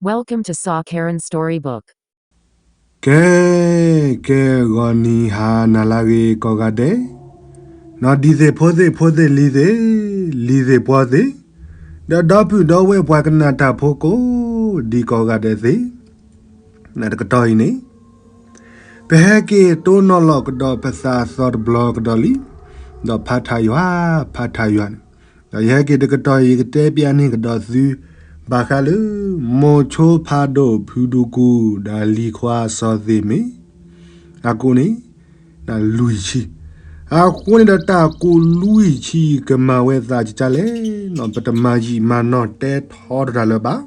Welcome to Saw Karen Storybook. ကဲ, ကဲဂီၤနံၤဟါနၤလၢအဂ့ၤကိးဂၤဒဲး, နီၢ်ဒံသ့ၣ်ဖိသ့ၣ်ဖိသ့ၣ်လံၤသ့ၣ်, လံၤသ့ၣ်ပှီသ့ၣ်, ဒီးဒီပုၢ်ဒီဝဲၢ်ပှၤကနၣ်တၢ်ဖိကိးဒံကိးဂၤဒဲးသ့ၣ်, နတကတီၢ်အံၤန့ၣ် ပဟဲက့ၤတိၢ်နီၣ်လီၤကဒီးပသးအသီတဘျီကဒီးလံ, ဒီးဖးထးယွၤ, ဖးထးယွၤန့ၣ်, ဒီးယဟဲက့ၤတကတီၢ်အံၤ ယကတဲပျးန့ၢ်ကဒီးသု ဘၣ်ဃးလၢ မိၤဆိဖးဒိၣ်ဖုဒူကူ ဒီးလံၤခွါစီၤသ့ၣ်မ့ၢ် အကူးန့ၣ် လွံၢ်ဆံ, အဃိန့ၣ်ဒီးတၢ်ကူးလွံၢ်ဆံ ကမၤဝဲသးကကလဲၣ်, ပတမၤယံာ်မၤနီၢ်တဲထီတတၢ်လၢၤဘၣ်.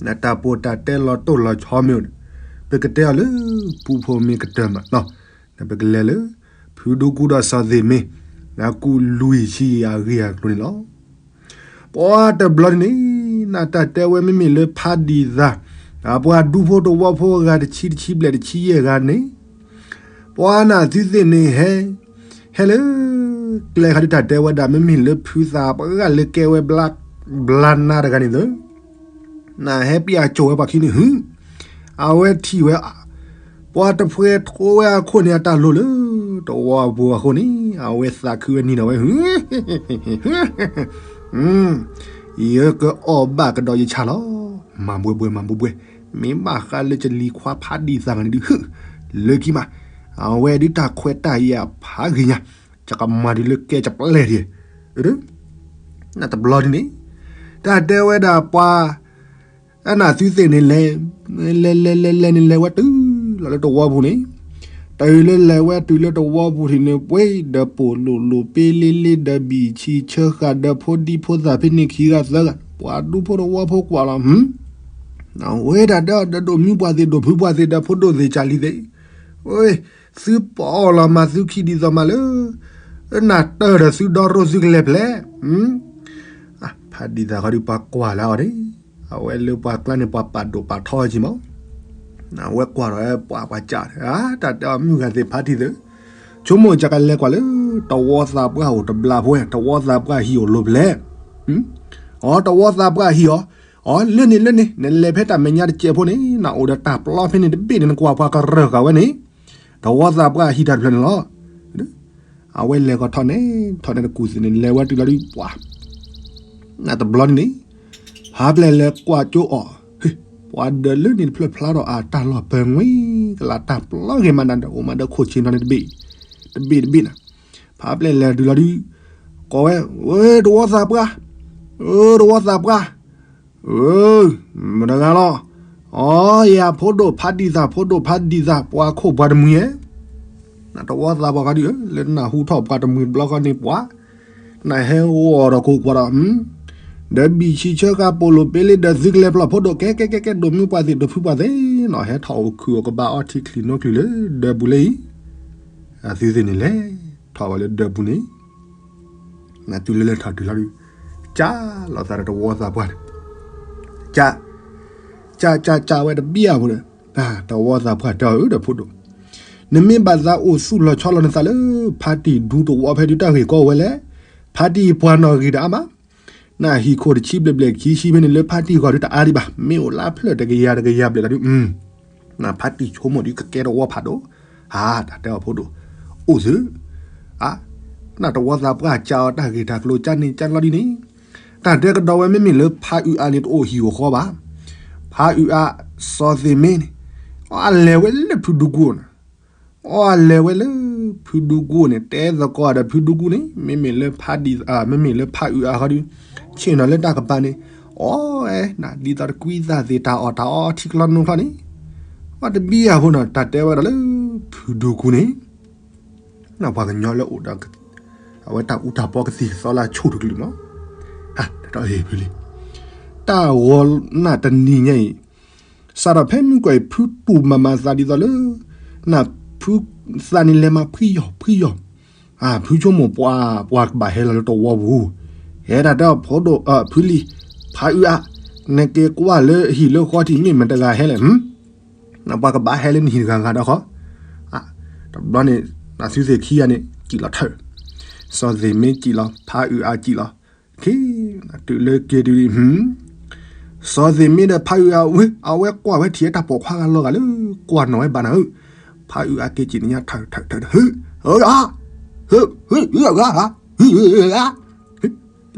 တၢ်ပီးတၢ်တဲလီၤတိၢ်လီၤဆီမ့ၢ်အိၣ်ဒီး ပကတဲအီၤလၢ ပူဖိမ့ၢ်ကတၢၢ်မး, ပကလဲၤလၢ ဖုဒူကူဒီးစီၤသ့ၣ်မ့ၢ် အကူးလွံၢ်ဆံအဂ့ၢ်အကျိၤန့ၣ်လီၤ. ပှၤတဘျီန့ၣ် နတၢ်တဲဝဲမ့မ့ၢ်လၢဖးဒံသး ပှၤဒူဖိတဝီဖိအဂၤတဆံတဆံဘျဲၣ်တဆံယဲၢ်ဂၤန့ၣ်, ပှၤနၢ်သုသ့ၣ်န့ၣ်ဟဲ, ဟဲလၢ ကျဲခါဒုးတၢ်တဲဝဲဒၣ် မ့မ့ၢ်လၢဖုသးပှၢ်လၢကဲဝဲ ဘျါနါတဂၤန့ၣ်သၢ နဟဲပျၢ်ကၠိဝဲပှၤခံန့ၣ်ဟု, အဝဲထံၣ်ဝဲ ပှၤတဖှဲထိဝဲအခိၣ်န့ၣ် အတၢ်လိၤလၢ တဝီပူၤအဃိန့ၣ် အဝဲသးခုဝဲနံၤဒီးဝဲဟု, ယကအီၣ်ဘၣ်ကဒီးယဆၣ်လီၤ. မၤဘှဲဘှဲမၤဘှဲဘှဲ, မ့ၢ်ဘၣ်ဃးလၢကလံၤခွါဖးဒံသးဂၤန့ၣ်ဒုးဟု, လၢခံမး, အဝဲဒုးတၢ်ခွဲးတၢ်ယာ်ဖးဂ့ၤညါ, ကကမၤဒုးလၢကဲကပျဲၢ်ဒံး, နတဘျီဒ်န့ၣ်, တၢ်တဲဝဲဒၣ်ပှၤ အနၢ်သုသ့ၣ်န့ၣ်လဲၤ, လဲၤလဲၤလဲၤလဲၤန့ၣ် လဲၤဝဲတုၤလီၤလၢတဝီပူၤန့ၣ်, တုၤလၢလဲၤဝဲတုၤလၢတဝီပူၤထံးန့ၣ် ပှ့ၤဒီးပိာ်လိာ်လိာ်ပ့လ့လ့ဒီးဘံၣ်ဆံဆၢဃာ်ဒီးဖိဒံဖိသၣ်ဖဲန့ၣ်ခံဂၤသၢဂၤ, ပှၤဒူဖိတဝီဖိကွၢ်လီၤ, အဝဲဒၣ်ဒီးဒိၣ်မုၢ်ပှၢ်သ့ၣ်ဒိၣ်ဖုပှၢ်သ့ၣ်ဒီးဖိဒိၣ်သ့ၣ်ကၢ်လံၤသ့ၣ်, သုပအီၣ်လီၤမၤသုခံဒ်သိးမးလၢ နၢ်တၢၢ်ဒီးသုဒီရိသုကလဲၤဖျဲး ဖးဒံသးဃီဒုးပှၤကွၢ်လၢအီၤန့ၣ်, အဝဲလၢပှၤကျါန့ၣ် ပှၤပာ်ဒိၣ်ပာ်ထီဝဲက့ၤမး, အဝဲကွၢ်ဒီးပှၤပှၤကၢ်, တၢ်တဲအီၤမုၢ်ဂၤသ့ၣ်ဖးထံသ့ၣ်, ဆိကမိၣ်ကကလဲၤကွၢ်လၢ တဝီသးပှၢ်အိၣ်တဘျီဖိ, တဝီသးပှၢ်ဟံၣ်အိၣ်လိၤဖျဲး, အီ တဝီသးပှၢ်ဟံၣ်အီၤ, အီ လၢန့ၣ်လၢန့ၣ် နလဲၤဖဲတၢ်မဲာ်ညါတစဲးဖိန့ၣ် နအိၣ်ဒီးတၢ်ပျီဖဲန့ၣ်တဘ့ၣ်န့ၣ် နကွၢ်ပှၤကရၢၢ်ဃာ်ဝဲန့ၣ်, တဝီသးပှၢ်ဟံၣ်တၢ်တဖျၢၣ်န့ၣ်လီၤ. အဝဲလဲၤကီးထီၣ်န့ၣ် ထီၣ်န့ၣ်တကူၣ်သ့ၣ်န့ၣ် လဲၤဝဲတုၤလီၤဒုးပှၤ, နတဘျီန့ၣ်န့ၣ်, ဖးပျဲၢ်လဲၤကွၢ်ကၠိအီၤ, ပှၤဒၢးလၢန့ၣ်တဖျၢၣ်ဖျါထီၣ်အတၢ်လီၢ်ပၢၤငွ့ကလး တၢ်ပျီဂ့ၤမးနၤဒီး အိၣ်မးဒီးခိၣ်ဆ့နီၤန့ၣ်တဘ့ၣ်, တဘ့ၣ်တဘ့ၣ်နၤ, ဖးပျဲၢ်လဲၤတုၤလီၤဒုး, ကိးဝဲ, ဝဲတဝီသးပှၢ်, တဝီသးပှၢ်, မတဂၤလီၤ, အီ ယၤဖိဒိၣ်ဖးဒံသး ဖိဒိၣ်ဖးဒံသး ပှၤခိၣ်ပှၤတမှံၤဧၢ, နတဝီသးပှၢ်ဃီဒုးဧၢ, လၢနၢ်ဟူထီၣ်ပှၤတမှံၤတဘျီဃီန့ၣ်ပှၤ, နဟဲဂီၤဒီးခိၣ်ပှၤဒီး, ဒီးဘံၣ်ဆံးဆၢဃာ်ပိာ်လိာ်ပ့လ့ဒီးသုကလဲၤဖျီၣ်ဖိဒိၣ် ကဲကဲကဲကဲ ဒိၣ်မုၢ်ပှၢ်သ့ၣ်ဒိၣ်ဖုပှၢ်သ့ၣ်နီၤ ဟဲထီၣ်အိၣ်ခုၣ်အိၣ်ကဘၣ်အီထံချံၣ်နီၣ်ချုၣ်လၢဒၢးပူၤလၢအံၤ, အသုသ့ၣ်န့ၣ်လဲၤထီၣ်ဝဲလၢဒၢးပူၤန့ၣ်, နတုၤလၢလဲၤထီၣ်တုၤလီၤဒုး, ကၢ်လီၤသးဒီးတဝီသးပှၢ်န့ၣ်, ကၢ်, ကၢ်ကၢ်ကၢ်ဝဲတဘံၣ်အပူၤဒီး, တဝီသးပှၢ်တဲအီၤဒီးဖိဒိၣ်, နမ့ၢ်ဘၣ်သးအိၣ်သူၣ်လီၤဆီလီၤနသးလၢ ဖါတံၢ်ဒူတဝီဖဲဒုးတၢ်ဂ့ၢ်ကီဝဲလဲၣ်, ဖါတံၢ်ပှၤနီၣ်ဂံၢ်တအါမး, နဟံၣ်ခိၣ်တဆံဘျဲၣ်ဘျဲၣ်ခံဆံဖဲန့ၣ်လၢဖါတံၢ်ဂီၤဒုးတအါဒံးဘၣ်, မ့ၢ်အိၣ်လၢဖျၢၣ်တကယၤတကယၤဘျဲၣ်လီၤဒုး, နဖါတံၢ်ဆိကမိၣ်ဒုးကကဲတဝီဖးဒိၣ်, အါ တၢ်တဲအီၤဖိဒိၣ်, အိၣ်သု, အါ, နတဝီသးပှၢ်ကၢ်အီၤတၢ်ဂ့ၢ်တၢ်ကျိၤကၢ်န့ၣ်ကၢ်လီၤဒ်န့ၣ်, တၢ်တဲကဒီးဝဲမ့မ့ၢ်လၢဖါအုးအါန့ၣ်တအိၣ်ဟံၣ်အိၣ်ဃီဘၣ်, ဖါအုးအါ, စီၤသ့ၣ်မ့ၢ်န့ၣ်, အလဲၤဝဲလၢဖုဒူကူန့ၣ်, အလဲၤဝဲလၢ ဖုဒူကူန့ၣ် တဲသကိးဒီးဖုဒူကူန့ၣ် မ့မ့ၢ်လၢဖါဒံး, မ့မ့ၢ်လၢဖါအုးအါဃီဒုး, ဆ့ၣ်နီၤလၢတၢ်ကပၤန့ၣ်, အီအဲၣ်နၤ ဒ်သိးတကွံသးသ့ၣ်တၢ်အီၣ်တၢ်အီထံကျီနိချီန့ၣ်, အီတဘံၣ်အဃိနီၤ တၢ်တဲဝဲဒၣ်လၢ ဖုဒူကူန့ၣ် ပှၤကညီလၢအိၣ်ဒီး အဝဲတၢ်အူတၢ်ပီကသံၣ်ကသီလၢအဆိၣ်တကလုာ်မး, တၢ်အ့ၣ်ဖုလံ, တၢ်ဂီၤနၢ်တနံၤညါအံၤ စးထီၣ်ဖဲမုၢ်ကီၢ်အံၤ ဖုတူၢ်မၤမၤသးဒ်သိးလၢ နၢ်ဖုသးန့ၣ်လဲၤမၤဖှံယီၤဖှံယီၤ, ဖုဆိကမိၣ်ပှၤ ပှၤကဘၣ်ဟဲလီၤလၢတဝီပူၤ, ဟဲဒၣ်တဲအီၤဖိဒိၣ် ဖုလံၤ ဖးအုးအါ, နက့ၤကွၢ်လၢဟံၣ်လၢဃီထံးမ့ၢ်မတၤတဂၤဟဲလဲၣ်, ပှၤကဘၣ်ဟဲလၢနဟံၣ်တဂၤဂၤဒီးဃီ, တဘျီန့ၣ် နသုသ့ၣ်ခံဂၤန့ၣ် စံၣ်လီၤထၢၣ်, စီၤသ့ၣ်မ့ၢ်စံၣ်လီၤ ဖးအုးအါစံၣ်လီၤ, တုၤလၢက့ၤတုၤ စီၤသ့ၣ်မ့ဒီးဖးအုးအဝဲ အဝဲကွၢ်ဝဲထံၣ်ဝဲတၢ်ပိာ်ခွါဂၤလီၤဂာ်လၢ ကွၢ်နီၣ်ဝဲဘၣ်နၤဧၢ, ဖးအုးအက့ၤစံးန့ၣ်ညါ ထၢၣ်ထၢၣ်ထၢၣ်ထၢၣ် ဟု ဧၢ ဧၢ ဧၢ ဧၢ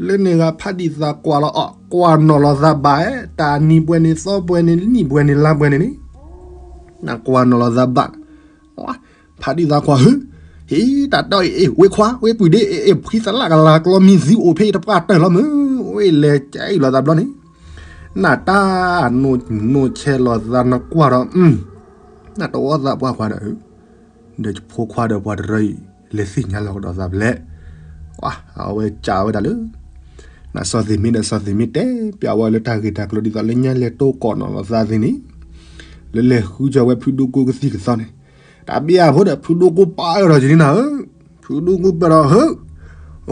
လၢန့ၣ်ဂၤဖးဒံၣ်သးကွၢ်လီၤအီၤ ကွၢ်နီၣ်လီၤသးဘၣ်, တၢ်နံၤပှဲၤန့ၣ်သီပှဲၤန့ၣ် နံၣ်ပှဲၤန့ၣ်လါပှဲၤန့ၣ်န့ၣ် နကွၢ်နီၣ်လီၤသးဘၣ်, ဖးဒံၣ်သးကွၢ်ဟု ဟ့ၣ် တၢ်တီအံၤ ဝ့ခွါ ဝ့ပုၢ်ဒ့ အ့ၣ် ဖှံသလၣ်ကလၤကျီမံၤသံအိၣ်ဖဲအံၤတပှၢ်တၢၢ်လီၤမုၢ်, ဝ့လဲၤကဲအံၤလီၤသးဘျီန့ၣ် နတၢ် နိၣ်ဆဲးလီၤသးနကွၢ်ဒီး နတဝီသးပှၢ်ခွါဒီး ဒီးဖိခွါဒီးပှၤတရၢအံၤ လဲၤသ့ၣ်ညါလီၤကဒီးသးဖဲလဲၣ်, အဝဲစံးဝဲဒၣ်လၢ နစီၤသ့ၣ်မ့ဒီးစီၤသ့ၣ်မ့တဲပျးဝဲလၢတၢ်ဂ့ၢ်တၢ်ကျိၤဒ်သိးလၢညါလဲၤတိၢ်ကိးနီၣ်လီၤသးသ့ၣ်န့ၣ် လၢလဲၤဃုကၢၤဝဲဖုဒူကူကသံၣ်ကသီန့ၣ်, တၢ်ဘံၣ်အဖိဒီးဖုဒူကူပာ်အၢၣ်ထီၣ်က့ၤန့ၣ်နၤဧၢ, ဖုဒူကူပာ်ဒီးဟု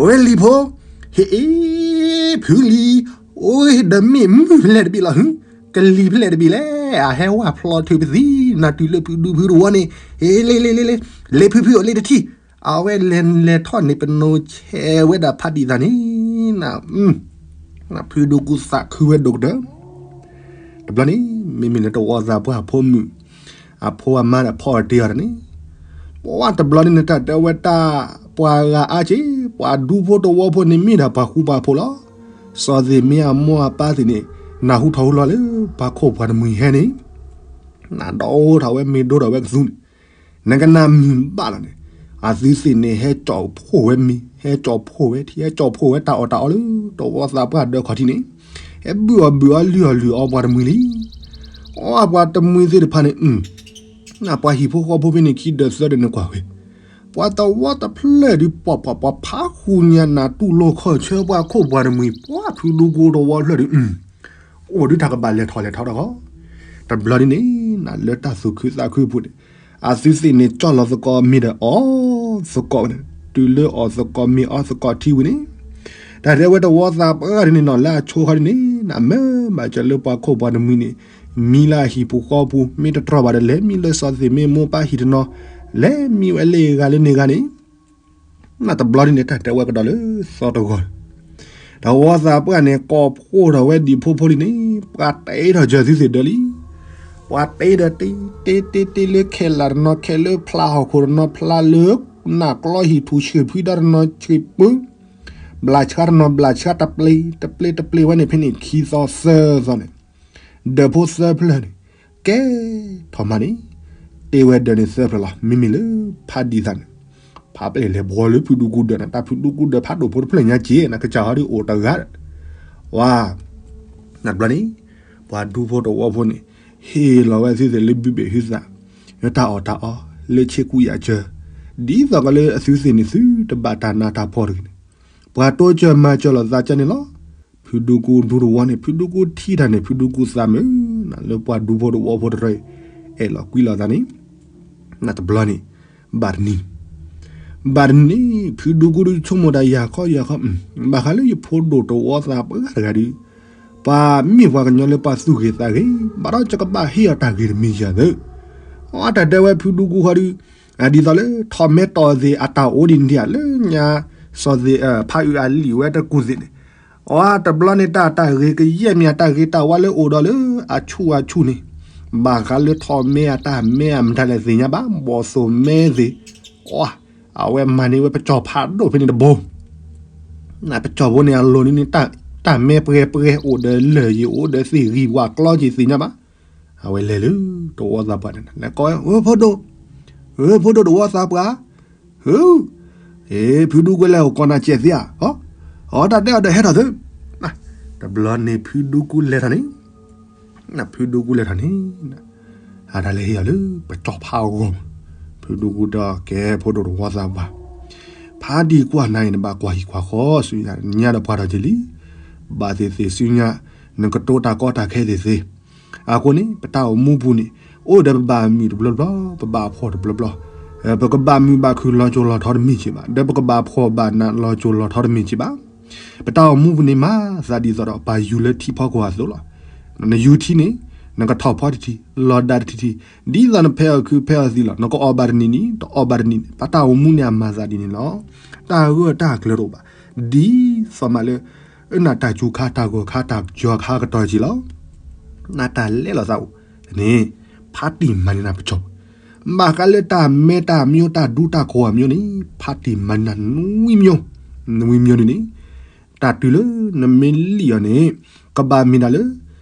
ဝဲလံၤဖိ ဟ့ၣ်အ့ၣ် ဖုလံၤ အိၣ်ဒီးမ့ၢ်မုၣ်ဖဲလဲၣ်တဘ့ၣ်လီၤဟု, ကလံၤဖဲလဲၣ်တဘ့ၣ်လဲၣ်, အဟဲဝဲဖျီထုးပသံ နတုၤလၢဖုဒူဖုတဝီန့ၣ် ဟ့ၣ် လ့ လ့ လ့ လ့ လ့ဖုဖုအိၣ်လ့တထံၣ်, အဝဲလဲၤလဲၤထီၣ်န့ၣ်ပနိၣ်ဆဲးဝဲဒၣ်ဖးဒံၣ်သးန့ၣ် ဖုဒူကူသးခုဝဲဒိၣ်ကတၢၢ် တဘျီန့ၣ် မ့မ့ၢ်လၢတဝီသးပှၢ်အဖိမုၣ် အဖိအမါဒီးဖီအီၤတ့ၢ်အီၤတန့ၣ်, ပှၤတဘျီန့ၣ်နတၢ်တဲဝဲတၢ် ပှၤဂၤအါက့ ပှၤဒူဖိတဝီဖိန့ၣ်မ့ၢ်ဒၣ်ပှၤဃူပှၤဖိးလီၤ. စီၤသ့ၣ်မ့အမိၢ်အပၢ်သ့ၣ်န့ၣ် နၢ်ဟူထီၣ်ဟူလီၤလၢ ပှၤခိၣ်ပှၤတမှံၤဟဲန့ၣ် နဒိၣ်ထီၣ်ဝဲမ့ၤဒိၣ်ထီၣ်ဝဲကသူန့ၣ် နကနၣ်မုာ်ဘၣ်လီၤန့ၣ်, အသုသ့ၣ်န့ၣ် ဟဲကၠီၣ်ဖှိၣ်ဝဲမ့ၤ ဟဲကၠီၣ်ဖှိၣ်ဝဲထံ ဟဲကၠီၣ်ဖှိၣ်ဝဲတၢ်အီၣ်တၢ်အီလၢ တဝီသးပှၢ်ဒၢခီၣ်ထံးန့ၣ်, ဟဲဘုၣ်အီၣ်ဘုၣ်အီလုၢ်အီၣ်လုၢ်အီပှၤတမှံၤလံ. အီပှၤတမှံၤသ့ၣ်တဖၣ်န့ၣ် နပှၤဟံၣ်ဖိဃီဖိဖဲန့ၣ် ခံဒၢးသၢဒၢးန့ၣ်ကွၢ်ဝဲ, ပှၤတဝီတဖျၢၣ်ဒုး ပှၤပှၤပှၤဖးဃုာ်ညါနၤတူၢ်လိာ်ခီၣ်ဆၢပှၤခိၣ်ပှၤတမှံၤ ပှၤဖုဒူကူတဝီဖျၢၣ်ဒုး အိၣ်ဒုးတၢ်ကဘၣ်လဲၤထီၣ်လဲၤထီတခီ, တဘျီဒ်န့ၣ် နလၢတၢ်သူၣ်ခုသးခုအပူၤန့ၣ် အသုသ့ၣ်န့ၣ် ကၠီၣ်လီၤသကိးမ့ၤဒီးအီၣ်သကိးန့ၣ် တုၤလၢအီၣ်သကိးမ့ၤအီၣ်သကိးထံဝံၤန့ၣ်, တၢ်တဲဝဲတဝီသးပှၢ်ဒ်န့ၣ်နီၤ လၢအဆိခီဒ်န့ၣ် နမၢမၤစၢၤလၢပှၤခိၣ်ပှၤတမှံၤန့ၣ် မံလၢအဟံၣ်ပူၤဃီပူၤ မ့ၢ်တတြီၢ်ဘၣ်ဒီး လဲၤမံလၢစီၤသ့ၣ်မ့မိၢ်ပၢ်ဟံၣ်တနီၤ, လဲၤမံဝဲလၢအဂၤလၢန့ၣ်ဂၤန့ၣ် နတဘျီဒ်န့ၣ် တၢ်တဲဝဲကဒီးလၢသီတဂီၤ, တဝီသးပှၢ်န့ၣ် ကိးဖှိၣ်ထီၣ်ဝဲဒံၣ်ဖိဖိလံန့ၣ် ပှၤတ့ထီၣ်စၢၤသုသ့ၣ်ဒၢလံ. ပှၤတ့ဒီးတ့ တ့တ့တ့လၢခဲလၢာ်တနီၤ ခဲလၢာ်ဖျါဟီၣ်ခိၣ်တနီၤ ဖျါလၢနၢ်ကျီဟံၣ်ထူၣ်ဆံးဖှံဒီတနီၤ ဆံးပူၤ ဘျးဆှါတနီၤ ဘျးဆှါတပျ့ၤ တပျ့ၤတပျ့ၤဝဲန့ၣ် ဖဲန့ၣ်ခံသီသၢသီန့ၣ် ဒၢးဖိသၢဖျၢၣ်န့ၣ် ကဲထီၣ်မးန့ၣ် တ့ဝဲဒၢးန့ၣ်သၢဖျၢၣ်လီၤ. မ့မ့ၢ်လၢဖးဒံၣ်သးန့ၣ် ဖးပျဲၢ်လဲၤဘှီလၢဖုဒူကူဒၢးန့ၣ် တၢ်ဖုဒူကူဒၢးဖးဒိၣ်ဖိတဖျၢၣ်ညါက့ၤ နကစၢ်ဟီဒ်အိၣ်တဂၤဒီး ဝါ နဘျီန့ၣ် ပှၤဒူဖိတဝီဖိန့ၣ် ဟ့ၣ်လီၤဝဲသုသ့ၣ်လၢဘုဘ့ၣ်ဟုသး လၢတၢ်အီၣ်တၢ်အီ လၢဆ့ကူယာ်စၢၤ ဒ်သိးကလၢအသုသ့ၣ်န့ၣ် သုတဘၣ်တၢ်နးတၢ်ဖှီၣ်တဂ့ၤန့ၣ် ပှၤတိစၢၤမၤစၢၤလိာ်သးကန့ၣ်လီၤ. ဖုဒူကူဒူတဝီန့ၣ် ဖုဒူကူထံၣ်တၢ်န့ၣ် ဖုဒူကူသးမုာ် လၢပှၤဒူဖိတဝီဖိတရၢ အဲၣ်လီၤကွံလီၤသးန့ၣ် နတဘျီန့ၣ် ဘၣ်တနံၤ ဘၣ်တနံၤန့ၣ် ဖုဒူကူဒုးဆိကမိၣ်တၢ်ယၤခီယၤခီ ဘၣ်ဃးလၢယဖိဒိၣ်တဝီသးပှၢ်တဂၤဒုး ပှၤမ့ၢ်ပှၤကညီလၢပှၤသူၣ်ဂ့ၤသးဂ့ၤ ဘၣ်ဒီးယကဘၣ်ဟ့ၣ်အီၤတၢ်ဂ့ၤတမံၤယၤသၢ အတၢ်တဲဝဲဖုဒူကူဃီဒုး ဒ်သိးလၢထီၣ်မဲတီၢ်သ့ၣ်အတၢ်အိၣ်ဒ်န့ၣ်ဒ်လၢညါ စီၤသ့ၣ် ဖးအုးအလံာ်ဝဲတကူၢ်သ့ၣ်န့ၣ် အတဘျီန့ၣ် တၢ်တၢ်ဂ့ၤကယဲၢ်မ့ၢ်အတၢ်ဂ့ၤတၢ်ဝါလၢအိၣ်ဒီးလၢအဆူၣ်အဆူၣ်န့ၣ် ဘၣ်ဃးလၢထီၣ်မဲအတၢ်မဲအမတၤလဲၣ်သ့ၣ်ညါဘၣ် ဘီၣ်သိၣ်မဲသ့ၣ် အဝဲမၤန့ၢ်ဝဲပစီၣ်ဖးဒိၣ်ဖဲန့ၣ်တဘိ ပစီၣ်ဖိန့ၣ်အလိၤန့ၣ် တၢ်မဲပှဲၤပှဲၤ အိၣ်ဒီးလၢၢ်ယံၤအိၣ်ဒီးသ့ၣ်ဂံၢ်ဝးကျီက့ၤသ့ၣ်ညါဘၣ် အဝဲလဲၤလၢတဝီသးပှၢ်န့ၣ် လဲၤကိးဝဲ ဖိဒိၣ် ဖိဒိၣ်တဝီသးပှၢ် ဟု ဖုဒူကူလဲၤအိၣ်ကိးနၤစဲးသ့ဧါ အတၢ်တဲအီၤဒီးဟဲထီၣ်သု တဘျီန့ၣ်ဖုဒူကူလဲၤထီၣ်န့ၣ် ဖုဒူကူလဲၤထီၣ်န့ၣ် အတၢ်လဲၤဟ့ၣ်အီၤလၢပစီၣ်ဖးအဂီၢ် ဖုဒူကူဒီးကဲဖိဒိၣ်တဝီသးပှၢ် ဖးဒံၣ်ကွၢ်နၤအံၤ နဘၣ်ကွၢ်ဟံၣ်ကွၢ်ဃီဆူညါ နညါဒီးပှၢ်ထီၣ်က့ၤလံ ဘၣ်သ့ၣ်သ့ၣ်ဆူညါ နကတိတၢ်ကီတၢ်ခဲသ့ၣ်သ့ၣ် အဃိန့ၣ် ပတၢ်အိၣ်မူပူၤန့ၣ် အိၣ်ဒီးပဘၣ်မုာ်တဘျီဘျီ ပဘၣ်ဖှီၣ်တဘျီဘျီ ပကဘၣ်မုာ်ဘၣ်ခုၣ်လီၤစိၤလီၤထီတမ့ၢ်က့ၤဘၣ် ဒီးပကဘၣ်ဖှီၣ်ဘၣ်နးလီၤစိၤလီၤထီတမ့ၢ်က့ၤဘၣ် ပတၢ်အိၣ်မူပူၤန့ၣ် မၤသးဒ်သိးဒီးပၢ်ယူၤလၢထံဖီခိၣ်အသိးလီၤ. နယူၤထံန့ၣ် နကထီၣ်ဖီတထံၣ် လီၤဒါတထံၣ်ထံၣ် ဒ်သိးနဖဲးအီၣ်ခုဖဲးအီၣ်သံလီၤ. နကအီၣ်ဘၣ်တနံၤနံၤ တအီၣ်ဘၣ်တနံၤနံၤ ပတၢ်အိၣ်မူန့ၣ်အမၤသးဒ်န့ၣ်လီၤ. တၢ်ဂၢၢ်တၢ်ကျၢၤတအိၣ်ဘၣ် ဒ်သိးမးလၢ နတၢ်စူၤခါတၢ်ဂီၤခါတၢ်ယီၤခါကတီၢ်က့ၤလီၤ. နတၢ်လဲလိာ်သးအိၣ်န့ၣ် ဖးတံၢ်မၤန့ၢ်နၤပစီၢ်, ဘၣ်ဃးလၢတၢ်မဲတၢ်မျိတၢ်ဒူတၢ်ကိးအမျိန့ၣ် ဖးတံၢ်မၤန့ၢ်နၤနွံမျိ, နွံမျိန့ၣ်န့ၣ် တၢ်တုၤလၢနမ့ၢ်လံၣ်အီၤန့ၣ် ကဘၣ်မ့ၢ်ဒၣ်လၢ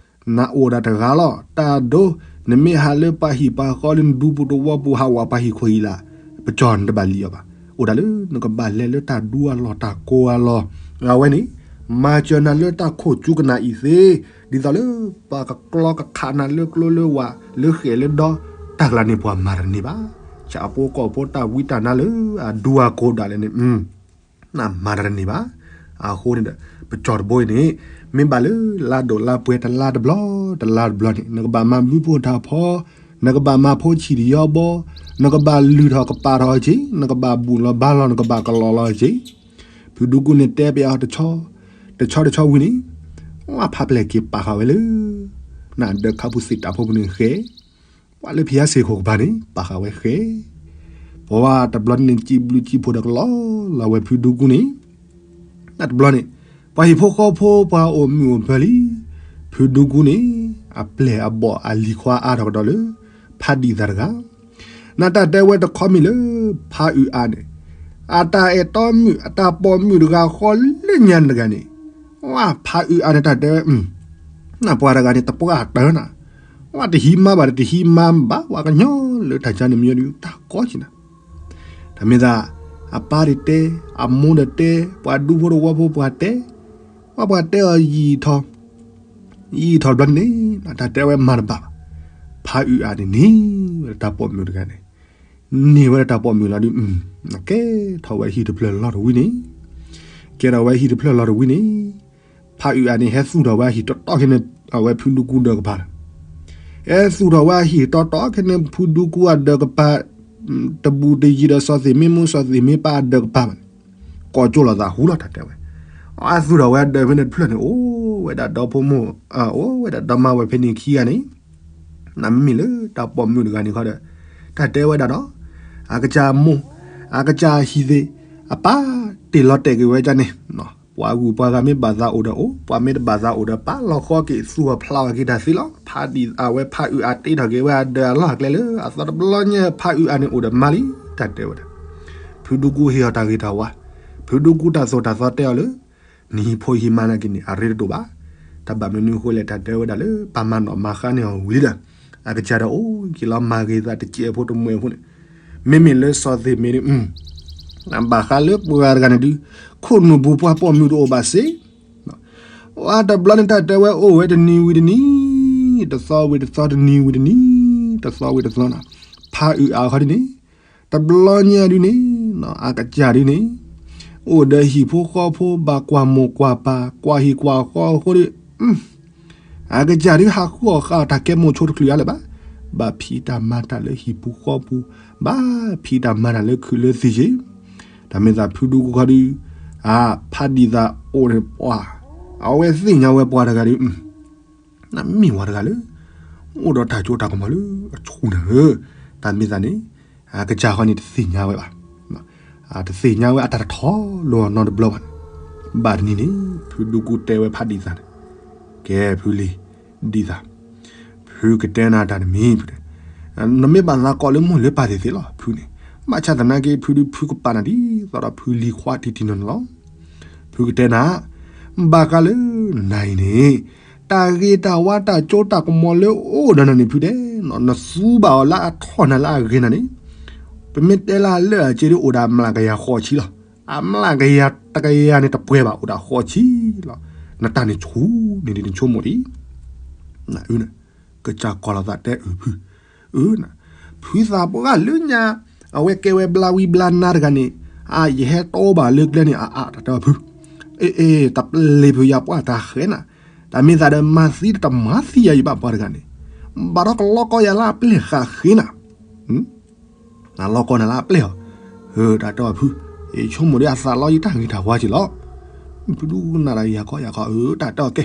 နအိၣ်ဒၣ်တဂၤလီၤ. တၢ်ဒိ နမ့ၢ်ဟးလၢပှၤဟံၣ်ပှၤဃီလၢနဒူပူၤတဝီပူၤ ဟးဝးပှၤဟံၣ်ခိၣ်ဟံၣ်လာ် ပစီၢ်နတဘၣ်လံၣ်အီၤဘၣ်. အိၣ်ဒၣ်လၢနကဘၣ်လဲၤလၢတၢ်ဒူအလီၢ်တၢ်ကိးအလီၢ်, အဝဲန့ၣ် မၤစၢၤနၤလၢတၢ်ခိၣ်ကၠူကနၣ်အံၤသ့, ဒ်သိးလၢပှၤကကျီကခးနၤလၢကျိလၢဝၤလၢဃဲးလၢဒီ တၢ်ကျါန့ၣ်ပှၤမၤတန့ၢ်ဘၣ်. ဆၣ်အဖိကီၢ်ဖိတၢ်ဝံတၢ်နါလၢအဒူအကိးဒၣ်လဲာ်န့ၣ် နမၤတန့ၢ်ဘၣ်. အဃိန့ၣ်ဒီး ပစီၢ်တဘိအံၤန့ၣ် မ့ၢ်ဘၣ်လၢလါဒိၣ်လါပှဲၤတလါတဘျီ တလါတဘျီန့ၣ် နကဘၣ်မၤဘုဖိတၢ်ဖီ, နကဘၣ်မၤဖိဆံၣ်တယီဘီ, နကဘၣ်လုၢ်ထီၣ်ကပာ်ထီၣ်အီၤက့ၤ, နကဘၣ်ဘူၣ်လီၤဘါလီၤ နကဘၣ်ကလီလီၤအီၤက့ၤ. ဖုဒူကူန့ၣ်တဲပယီၤတဆီ, တဆီတဆီဝံၤန့ၣ် ဝဲဖးပျဲၢ်က့ၤပာ်ဃာ်ဝဲလၢ နဒၢခးပူၤသ့ၣ်တၢ်ဖိပူၤန့ၣ်ဃဲ ပှၤလၢဖံးအါစ့ၢ်ကီးကပၤန့ၣ် ပာ်ဃာ်ဝဲဃဲ, ပှၤဝဲတဘျီန့ၣ် စံးဘျုးစံးဖှိၣ်ဒီးကလီလီၤဝဲဖုဒူကူန့ၣ်, နတဘျီန့ၣ် ပှၤဟံၣ်ဖိဃီဖိပှၤအိၣ်မုာ်အိၣ်ပၢၤလံ, ဖုဒူကူန့ၣ် အပျဲၢ်အဘီၣ်အလံၤခွါအါထီၣ်ကဒီးလၢ ဖးဒံၣ်သၣ်တဂၤ, နတၢ်တဲဝဲတခီမ့ၢ်လၢ ဖးအုးအါန့ၣ် အတၢ်အဲၣ်တီမုၣ် အတၢ်ပိာ်မုၣ်တဂၤဃီလၢညါန့ၣ်တဂၤန့ၣ်, ဝဲဖးအုးအါန့ၣ်တၢ်တဲဝဲ နပှၤတဂၤန့ၣ် တပှၢ်တၢၢ်နၤ, ဝဲတဟံးမါဘၣ်ဒီးတဟံးမါဘၣ် ပှၤကညီလၢတၢ်ဆါန့ၣ်မ့ၢ်ဒုးတၢ်ကီက့ၤနၤ, တၢ်မ့ၢ်သး အပၢ်တတဲ အမိၢ်တတဲ ပှၤဒူဖိတဝီဖိပှၤတဲ, ဝဲပှၤတဲအီၤယံာ်ထီၣ် ယံာ်ထီၣ်ဘျီန့ၣ် တၢ်တဲဝဲမၤတဘၣ်ဘၣ်, ဖးအုးအါန့ၣ်န့ၢ်ဝဲဒၣ်တၢ်ပိာ်မုၣ်တဂၤန့ၣ်, န့ၢ်ဝဲဒၣ်တၢ်ပိာ်မုၣ်လီၤဒုး ကဲထီၣ်ဝဲဟံၣ်တဖျၢၣ်လီၤတဝံၤန့ၣ်, ကဲထီၣ်ဝဲဟံၣ်တဖျၢၣ်လီၤတဝံၤန့ၣ်, ဖးအုးအါန့ၣ် ဟဲသူၣ်ထီၣ်ဝဲအဟံၣ်တီတီခဲန့ၣ် အဝဲဖုဒူကူဒၢးကပၤလီၤ, ဟဲသူၣ်ထီၣ်ဝဲအဟံၣ်တီတီခဲန့ၣ် ဖုဒူကူအဒၢးကပၤ တဘူးတယံၤဒီးစီၤသ့ၣ်မ့ၢ်မိၢ် စီၤသ့ၣ်မ့ၢ်ပၢ်အဒၢးကပၤဘၣ်န့ၣ်, ကိးကၠိလိာ်သးဟူလီၤတၢ်တဲဝဲ, အသူၣ်ထီၣ်ဝဲအဒၢးဖဲန့ၣ်တဖျၢၣ်န့ၣ် အိၣ်ဝဲဒၣ်ဒီဖိမိၢ် အိၣ်ဝဲဒၣ်ဒီမါဝဲဖဲန့ၣ်ခံဂၤန့ၣ်, နမ့မ့ၢ်လၢတၢ်ပိာ်မုၣ်တဂၤန့ၣ်ခီဒီး တၢ်တဲဝဲဒၣ်ဒီး အကစၢ်မိၢ် အကစၢ်ဟံၣ်သ့ၣ် အပၢ်တ့ၢ်လီၤတဲာ်က့ၤဝဲဒ်န့ၣ်, ပှၤဂုၤပှၤဂၤမ့ၢ်ဘၣ်သးအိၣ်ဒီးအိၣ် ပှၤမ့ၢ်တဘၣ်သးအိၣ်ဒီးပာ်လီၤဃီက့ၤ သူၣ်အီၤဖျးအီၤက့ၤတၢ်သ့လီၤ. ဖးဒံၣ်အဝဲဖးအုးအါတ့ထီၣ်က့ၤဝဲအဒၢးအလီၢ်အကျဲလၢအသီတဘျီညါ ဖးအုးအါန့ၣ်အိၣ်ဒီးမါလံ တၢ်တဲဝဲဒၣ်, ဖုဒူကူဟ့ၣ်အီၤတၢ်ဂ့ၤတၢ်ဝါ, ဖုဒူကူတၢ်သိၣ်တၢ်သီတဲအီၤလၢ နဟံၣ်ဖိဟံၣ်မါနာ်က့န့ၣ် အရ့တဒိၣ်ဘၣ်. တၢ်ဘၣ်မနုၤအဃိလဲၣ် တၢ်တဲဝဲဒၣ်လၢ ပၢ်မၤနီၣ်မၤဃါန့ၢ်အီၤဝံၤလံဒီး အကစၢ်ဒီးအိၣ်က့ၤလီၤမၤဂ့ၤသးတစဲးဖိတမှဲးဖိန့ၣ်, မ့မ့ၢ်လၢစီၤသ့ၣ်မ့ၢ်ဒုး ဘၣ်ဃးလၢပှၤတဂၤန့ၣ်ဒုး ခိၣ်နူာ်ပူၤပှၤပိာ်မုၣ်တအိၣ်ဘၣ်စ့ၢ် အတဘျီန့ၣ် တၢ်တဲဝဲအိၣ်ဝဲတနံၤဝံၤတနံၤ, တသီဝံၤတသီ တနံၤဝံၤတနံၤ, တသီဝံၤတသီနီၤ, ဖးအုးအါခီဒ်န့ၣ်, တဘျီညါဒ်န့ၣ်, အကစၢ်ဒ်န့ၣ်, အိၣ်ဒီးဟံၣ်ဖိဃီဖိ ဘၣ်ကွၢ်မိၢ်ကွၢ်ပၢ် ကွၢ်ဟံၣ်ကွၢ်ဃီအဃိဒီး အကစၢ်ဒ်ဟးဃုအီၣ်ဃုအီတၢ်ကဲမိာ်ဆိတချုးအါလၢၤဘၣ်, ဘၣ်ဖံးတၢ်မၤတၢ်လၢဟံၣ်ပူၤဃီပူၤ, ဘၣ်ဖံးတၢ်မၤတၢ်လၢခုးလၢသံးက့ၤ, တၢ်မ့ၢ်သးဖုဒူကူခီဒုး, အဖးဒံၣ်သးအိၣ်န့ၣ်ပှၤ, အဝဲသ့ၣ်ညါဝဲပှၤတဂၤဒုး, နမ့ၢ်ဝဲတဂၤလၢ အိၣ်ဒီးတၢ်စိတၢ်ကမီၤလၢအဆူၣ်န့ၣ်ဧၢ, တၢ်မ့ၢ်သးန့ၣ်, အကစၢ်ဃီန့ၣ်တသ့ၣ်ညါဝဲဘၣ်, တသ့ၣ်ညါဝဲအတၢ်တထီၣ်လီၤနီတဘျီဘၣ်န့ၣ်, ဘၣ်တနံၤန့ၣ် ဖုဒူကူတဲဝဲဖးဒံၣ်သးန့ၣ်, ကဲဖုလံၤ, ဒံၣ်သး, ဖုကတဲနၤတၢ်တမံၤ, နမ့ၢ်ဘၣ်သးကိးလၢမိၢ်လၢပၢ်သ့ၣ်သ့ၣ်လီၤ ဖုန့ၣ်, ဘၣ်ဆၣ်သနာ်က့ ဖုဒုးဖုကပာ်နၤဒ်သိးဒီးဖုလံၤခွါတံၢ်တံၢ်နီၢ်နီၢ်လီၤ. ဖုကတဲနၤ, ဘၣ်ဃးလၢနၤအံၤန့ၣ်, တၢ်ဂ့ၤတၢ်ဝါတၢ်ကၠိတၢ်ကမီၤလၢအိၣ်ဒီးနၤန့ၣ်ဖုတဲ, နသူဘၣ်အီၤလၢအထီၣ်နၤလၢအဂ့ၤနၤန့ၣ်, ပမ့ၢ်တဲလၢအလၢာ်အစ့ဒီးအိၣ်ဒီးအမျးကယၤဃိးဆံလီၤ. အမျးကယၤတကယၤန့ၣ်တပှဲၤဘၣ်အိၣ်ဒီးဃိးဆံလီၤ. နတၢ်န့ၣ်ဆူၣ်န့ၣ်ဒ်နဆိကမိၣ်ဒ် နအုန့ၣ်, ကစၢ်ကိးလီၤသးတဲအုဖု, အု, ဖုသးပှၢ်လၢညါ, အဝဲကဲဝဲဘျါဝံဘျါနါတဂၤန့ၣ်, အယဟဲတအိၣ်ဘၣ်လၢကျဲန့ၣ် အအါတၢ်တဲအီၤဖု, အ့ၣ်အ့ၣ် တပျ့ၤဖုယၤပှၢ်တၢ်ဃဲနၤ, တၢ်မ့ၢ်သးဒီးမၤသံတမၤသံယၤယဘၣ်ပှၤတဂၤန့ၣ်, ဘၣ်ဒီးကလီကီယၤလၢအပျဲၢ်ဃာ်ဃ့နၤ နလီကီနၤလၢအပျဲၢ်အီၤ, တၢ်တဲအီၤဖု, ဆိကမိၣ်ဒီးအသးလီယတၢ်ဂ့ၤတၢ်ဝါက့ၤလီၤ. ဖုဒူကနၣ်ဒီးယၤကီယၤကီ, တၢ်တဲအီၤကဲ,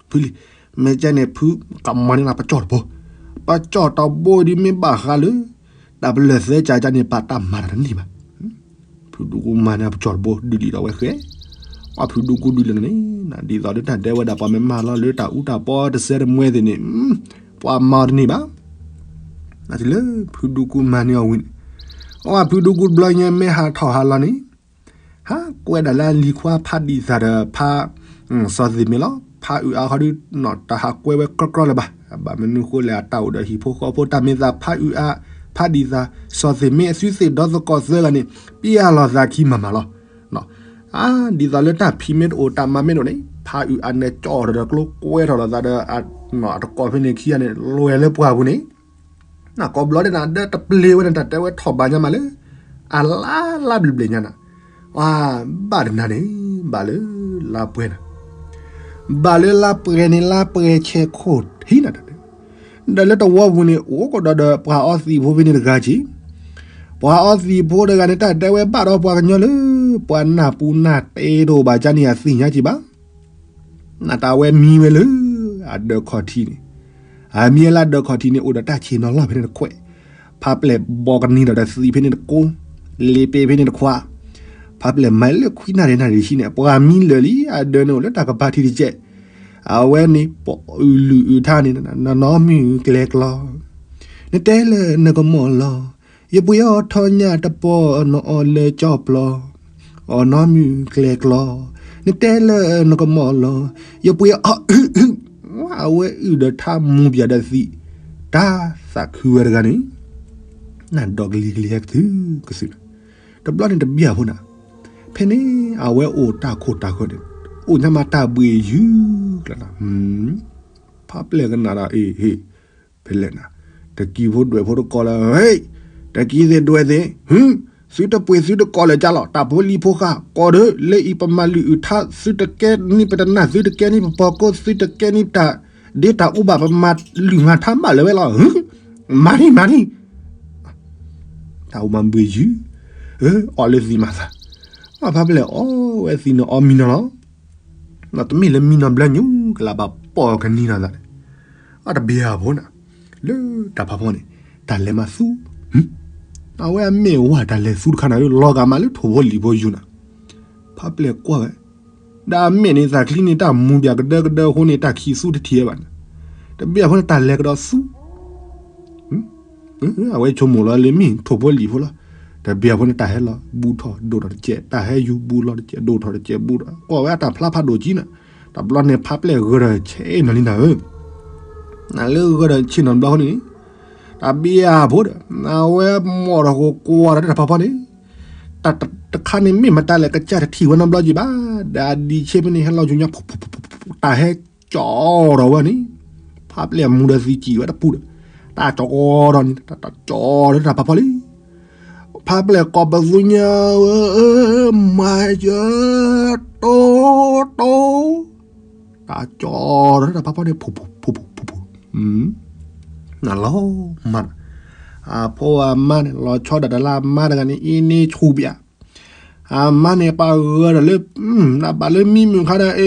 ဖုလံၤ, မ့ၢ်ကဲန့ၣ်ဖုကမၤန့ၢ်နၤပစီၢ်တဘိ, ပစီၢ်တဘိဒ်မ့ၢ်ဘၣ်ဃးလၢ တၢ်ပလၢၢ်သၢကၢကၢန့ၣ် ပာ်တၢ်မၤတၢ်တန့ၢ်ဘၣ်. ဖုဒူကမၤန့ၢ်ပစီၢ်တဘိ ဒုးလံဒီးဝဲဃဲ, အဖုဒူကဒုးလံန့ၣ် ဒ်သိးလၢတၢ်တဲဝဲဒၣ် ပှၤမ့ၢ်မၤလီၤလၢတၢ်အူတၢ်ပီတစဲးတမှဲသ့ၣ်န့ၣ် ပှၤမၤအီၤတန့ၢ်ဘၣ်. တုၤလၢဖုဒူကူမၤန့ၢ်အီၤဝံၤန့ၣ်, အဝဲဖုဒူကူတဘျီညါမ့ၢ်ဟးထီၣ်ဟးလီၤန့ၣ် ဟးကွဲဒၣ်လၢအလံၤခွါဖးဒံၣ်သၣ်ဒီးဖး စီၤသ့ၣ်မ့ၢ်လီၤ. ဖးအုးအါခီဒုး တၢ်ဟးကွဲဝဲကြီကြီလၢၤဘၣ်. ဘၣ်မနုၤဃိလဲၣ် အတၢ်အိၣ်ဒီးဟံၣ်ဖိဃီဖိ တၢ်မ့ၢ်သးဖးအုးအါ ဖးဒံၣ်သၣ် စီၤသ့ၣ်မ့ၢ်အသုသ့ၣ်ဒီသကိးသၢဂၤန့ၣ် ပျဲလီၤသးခံမၤမၤလီၤ. အါ ဒ်သိးလၢတၢ်ဖံးမ့ၢ်တအိၣ် တၢ်မၤမ့ၢ်တအိၣ်န့ၣ် ဖးအုးအါန့ၣ် ကၠီထီၣ်ဒီးကျိ ကွဲထီၣ်လိာ်သးဒီး အတကိးဖဲန့ၣ်ခံဂၤန့ၣ် လွဲၢ်လၢပှၢ်ပူၤန့ၣ် ကိးဘျီဒဲးနၤ ဒီးတပျ့ၤဝဲန့ၣ် တၢ်တဲဝဲထီၣ်ဘၣ်ညါမးလၢ အလါလါဘျဲၣ်ဘျဲၣ်ညါနၤ, အ ဘၣ်တနၤန့ၣ် ဘၣ်လၢလါပှဲၤနၤ, ဘၣ်လၢလါပှဲၤန့ၣ် လါပှဲၤဆဲးခိၣ်ထံနၤတၢ်တဲ, ဒီးလၢတဝီပူၤန့ၣ် အိၣ်ကဒီးဒီးပှၤအီသံးဖိဖဲန့ၣ်တဂၤက့ၤ, ပှၤအီသံးဖိတဂၤန့ၣ် တၢ်တဲဝဲဘၣ်ဒီးပှၤကညီလၢ ပှၤနၢ်ပူၤနၢ်တဲတအိၣ်ဘၣ်ကန့ၣ် အသ့ၣ်ညါက့ၤဘၣ် နတၢ်ဝဲမံဝဲလၢ အဒၢးခီၣ်ထံးန့ၣ်, အမံဝဲလၢအဒၢးခီၣ်ထံးန့ၣ် အိၣ်ဒီးတၢ်ဆ့ၣ်နီၤလီၢ်ဖဲန့ၣ်တခွဲး, ဖးပျဲၢ်ဘီကနံၤဒီးတသံးဖဲန့ၣ်တကိး, လ့ပ့ဖဲန့ၣ်တခွါ, ဖးပျဲၢ်မၤလၢခွံနၣ်ရံၣ်နၣ်ရံၣ်ဆံန့ၣ် ပှၤမံလၢာ်လံ အဒၢးန့ၣ်အိၣ်လၢတၢ်ကပၤထံးတကဲး, အဝဲန့ၣ် ပအုးလုၢ်အုးထါန့ၣ် နီၢ်နီၢ်မုၢ်ကျဲကျီ, နတဲလၢနကမီၢ်လီၤ ယပှ့ၤအီထီညၣ်တပီၢ် နအီၣ်လၢကၠီပျီ, အီၣ်နီၢ်မုၢ်ကျဲကျီ, နတဲလၢနကမီၢ်လီၤ, ယပှ့ၤအီအုးအုး, အဝဲအုးဒီးထါမူၤပၠးဒီးသံး, တၢ်သးခုဝဲတဂၤန့ၣ်, နဒီကလံၤကလံၤဟဲကသုကသုးလၢ, တဘျီန့ၣ်တဘျီဖိနၤ, ဖဲန့ၣ် အဝဲအိၣ်တၢ်ခိၣ်တၢ်ဃၢၤန့ၣ်, အိၣ်ညါမးတၢ်ဘှံးယုၤကျါနၤ, ဖးပျဲၢ်ကနၣ်ဒီး အ့ၣ် ဖဲလဲၣ်နၤ, တကံဖိဒွဲၣ်ဖိတကိးလၢ, တကံသ့ၣ်ဒွဲၣ်သ့ၣ်, သုတပှ့ၤသုတကိးလၢာ်ကၢလီၤ တၢ်ဖိလံၤဖိဃာ် ကိးဒၢလၢအံၤပမၤလုၢ်အုးထါ သုတကဲန့ၢ်ပတနၢ် သုတကဲန့ၢ်ပပီၤကိၢ် သုတကဲန့ၢ်တၢ်ဒ့တၢ်အူဘၣ် ပမၤလုၢ်မၤထါဘၣ်လၢၤဝဲလီၤ, မၤန့ၣ် မၤန့ၣ် တၢ်အိၣ်မၤဘှံးယုၤ, အီၣ်လၢသံးမၤသး, အဖးပျဲၢ်အီဝဲသံးနီၢ်အီမံနီၢ်လီၤ, တမ့ၢ်လၢမံနီၢ်ဘျၢညူကလးဘၣ်ပိာ်ကနံၤနီၢ်သးန့ၣ်, အတဘၣ်အဖိနၤ, လၢတၢ်ဖးဖီန့ၣ်, တၢ်လဲၤမၤသူ, အဝဲအမ့ၢ်ဝဲတၢ်လဲၤသူတခါနၤ လီၤဂာ်မးလၢထိၣ်ဖိလံၣ်ဖိယုၤနၤ, ဖးပျဲၢ်ကွၢ်ဝဲ, ဒီးအမဲာ်န့ၣ်သးချံန့ၣ် တၢ်မူၤပၠးကဒၢကဒၢအဃိန့ၣ် တၢ်ခံးသူတထံၣ်ဝဲဘၣ်န့ၣ်, တဘၣ်အဖိန့ၣ် တၢ်လဲၤကဒီးသူ အဝဲဆိကမိၣ်လီၤလၢမ့ၢ်ထိၣ်ဖိလံၣ်ဖိလီၤ, တဘၣ်အဖိန့ၣ် တၢ်ဟဲလီၤဘူးထီၣ်ဒိၣ်ထီၣ်တကဲး တၢ်ဟဲယူၤဘူးလီၤတကဲး ဒိၣ်ထီၣ်တကဲးဘူးထီၣ် ကွၢ်ဝဲအတၢ်ဖျါဖးဒိၣ်ကံနၤ, တဘျီန့ၣ် ဖးပျဲၢ်ဂၢၢ်ဒီးဆ့ၣ်နီၤလံနၤဧၢ, နလၢဂၢၢ်ဒီးဆ့ၣ်နီၤတဘျီဃီန့ၣ်, တၢ်ဘၣ်အဖိဒီး အဝဲမိၢ်ဒီးဃိကွၢ်ဒီးတၢ်ဖးဖီန့ၣ်, တၢ်တခါန့ၣ်မ့ၢ်မတၤလဲၣ် ကစၢ်တထံၣ်ဝဲနီတဘျီကံဘၣ်, ဒီးအဒံးဆ့ဖဲန့ၣ် ဟဲလီၤယူၤညါ တၢ်ဟဲ ကၠီထီၣ်ဝဲန့ၣ်, ဖးပျဲၢ်မူဒီးသံးကံၣ်ဝဲတပူၤဒီး, တၢ်ကၠီထီၣ်န့ၣ် တၢ်ကၠီထီၣ်တၢ်ဖးဖီလံ, ဖးပျဲၢ်ကိးပသူညါဝဲ, မၤယၢၤ, တိ, တိ, တၢ်ကၠီထီၣ်တၢ်ဖးဖီန့ၣ် ဖူဖူဖူဖူဖူဖူ, နလီၤမၢ်, အဖိအမါန့ၣ် လီၤဆီဒၣ်တၢ်လၢအမါတဂၤန့ၣ် အ့န့ဆူၣ်ပၠး အမါန့ၣ် ပှၤဂၢၢ်ဒီးလၢ နဘၣ်လၢမံမုာ်ခါဒီး အ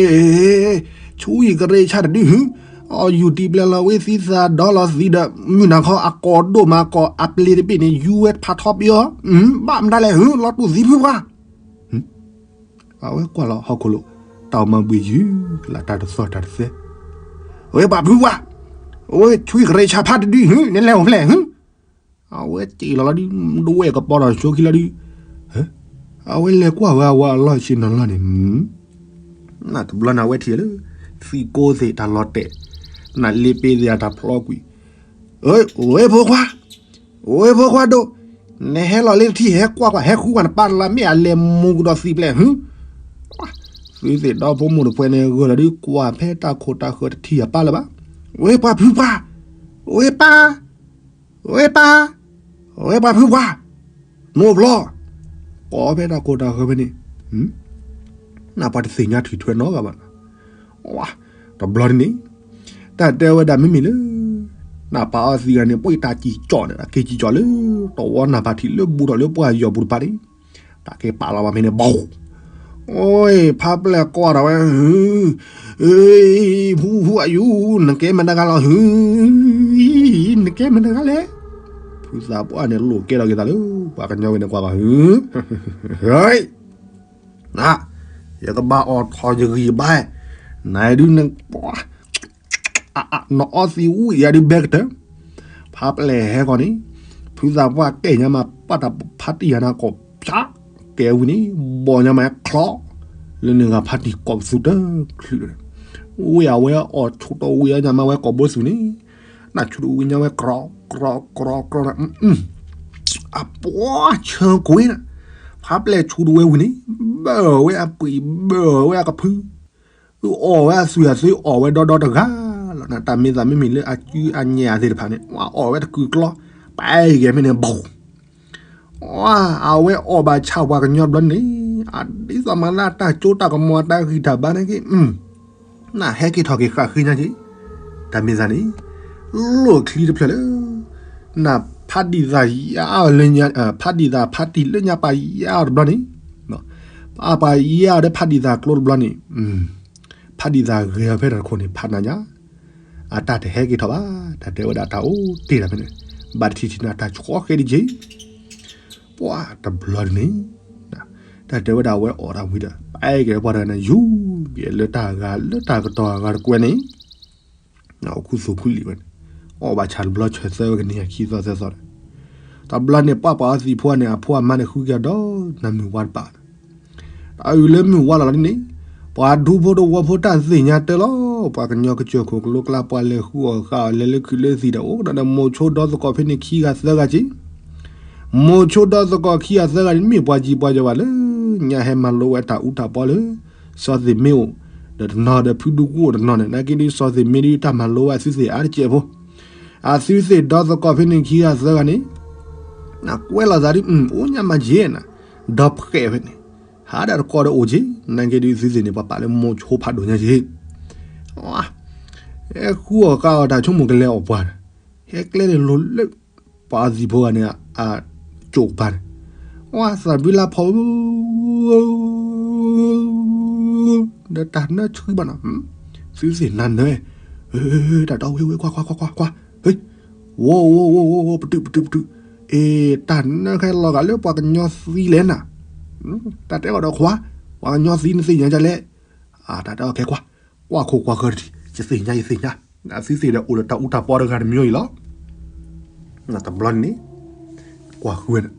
့, ဆူယကရ့ဆါတဒု အီၣ်ယူၢ်တံၢ်ပျဲၢ်လီၤဝဲသံသးဒီလီၤသံဒီး မုၢ်နၤခီအကိးဒိၣ်မးကိးအပျ့ၤတဘ့ၣ်န့ၣ် ယူၤဝဲဖးထီပယီၤ, ဘၣ်မတၤလဲၣ် လီၤတူၢ်သံဖုပှၢ် အဝဲကွၢ်လီၤဟီၣ်ခိၣ်လိၤ, တၢ်အိၣ်မၤဘှံးယုၤကလးတၢ်တသီၣ်တၢ်တသဲ, ဝဲပှၤဖုပှၢ်, ဝဲဆူယကရ့ဆါဖးတဒု နလဲၤအိၣ်ဖျဲၣ် အဝဲစံၣ်လီၤလီၤဒုး ဒဝဲၢ်ကပီၤထီၣ်ဆိခံလီၤဒုး, အဝဲလဲၤကွၢ်ဝဲအဝၤအလီၢ်ဆ့ၣ်နီၤလီၢ်န့ၣ်, တဘျီန့ၣ်အဝဲထံၣ်လၢ သံးကိသ့ၣ်တၢ်လီၤတဲာ်, နလ့ပ့သ့ၣ်အတၢ်ဖျီကွံာ်, ဝဲဖိခွါ, ဝဲဖိခွါဒိၣ်, နဟဲလီၤလၢထံၣ် ဟဲကွၢ်ကွၢ် ဟဲဃုကွၢ်နပၢ်တလါ မ့ၢ်အလဲၤမူၤကဒီးသံးပျဲၢ်ဟု, သုသ့ၣ်ဒီဖိမိၢ်တဖှဲးန့ၣ် ဂၢၢ်လီၤဒုး ကွၢ်ဖဲတၢ်ခိၣ်တၢ်ဃၢၤတထံၣ်အပၢ်လၢၤဘၣ်, ဝဲပှၤဖုပှၢ်, ဝဲပၢ် ဝဲပၢ်, ဝဲပှၤဖုပှၢ်, နိးဖျီ, ကိးဖဲတၢ်ခိၣ်တၢ်ဃၢၤဖဲန့ၣ်, နပှၤတသ့ၣ်ညါထွံၣ်ထွဲနီတဂၤဘၣ်, တဘျီန့ၣ်, တၢ်တဲဝဲဒၣ်မ့မ့ၢ်လၢ နပၢ်အီသံးဂၤန့ၣ် ပှ့ၤတၢ်စံၣ်ကၠီၣ်န့ၣ် က့ၤစံၣ်ကၠီၣ်လၢ တဝီနၢ်ပၢၢ်ထံးလၢဘူးထီၣ်လၢပှၢ်ယီၤပူၤတပၤန့ၣ်, တၢ်က့ၤပာ်လီၤဘၣ်ဖဲန့ၣ် ဘီ, အိ ဖးပျဲၢ်ကွၢ်ဒီးဝဲ ဖုဖုအယူၤ နကဲမတၤတဂၤလီၤဟု, နကဲမတၤတဂၤလဲၣ်, ဖုသးပှၢ်န့ၣ် လိၣ်ကဲထီၣ်က့ၤသးလၢ ပှၤကညီဝဲန့ၣ်ကွၢ်ဘၣ်ဟု, ဟဲ, ယကဘၣ်အီၣ်ထီၣ်ယဂံၢ်ယဘါ, နဒုးန နအီသံဝံၣ်ယၤဒုးဘဲကတၢၢ်, ဖးပျဲၢ်ဟဲကီးန့ၣ်, ဖုသးပှၢ်ကဲညါမး ပာ်တၢ်ဖးတံၢ်ယၤနၤကိးဖျါ, ကဲဝံၤန့ၣ်, ဘီညါမးဟဲချီ, လၢန့ၣ်ဂၤဖးတံၢ်ကိးပသူတချုးဒီး, ဝံၤအဝဲအီၣ်ဆိးတီဝံၤညါမးဝဲကိးဘိသူန့ၣ်, နဆိးတီဝံၤညါဝဲကြီကြီကြီကြီနၤ အပှၤဆၢကွ့နၤ, ဖးပျဲၢ်ဆိးတဝဲဝံၤန့ၣ်, ဘၢဝဲအပှ့ၤ ဘၢဝဲအကဖု, အီၣ်ဝဲအသွံၣ်အသွံၣ် အီၣ်ဝဲဒီဒီတဂၤလီၤနၤ, တၢ်မ့ၢ်သးမ့မ့ၢ်လၢအကုအညဲၣ်အသ့ၣ်တဖၣ်န့ၣ်, အီၣ်ဝဲတကုာ်ကျီ, ပာ်ဂဲၤမ့ၢ်န့ၣ် ဘီၣ် အဝဲအီၣ်ဘၣ်ဆၣ်ပှၤကညီဘျီန့ၣ်, အဒ်သိးမၤလၢအတၢ်ကၠိတၢ်ကမီၤအတၢ်ဂံၢ်တၢ်ဘါန့ၣ်က့, နဟဲက့ၤထီၣ်က့ၤဃၣ်ဃ့ညါက့, တၢ်မ့ၢ်သးန့ၣ်, လိၣ်ချံတဖျၢၣ်လၢ, နဖးဒံၣ်သးယါအီၤလၢ, ဖးဒံၣ်သးဖးတံၢ်လၢညါပာ်ယါအီၤတဘျီန့ၣ်, အပာ်ယါအီၤဒီးဖးဒံၣ်သးကျိတဘျီန့ၣ်, ဖးဒံၣ်သးဂဲၤအီၤဖဲတၢ်တခိၣ်န့ၣ် ဖးနၤညါ အတၢ်တဟဲက့ၤထီၣ်ဘၣ်, တၢ်တဲဝဲဒၣ်တၢ်အိၣ်တ့ၢ်တၢ်ဖဲန့ၣ်, ဘၣ်တထံၣ်ထံၣ်န့ၣ် တၢ်ဆှီဃဲဒ်က့ၤ, ပှၤတဘျီန့ၣ်, တၢ်တဲဝဲဒၣ်အဝဲအီၣ်တၢ်ဝံၤဒီး ပအဲၣ်က့ၤပှၤတဂၤန့ၣ် ယူၤက့ၤလၢတၢ်ဂၤလၢတၢ်ကတီၤအဂၤတကွဲန့ၣ်, အိၣ်ခူသူၣ်ခူလံာ်ဝဲန့ၣ်, အီၣ်ဘၣ်ဆၣ်တဘျီဆၢသၢဝဲကန့ၢ်ခံသီသၢသီဒီး, တဘျီန့ၣ် ပှၤပှၤအီသံးဖိန့ၣ် အဖိအမါန့ၣ်ဃုက့ၤအီၤဒီးနမုၢ်ဝါတပာ် တၢ်အုၣ်လၢမုၢ်ဝါလီၤလီၤန့ၣ်, ပှၤဒူဖိတဝီဖိတၢ်သ့ၣ်ညါတၢ်လီၤ, ပှၤကညီကစၢၢ်ခိၣ်ကလိကျါ ပှၤလဲၤဃုအီၣ်ဃုအီၣ် လဲၤလၢခုးလၢသံးဒီး အိၣ်ကဒီးဒီးမိၤဆိဒီသကိးဖဲန့ၣ်ခံဂၤသၢဂၤက့, မိၤဆိဒီသကိးခံဂၤသၢဂၤန့ၣ် မ့ၢ်ပှၤကံၤပှၤယီၤဘၣ်လၢ ညါဟဲမၤလိဝဲတၢ်အူတၢ်ပီလၢ စီၤသ့ၣ်မ့ၢ်အိၣ်ဒီးတနီၤဒီး ဖုဒူကူအိၣ်တနီၤန့ၣ်, နာ်က့ဒုး စီၤသ့ၣ်မ့ၢ်ဒုးတၢ်မၤလိဝဲအသုသ့ၣ်အါတကဲးဖိ, အသုသ့ၣ်ဒီသကိးဖဲန့ၣ်ခံဂၤသၢဂၤန့ၣ် နကွဲးလိာ်သးဒုး အိၣ်ညါမးက့နၤ, ဒီဖှဲးဖဲန့ၣ်, ဟးဒၣ်တကီဒီးအိၣ်က့, နာ်က့ဒုးသုသ့ၣ်န့ၣ် ပှၤပာ်လၢမိၤဆိဖးဒိၣ်ညါက့, ဟဲဃုအီၣ်ဃုအီၣ်တၢ်ဆိကမိၣ်ကလဲၤအီၣ်ပှၤန့ၣ်, ဟဲကျဲန့ၣ်လိၤလၢ ပှၤအီသံးဖိဂၤန့ၣ် အကၠိၣ်ကပၤန့ၣ်, သးဘုလါဖီဧၢ ဒီးတၢ်နၢဆှံဘၣ်နီၤ, သုသ့ၣ်နၤနၢ, တၢ်တီဝဲဝဲ ကွၢ်ကွၢ်ကွၢ်ကွၢ်ကွၢ်, ဝီဝီဝီဝီ ပတုာ်ပတုာ်ပတုာ်, အ့ တၢ်နၢခဲလီၤဂာ်လၢပှၤကညီသံလဲၣ်နၤ, တၢ်တဲအီၤဒီးခွါ, ပှၤကညီသံနသ့ၣ်ညါဒ်လဲၣ်, တၢ်တဲအီၤခဲကွၢ်, ကွၢ်ခိၣ်ကွၢ်ဃၢၤတထံၣ် ယသ့ၣ်ညါယသ့ၣ်ညါ, အသုသ့ၣ်ဒီးအိၣ်ဒီးတၢ်အူတၢ်ပီတဂၤတမံၤအံၤလီၤ တဘျီန့ၣ် ကွၢ်ဃုဝဲန့ၣ်,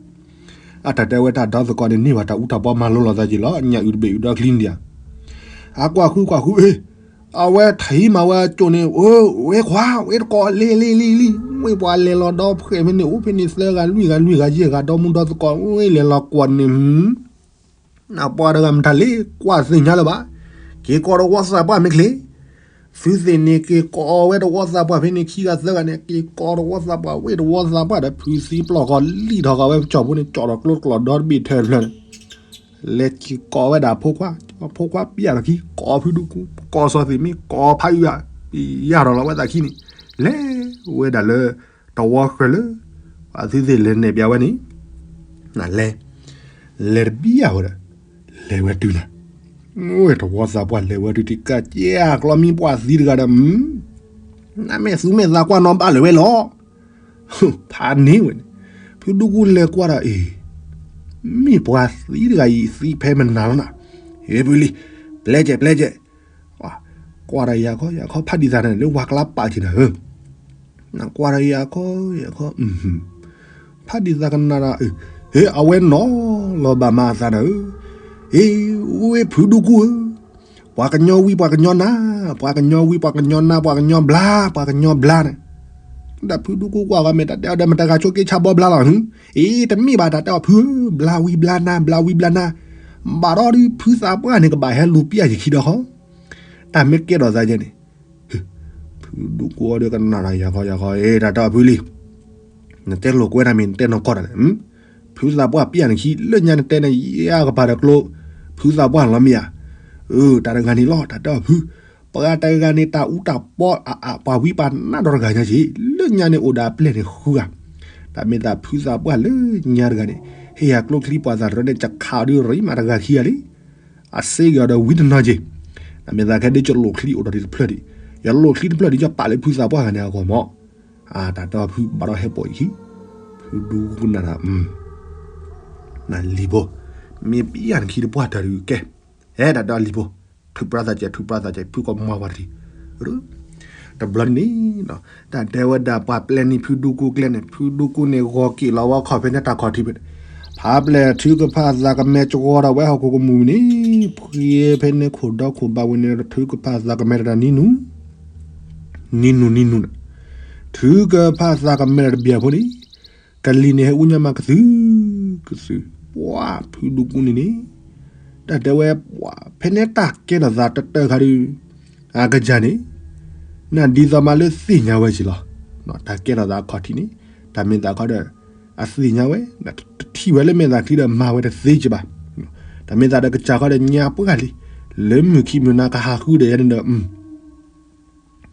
အတၢ်တဲဝဲတၢ်ဒီသကိးန့ၣ် န့ၢ်ဘၣ်တၢ်အူတၢ်ပီမၤလိလီၤသးက့ၤလီၤ, ညၣ်အုၣ်တဘ့ၣ်အုၣ်ဒီချံန့ၣ်ဧါ, အကွၢ်ဃုကွၢ်ဃု အ့, အဝဲထံၣ်မးဝဲအကၠိၣ်န့ၣ်, ဝဲခွါ ဝဲတကိးလံလံလံလံ, ဝဲပှၤလဲၤလီၤဒီဖှဲးဖဲန့ၣ် အိၣ်ဖဲန့ၣ်သၢဂၤလွံၢ်ဂၤလွံၢ်ဂၤယဲၢ်ဂၤ ဒီမူဒီသကိး ဝဲလဲၤလီၤကွၢ်န့ၣ် နပှၤတဂၤမတၤလဲၣ် ကွၢ်သ့ၣ်ညါလၢၤဘၣ်, က့ၤကိးတဝီသးပှၢ်မ့ၢ်ချ့, သုသ့ၣ်န့ၣ် က့ၤကိးဝဲတဝီသးပှၢ်ဖဲန့ၣ်ခံဂၤသၢဂၤန့ၣ် က့ၤကိးတဝီသးပှၢ် ဝဲတဝီသးပှၢ်ဒီး ဖုသံပျီၢ်ဃီလံၣ်ထီၣ်ဃီဝဲကၠီၣ်ဖိန့ၣ် ကၠီၣ်ထီၣ်ကျိတကျီၢ်ဒီတဘ့ၣ်ထဲတဖျၢၣ်န့ၣ်, လဲၤက့ၤကိးဝဲဒၣ်ဖိခွါ, ဖိခွါပျၢ်လီၤခံ ကိးဖုဒူကူ ကိးစီၤသ့ၣ်မ့ၢ် ကိးဖးအုးဧါ, ယၢ်ထီၣ်လီၤဝဲသးခံန့ၣ်, လဲၤဝဲဒၣ်လၢ တဝီဃၢၤလၢ ပှၤသုသ့ၣ်လဲၤနဲၣ်ပျးဝဲန့ၣ်, လဲၤ, လဲၤတဘျီဝဲဒီး, လဲၤဝဲတုၤနၤ, ဝဲတဝီသးပှၢ်လဲၤဝဲတုၤတကးကဲအကျီမ့ၢ်ပှၤသံတဂၤဒီး, နမ့ၢ်သူမ့ၢ်သးကွၢ်နီဘၣ်လၢၤဝဲလီၤ, ဖးန့ၢ်ဝဲန့ၣ်, ဖုဒူကူလဲၤကွၢ်ဒီးအ့ၣ်, မ့ၢ်ပှၤသံတဂၤအံၤသံဖဲမနၤလီၤနၤ, ဟ့ၣ်ဖုလံ, ပျဲကဲး ပျဲကဲး ကွၢ်ဒီးယၤခီ ယၤခီ ဖးဒံၣ်သးန့ၣ် လၢဝၤကျါပာ်က့ၤနၤဧၢ, နကွၢ်ဒီးယၤခီ ယၤခီ, ဖးဒံၣ်သးကနၣ်ဒီး, ဟ့ၣ် အဝဲနီၤလီၤဘၣ်မၤအသးနၤဧၢ, ဟ့ၣ် ဝဲဖုဒူကူဧၢ, ပှၤကညီဝံ ပှၤကညီနါ, ပှၤကညီဝံ ပှၤကညီနါ ပှၤကညီဘျါ ပှၤကညီဘျါန့ၣ်, ဒီးဖုဒူကူကွၢ်ဂီၤမ့ၢ်တၢ်တဲအီၤဒီး မတၤဂၤဆိက့ဆါဘီဘျါလီၤ, အ့ တမ့ၢ်ဘၣ်တၢ်တဲအီၤဖုဧၢ, ဘျါဝံဘျါနါ ဘျါဝံဘျါနါ, ဘၣ်ဒီးဒုးဖုသးပှၢ်န့ၣ် ကဘၣ်ဟဲလူၤပျၢ်ယခံဒီးဃီ, တၢ်မ့ၢ်ကဲထီၣ်သးယဲန့ၣ်, ဖုဒူကူဒီးကနၣ်ဒီးယၤခီ ယၤခီ အ့ တၢ်တဲအီၤဖုလံ, နတဲလိာ်ကွဲတၢ်မ့ၢ်နတဲနီၢ်ကီၢ်တၢ်န့ၣ်, ဖုသးပှၢ်ပျၢ်နခံ လၢညါနတဲန့ၣ် ယကပၤဒီးကျိ, ဖုသးပှၢ်လီၤမ့ၢ်ဧါ, အၢ တၢ်တဂၤန့ၣ်လီၤ တၢ်တဲအီၤဖု, ပှၤတဂၤန့ၣ် တၢ်အူတၢ်ပီအအး ပှၤဝံပှၤနါဒီတဂၤညါက့ၤ, လၢညါန့ၣ်အိၣ်ဒီးအပျဲၢ်န့ၣ်ဃုဂၤ, တၢ်မ့ၢ်သးဖုသးပှၢ်လၢညါတဂၤန့ၣ်, ဟ့ၣ်ယၤကျိချံပှၤသးတရၢန့ၣ် ကခးအီၤဒုးရံမးတဂၤခံဂၤလံ, အစ့ဂ့ၤအီၤဒီးဝံတနီၤက့ၤ, တၢ်မ့ၢ်သးခဲဒ်ကလိာ်ချံအိၣ်ဒီးတဖျၢၣ်ဒံး, ယလိာ်ချံတဖျၢၣ်ဒံး ယပာ်လၢဖုသးပှၢ်ဂၤန့ၣ်အဂီၢ်မး, တၢ်တဲအီၤဖုဘၣ်ဒီးဟဲပိာ်အံၤခံ, ဖုဒူကနၣ်ဒီး နလံၤဖိ, မ့ၢ်ပျၢ်နခံတပှၢ်တၢၢ်ဒုးကဲ, ဟဲတၢ်တဲအီၤလံၤဖိ ထုးပြၢသးကဲး ထုးပြၢသးကဲး ဖုကီၢ်မၤဝဲတထံၣ် တဘျီန့ၣ် တၢ်တဲဝဲဒၣ်ပှၤပျဲန့ၢ်ဖုဒူကူကျဲန့ၣ် ဖုဒူကူန့ၣ် ဂီၤက့ၤလီၤဝဲခီၣ်ဖဲန့ၣ်တၢ်ခီၣ်ထံးဖဲန့ၣ် ဖးပျဲၢ်ထုကဖၣ်သးကမဲာ်ကဝီၤဒီးဝဲဟီၣ်ခိၣ်ကမူၣ်န့ၣ် ဖှံဖဲန့ၣ်ခိၣ်ဒီခိၣ်ဘၣ်ဝဲန့ၣ် ထုကဖၣ်သးကမဲာ်တၢ်နံၤနူ နံၤနူနံၤနူန့ၣ် ထုကဖၣ်သးကမဲာ်တၢ်တဘျီဖိန့ၣ် ကလံၤန့ၣ်ဟဲအူညါမးကသုၣ် ကသုၣ် ပှၤဖုဒူကူန့ၣ်န့ၣ် တၢ်တဲဝဲ ဖဲန့ၣ်တၢ်ကဲထီၣ်သးတတၢၢ်ခါဒီး အကစၢ်န့ၣ် နဒ်သိးမးလၢသ့ၣ်ညါဝဲက့ၤလီၤ တၢ်ကဲထီၣ်သးအခီၣ်ထံးန့ၣ် တၢ်မ့ၢ်သးခီဒီး အသ့ၣ်ညါဝဲ တထံၣ်ဝဲလၢမဲာ်သးခံဒီးမၤဝဲတသ့က့ၤဘၣ် တၢ်မ့ၢ်သးဒီးကစၢ်ခီဒီးညါပှၢ်လံ လၢမုၢ်ခံမုၢ်နၤကဟးဃုဒီးယဲန့ၣ်ဒီး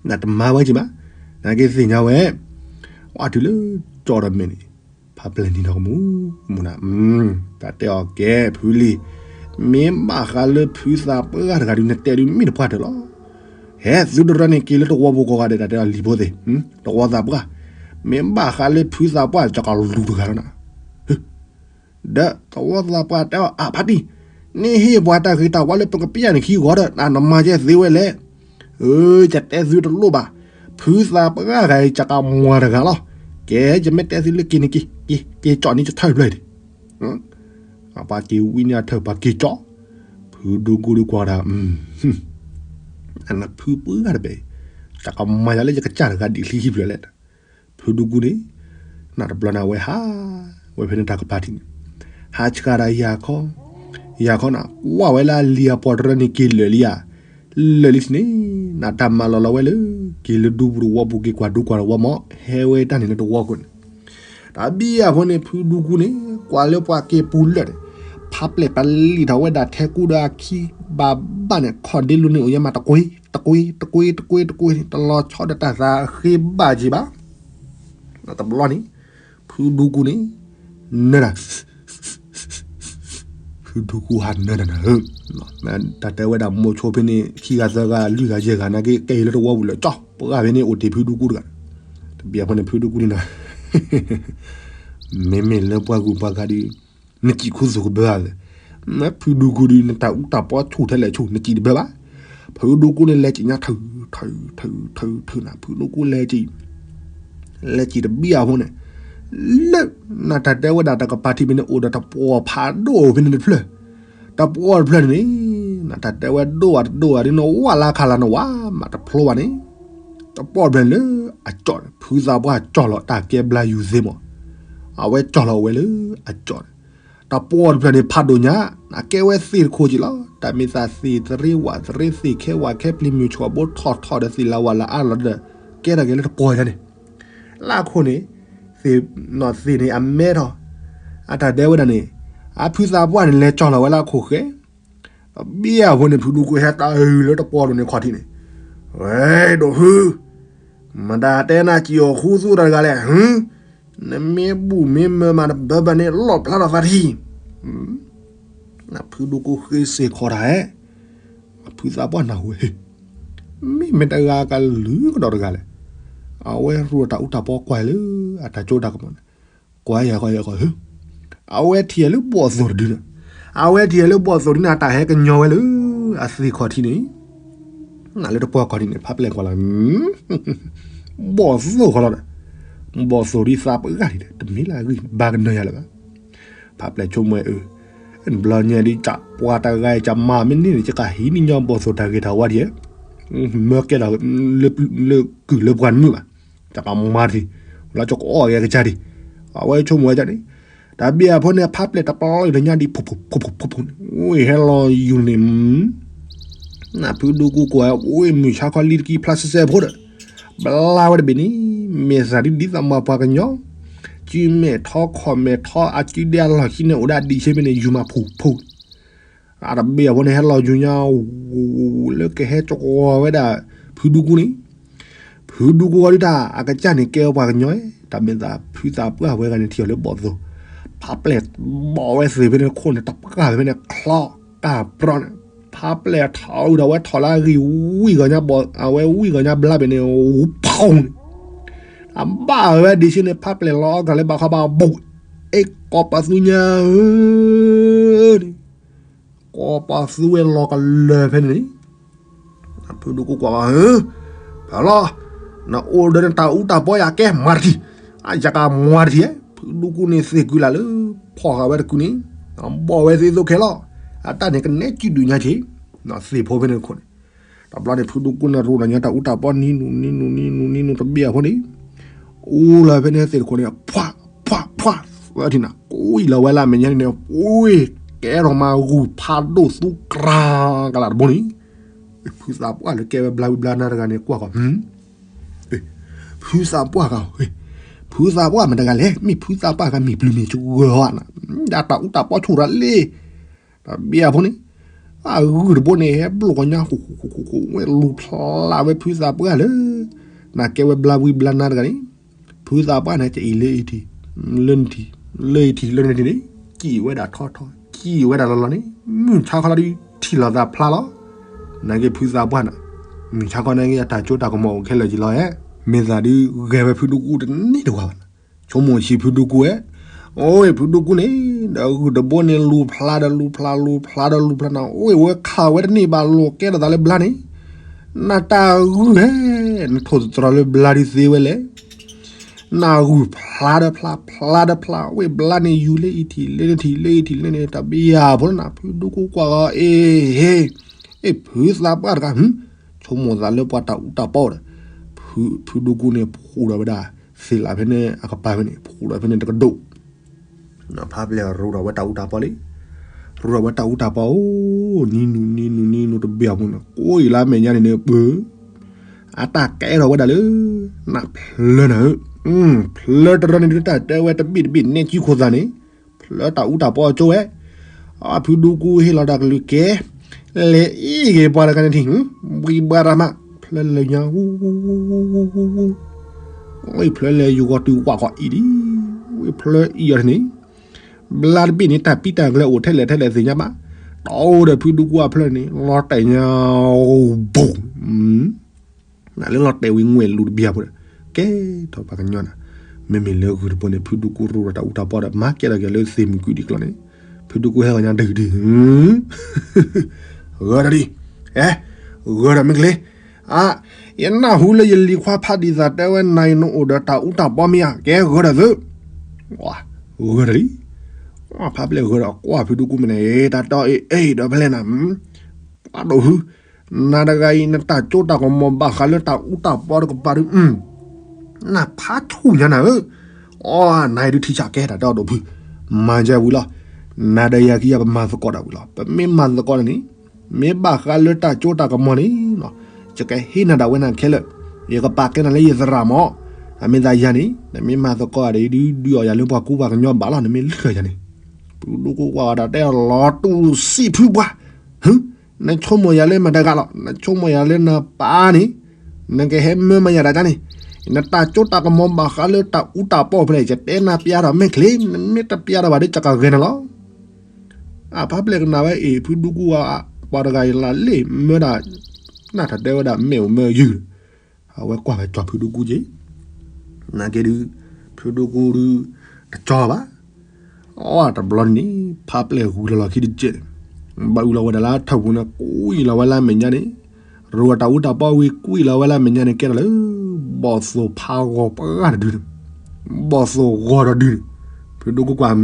နတမၤဝဲက့ၤဘၣ် နက့ၤသ့ၣ်ညါဝဲ ဝဲတုၤလၢကၠီဒီးမဲာ်န့ၣ် ဖးပျဲၢ်နံၤနီၢ်ကမူၣ် မူနၤ တၢ်တဲအီၤကဲ ဖုလံၤ မ့ၢ်ဘၣ်ဃးလၢဖုသးပှၢ်တဂၤဒုး နတဲဒုးမ့ၢ်တပှၢ်တၢၢ်လီၤ ဟဲသုတရၢန့ၣ်က့ၤလၢတဝီပူၤကိးဂၤဒဲး တၢ်တဲအီၤလံၤဖိသ့ၣ် တဝီသးပှၢ် မ့ၢ်ဘၣ်ဃးလၢဖုသးပှၢ် ယကလူၤတဂၤလီၤနၤ ဒီးသဝီသးပှၢ်တဲအီၤ အဖါတံၢ်, န့ၣ်ဟ့ၣ်ပှၤတၢ်ဂ့ၤတၢ်ဝါလၢပကပျၢ်န့ၣ်ခံဂီၤဒီး နမၤကဲသ့ဝဲလဲၣ်. အၢ ယတဲသုတလိၣ်ဘၣ်, ဖုသးပှၢ်ဂၤအံၤ ယကမွၤတဂၤလီၤ. ကဲ ယမ့ၢ်တဲသုလၢက့ၤန့ၣ်က့ၤ, က့ၤကၠီၣ်န့ၢ်ယထၢၣ်ဖျၢၣ်ဒံး. အပှၤက့ၤဝံန့ၢ်အထၢၣ် ပှၤက့ၤကၠီၣ်, ဖုဒူကူဒုးကွၢ်ဒၣ်, နဖုပှၢ်ဂၤတဘ့ၣ်, ယကမၤယၤလၢယကစၢ်တဂၤဒံးချံခံဖျၢၣ်လဲၣ်. ဖုဒူကူန့ၣ် နတဘျီန့ၣ် အဝဲဟး, ဝဲဖဲန့ၣ်တၢ်ကပၤထံၣ်န့ၣ်, ဟးဆှၣ်ဒၣ်ယၤခီ, ယၤခီနၤ, ကွၢ်ဝဲလၢအလံၤအပီၢ်တရၢန့ၣ်က့ၤလၢာ်လံဧါ, လၢာ်လံန့ၣ်, နတၢ်မၤလီၤလီၤဝဲလၢ က့ၤလၢဒူပူၤတဝီပူၤ က့ၤကွၢ်ဒူကွၢ်တဝီမး, ဟဲဝဲတၢ်န့ၣ်လၢတဝီခိၣ်န့ၣ်, တၢ်ဘံၣ်အဃိန့ၣ် ဖုဒူကူန့ၣ် ကွၢ်လၢပှၤက့ၤပူၤလၢာ်န့ၣ်, ဖးပျဲၢ်ပလံၣ်ထီၣ်ဝဲဒၣ်ထဲကူဒီးအခံဘၣ်ဘၣ်န့ၣ် ခီၣ်ဒ့လူန့ၣ်အိၣ်ယဲမးတကွ့, တကွ့, တကွ့, တကွ့, တကွ့န့ၣ် တလီၤဆီဒီးတၢ်သးဃ့ဘၣ်က့ၤဘၣ်. တဘျီန့ၣ် ဖုဒူကူန့ၣ် နၢတၢ် ဖုဒူကူဟးနၢတၢ်နၤဧၢ, တၢ်တဲဝဲဒၣ်မိၤဆိဖဲန့ၣ် ခံဂၤသၢဂၤလွံၢ်ဂၤယဲၢ်ဂၤနာ်က့ ကဲအံၤလၢတဝီပူၤလၢာ်ကၠီၣ်, ပှၤဂၤဖဲန့ၣ်အိၣ်တ့ၢ်ဖုဒူကူတဂၤ, တဘံၣ်အဃိန့ၣ် ဖုဒူကူန့ၣ်နၤ မ့မ့ၢ်လၢပှၤဂုၤပှၤဂၤဒီး နစံၣ်ခူသူၣ်ကဘၢဧါ, ဖုဒူကူဒီး နတၢ်အူတၢ်ပီဆူၣ်ထဲလဲၣ်ဆူၣ် နစံၣ်တဘၢဘၣ်. ဖုဒူကူန့ၣ် လဲၤစံၣ်ညါထုး ထုး ထုး ထုး ထုးနၤ, ဖုဒူကူလဲၤစံၣ်, လဲၤစံၣ်တဘံၣ်အဃိန့ၣ်, လၢ နတၢ်တဲဝဲဒၣ်တကပၤထံၣ်ဖဲန့ၣ် အိၣ်ဒီးတပှီၢ်ဖးဒိၣ်ဖဲန့ၣ်တဖျၢၣ်, တပှီၢ်တဖျၢၣ်န့ၣ် နတၢ်တဲဝဲဒိၣ်ဝဲတဒိၣ်ဝဲဒ်နဝၣ်လၢခါလၢနဝၣ်မးတဖျိဘၣ်န့ၣ်, တပှီၢ်တဖျၢၣ်လၢအကၠီၣ်န့ၣ် ဖုသးပှၢ်ကၠီၣ်လီၤတၢ်ကဲဘျါယူၤသ့မး, အဝဲကၠီၣ်လီၤဝဲလၢအကၠီၣ်န့ၣ်, တပှီၢ်တဖျၢၣ်န့ၣ် ဖးဒိၣ်ညါ, အကဲဝဲသ့ၣ်တခိၣ်က့ၤလီၤ, တၢ်မ့ၢ်သးသ့ၣ်သရ့ဝးသရ့သ့ၣ်ခဲဝးခဲပျံၤမုၢ်ဆှီၣ်ဘိထီၣ်ထီၣ်ဒီးသ့ၣ်လၢဝၤလၢအါလီၤဒီး ကဲထီၣ်က့ၤလၢတပှီၢ်ညါန့ၣ်, လၢအခိၣ်န့ၣ်, သ့ၣ်န့ၣ်အမဲထီၣ်, အတၢ်တဲဝဲဒၣ်န့ၣ်, အဖုသးပှၢ်န့ၣ် လဲၤကၠီၣ်လီၤဝဲလၢအခိၣ်ဃဲ တဘံၣ်အဃိန့ၣ် ဖုဒူကူဟဲတၢ်အုးလၢတပှီၢ်ဒိၣ်န့ၣ်ခီၣ်ထံးန့ၣ်, ဝဲဒိၣ်ဖု, မတၤတဲနၤစံၣ်အီၤဃူသူၣ်တဂၤလဲၣ်, နမ့ၢ်ဘူၣ်မ့ၢ်မၢမးတဘၢဘၢန့ၣ် လီၣ်ဖျါထီၣ်သးတဟံၣ်, ဖုဒူကူဃ့စ့ၢ်ခီၣ်တၢ်ဧဲ, ဖုသးပှၢ်နၢ်ဟူဝဲ မ့မ့ၢ်တဂၤကလုာ်ကဒီးတဂၤလဲၣ်, အဝဲရူၢ်တၢ်အူတၢ်ပီကွၢ်လၢ အတၢ်ကၠိတၢ်ကမီၤန့ၣ်, ကွၢ်ယၤဃီယၤဃီဧၢ, အဝဲထံၣ်လၢဘီၣ်သိၣ်တဒုန့ၣ်, အဝဲထံၣ်လၢဘီၣ်သိၣ်ဒုန့ၣ် အတၢ်ဟဲကညီဝဲလၢ အသ့ၣ်ခီၣ်ထံးန့ၣ်, နလၢတပှီၢ်ခီၣ်ထံးန့ၣ် ဖးပျဲၢ်ကွၢ်လီၤ, ဘီၣ်သိၣ်ဃီလီၤဒီး, ဘီၣ်သိၣ်ဒ်သးပှၢ်ဂၤဒ်ဒီး တမ့ၢ်လၢအဂံၢ်ဘါကနၢၤယၤလၢၤဘၣ်. ဖးပျဲၢ်ဆိကမိၣ်ဝဲအၢ, ဘျီညါဒ်ကပှၤတဂၤအံၤ ကမၤမ့ၢ်န့ၢ်န့ၣ် ယကဟံးန့ၢ်ညီဘီၣ်သိၣ်တၢ်ဂ့ၤတၢ်ဝါဒ်, မၢကဲထီၣ် လၢကုၢ်လၢပှၤတမုာ်ဘၣ်, ယကမၤတ့ၢ်, လၢယကအီၣ်ဂဲၤကစၢ်ဒံး, အဝဲဆိကမိၣ်ဝဲန့ၣ်, တၢ်ဘံၣ်အဃိန့ၣ် ဖးပျဲၢ်တပျီလၢညါဒံး ဖုၣ်ဖုၣ်ဖုၣ်ဖုၣ်န့ၣ် ဝ့ၢ်ဟဲလီၤယူၤန့ၣ် နဖုဒူကူကွၢ်ဝဲ ဝ့ၢ်မုၢ်ဆါခီလံတကံဖျါစဲစဲဖိဒီး, ဘျါဝဲတဘ့ၣ်န့ၣ်, မ့ၢ်သးဒ်ဒ်သိးမၤပှၤကညီ, စုမဲာ်ထီခီၣ်မဲာ်ထီ အစုဒ့အလီၢ်ခံန့ၣ် အိၣ်ဒၣ်ဒံးဆ့ဖဲန့ၣ် ယူၤမးဖုၣ်ဖုၣ်, အတဘ့ၣ်အဃိန့ၣ် ဟဲလီၤယူၤညါ, လၢကဟဲကဝီၤဝဲဒၣ်, ဖုဒူကူန့ၣ် ဖုဒူကူအီၤဒုးတၢ် အကစၢ်န့ၣ်ကဲဝဲပှၤကညီ, တၢ်မ့ၢ်သးဖုသးပှၢ်ဝဲဂၤန့ၣ် ထံၣ်အီၤလၢဘီၣ်သိၣ်, ဖးပျဲၢ်ဘီၣ်ဝဲသ့ၣ်ဖဲန့ၣ်ခိၣ်န့ၣ် တပှၢ်ဖဲန့ၣ်ချီ, တၢ်ပြီန့ၣ်, ဖးပျဲၢ်ထီၣ်အုးဒီးဝဲထီၣ်လၢအဂံၢ်ဝံၣ်ဂီၤညါဘီၣ်, အဝဲဝံၣ်ဂီၤညါဘျါဘ့ၣ်န့ၣ် ဝူဖီန့ၣ်, အဘၣ်ဝဲဒံးဆ့န့ၣ် ဖးပျဲၢ်လီၤအီၣ်ကလၢဘၣ်ခီဘၣ်ဘူး, အဲၣ်ကီၢ်ပှၤသူညါဧၢန့ၣ် ကီၢ်ပှၤသူဝဲလီၤကလၢာ်ဖဲန့ၣ်န့ၣ် ဖုဒူကူကွၢ်အီၤ, ဖဲလီၤ, နအိၣ်ဒီးနတၢ်အူတၢ်ပီယၤကဲမၤတထံၣ်, အယကမၤတထံၣ်ဧါ. ဖုဒူကူန့ၣ်သ့ၣ်ကုလၢ်လၢ ဖီၣ်ဃာ်ဝဲတကုန့ၣ်, ဘီၣ်ဝဲသ့သိခဲလီၤ. အတၢ်န့ၣ်ကနဲကံဒုးညါဆ့, သ့ၣ်ဖိဖဲန့ၣ်တခိၣ်န့ၣ်, တဘျီန့ၣ် ဖုဒူကူန့ၣ်ရိၤဒီးညါတၢ်အူတၢ်ပီနံၤနုၤနံၤနုၤနံၤနုၤနံၤနုၤတဘ့ၣ်အဃိန့ၣ်, အိၣ်လၢဖဲန့ၣ်သ့ၣ်တခိၣ်န့ၣ် ဖှၣ်ဖှၣ်ဖှၣ် သၢထံၣ်နၤ ကိးအံၤလီၤဝဲလၢအမဲာ်ညါန့ၣ်န့ၣ် ပှ့ၤ ကဲထီၣ်မးဂုၢ်ဖးဒိၣ်သူကရၢကလးတဘိန့ၣ်, ဖုသးပှၢ်လၢကဲဝဲဘျါဝံဘျါနါတဂၤန့ၣ် ကွၢ်ဃီၤ, ဖုသးပှၢ်ဂၤ, ဖုသးပှၢ်မတၤတဂၤလဲၣ်, မ့ၢ်ဖုသးပှၢ်ဂၤမ့ၢ်ပျုၤမ့ၢ်ကဂၢၤအီၤနၤ, ဒ်တၢ်အူတၢ်ပီဆူၣ်ရၤလ့ တဘ့ၣ်အဖိန့ၣ်, အဂုၢ်တဘိန့ၣ် ဟဲဘျိၣ်ကညီ ဃူဃူဃူဃူဃူ ဝဲလူၤဖျါဝဲဖုသးပှၢ်လၢ နကဲဝဲဘျါဝံဘျါနါတဂၤန့ၣ်, ဖုသးပှၢ်န့ၣ် ကအံၤလၢအံၤထံၣ်, လၢနထံၣ်, လၢအံၤထံၣ်လၢနထံၣ်န့ၣ်, ကံၣ်ဝဲဒၣ်ထီထီ, ကံၣ်ဝဲဒၣ်လီၤလီၤန့ၣ်, မုၢ်ဆါခီလီၤဒုး ထံၣ်လိာ်သးဖျါလီၤ. နာ်က့ဖုသးပှၢ်န့ၣ်, မုၢ်ဆါခီနာ်က့အတၢ်စိတၢ်ကမီၤအိၣ်ခဲလၢာ်က့ၤလီၤဧါ, မ့ၢ်သးဒုးဂဲၤဝဲဖုဒူကူတန့ၢ်တဝၤဘၣ်နၤ, ဆိကမိၣ်ဆံးဖုဒူကူဧါ အိၣ်ဖုဒူကူန့ၣ်, ဒီးဂုၢ်တဘိန့ၣ် လူၤဖျါဒီးလူၤဖျါ လူၤဖျါဒီးလူၤဖျါနၤ, အိၣ်ဝဲခးဝဲတန့ၢ်ဘၣ် လိာ်ကဲထီၣ်သးလၢဘျါန့ၣ်, နတၢ်ဂုၢ်ဧါ, နထိၣ်သတြီၤလၢဘျါဒုးသ့ဝဲလဲၣ်, နဂုၢ်ဖျါဒီးဖျါ ဖျါဒီးဖျါ ဝဲဘျါန့ၣ် ယူၤလၢအံၤထံၣ်လၢနထံၣ် လၢအံၤထံၣ်လၢန့ၣ် တဘ့ၣ်ယၤဖိလၢနၤ ဖုဒူကူကွၢ်ဂီၤ အ့ဟ့, အ့ၣ်ဖုသးပှၢ်တဂၤ, ဆိကမိၣ်သးလၢပှၤတၢ်အူတၢ်ပီဒီး, ဖုဒူကူန့ၣ် ဖှူးဒီးဝဲဒၣ် သ့ၣ်လးဖဲန့ၣ်အကပၤဖဲန့ၣ် ဖှူးဒီးဖဲန့ၣ်တကဒိၣ် ဖးပျဲၢ်ရူးထီၣ်ဝဲတၢ်အူတၢ်ပီလံ, ရူးထီၣ်ဝဲတၢ်အူတၢ်ပီအိၣ် နံၤနုၤနံၤနုၤနံၤနုၤတဘ့ၣ်အပူၤန့ၣ် ကိးအံၤလၢအမဲာ်ညါန့ၣ်န့ၣ်ပၢၤ, အတၢ်ကဲထီၣ်ဝဲဒၣ်လၢ နဖျၢနၤဧၢ, ဖျၢတရၢန့ၣ်ဒုးတၢ်တဲဝဲတဘ့ၣ်တဘ့ၣ်နဲကံခိၣ်သးန့ၣ်, ဖျၢတၢ်အူတၢ်ပီအကၠိဝဲ, အဖုဒူကူဟ့ၣ်လီၤတၢ်ကလုၢ်ကဲ, လဲၤအံၤဂ့ၤပှၤတဂၤန့ၣ်ထံၣ်, ဘှံးဘှါရၤမး, ဖျၢလဲၤညါ ဝံၤဖျၢလဲၤယူၤဂီၤတုၤဝၣ်ကီးအံၤဒံး, ဝံၤဖျၢအံၤအီၤန့ၣ်, ဘျါတဘ့ၣ်န့ၣ် တၢ်ပံတၢ်ကျၢၤအိၣ်ထဲလဲၣ်ထဲလဲၣ်သ့ၣ်ညါဘၣ်, တအိၣ်ဒီးဖုဒူကူအဖျၢန့ၣ် လီၤတဲာ်ညါ, ဘိၣ်, နလၢလီၤတဲာ်ဝံၤငွဲၣ်လူၤတဘံၣ်အဖိဒီး, ကဲထီၣ်ပှၤကညီနၤ, မ့မ့ၢ်လၢဂုၢ်တဘိန့ၣ် ဖုဒူကူရူးဒီးတၢ်အူတၢ်ပီဒီး မၤကဲထီၣ်က့ၤလၢသ့ၣ်မုၢ်ကွံာ်ဒံးကျီန့ၣ်, ဖုဒူကူဟဲဂီၤညါဒုးဒုး ဂၢၢ်ဒီးဒံး, ဟဲ, ဂၢၢ်ဒီးမ့ၢ်ကလ့, အါ, ယနၢ်ဟူလၢယလံၤခွါဖးဒံးသးတဲဝဲနၤအံၤနအိၣ်ဒီးတၢ်အူတၢ်ပီမ့ၢ်ဧါ, ကဲဂၢၢ်ဒီးသု, ဂၢၢ်ဒီးလံ, ဖးပျဲၢ်ဂၢၢ်ဒီးကွၢ်ဖုဒူကူမ့ၢ်န့ၣ် တၢ်တဲအီၤအ့ၣ်အ့ၣ်ဒီးဖဲလဲၣ်နၤ, ပှၤဒိၣ်ဖု, နၤတဂၤအံၤ နတၢ်စိတၢ်ကမီၤဘၣ်ဃးလၢတၢ်အူတၢ်ပီတကပၤဒုး, နဖးဆူၣ်ညါနၤဧၢ, အီ, နၤအံၤဒုးထံဆးကဲတၢ်တဲအီၤဒိၣ်ဖု, မၤကဲဝံၤလီၤ, နၤဒီးယၤခံဂၤပမၤသကိးတၢ်ဝံၤလီၤ, ပမ့ၢ်မၤသကိးတၢ်န့ၣ်, မ့ၢ်ဘၣ်ဃးလၢတၢ်စိတၢ်ကမီၤန့ၣ်, ယကဟ့ၣ်နၤဒၣ်ဝဲနၤခဲလၢာ်, ယကပာ်ကဲနၤလၢယသရၣ်မး, အမ့ၢ်သးယၤန့ၣ် နမ့ၢ်မၤသကိးတၢ်ဒီးဒုးဒုးအီၣ်ယၤလၢပှၤကူပှၤကညီဘၣ်လီၤ နမ့ၢ်လုၢ်ထၢၣ်ယၤန့ၣ်, ဖုဒူကူကွၢ်ဂၤတၢ်တဲအီၤလီၤတူၢ်စံးဖုပှၢ်, နဆိကမိၣ်ယၤလၢမတၤတဂၤလီၤ, နဆိကမိၣ်ယၤလၢနပၢ်န့ၣ်, နကဟဲမၢမၤယၤတၢ်န့ၣ်, နတၢ်စိတၢ်ကမီၤဘၣ်ဃးလၢတၢ်အူတၢ်ပီဖဲလဲၣ် ယတဲနၤပျါထီၣ်မဲာ်ချံ, နမ့ၢ်တပျါထီၣ်ဘၣ်ဒီး ယကဂဲၤနၤလီၤ. အဖါပျဲၢ်ကနၣ်ဝဲအ့ၣ် ဖုဒူကူအပှၤတဂၤအံၤလၢလ့ၣ်မၢဒၣ်, နၢ်ထီၣ်တဲဝဲဒၣ်မ့ၣ်အူမၢယုၢ်, အဝဲကွၢ်ဝဲကၠီဖုဒူကူက့ၤ, နာ်က့ဒုး, ဖုဒူကူဒုး, တကၠီဘၣ် အီတဘျီန့ၣ် ဖါပျဲၢ်ဂုၤလီၤလီၤခံတကဲးန့ၣ်, ဘၣ်အုၣ်လီၤဝဲဒၣ်လၢထၢၣ်ပူၤန့ၣ် ကွံာ်လီၤဝဲလၢအမဲာ်ညါန့ၣ်, ရူးတၢ်အူတၢ်ပီဝံၤကွံာ်လီၤဝဲလၢအမဲာ်ညါန့ၣ် ကဲထီၣ်လၢ ဘီၣ်သိၣ်ဖးဂီၤပှၢ်တဒုန့ၣ်, ဘီၣ်သိၣ်ဂီၤတဒုန့ၣ်, ဖုဒိၣ်ကိးကွၢ်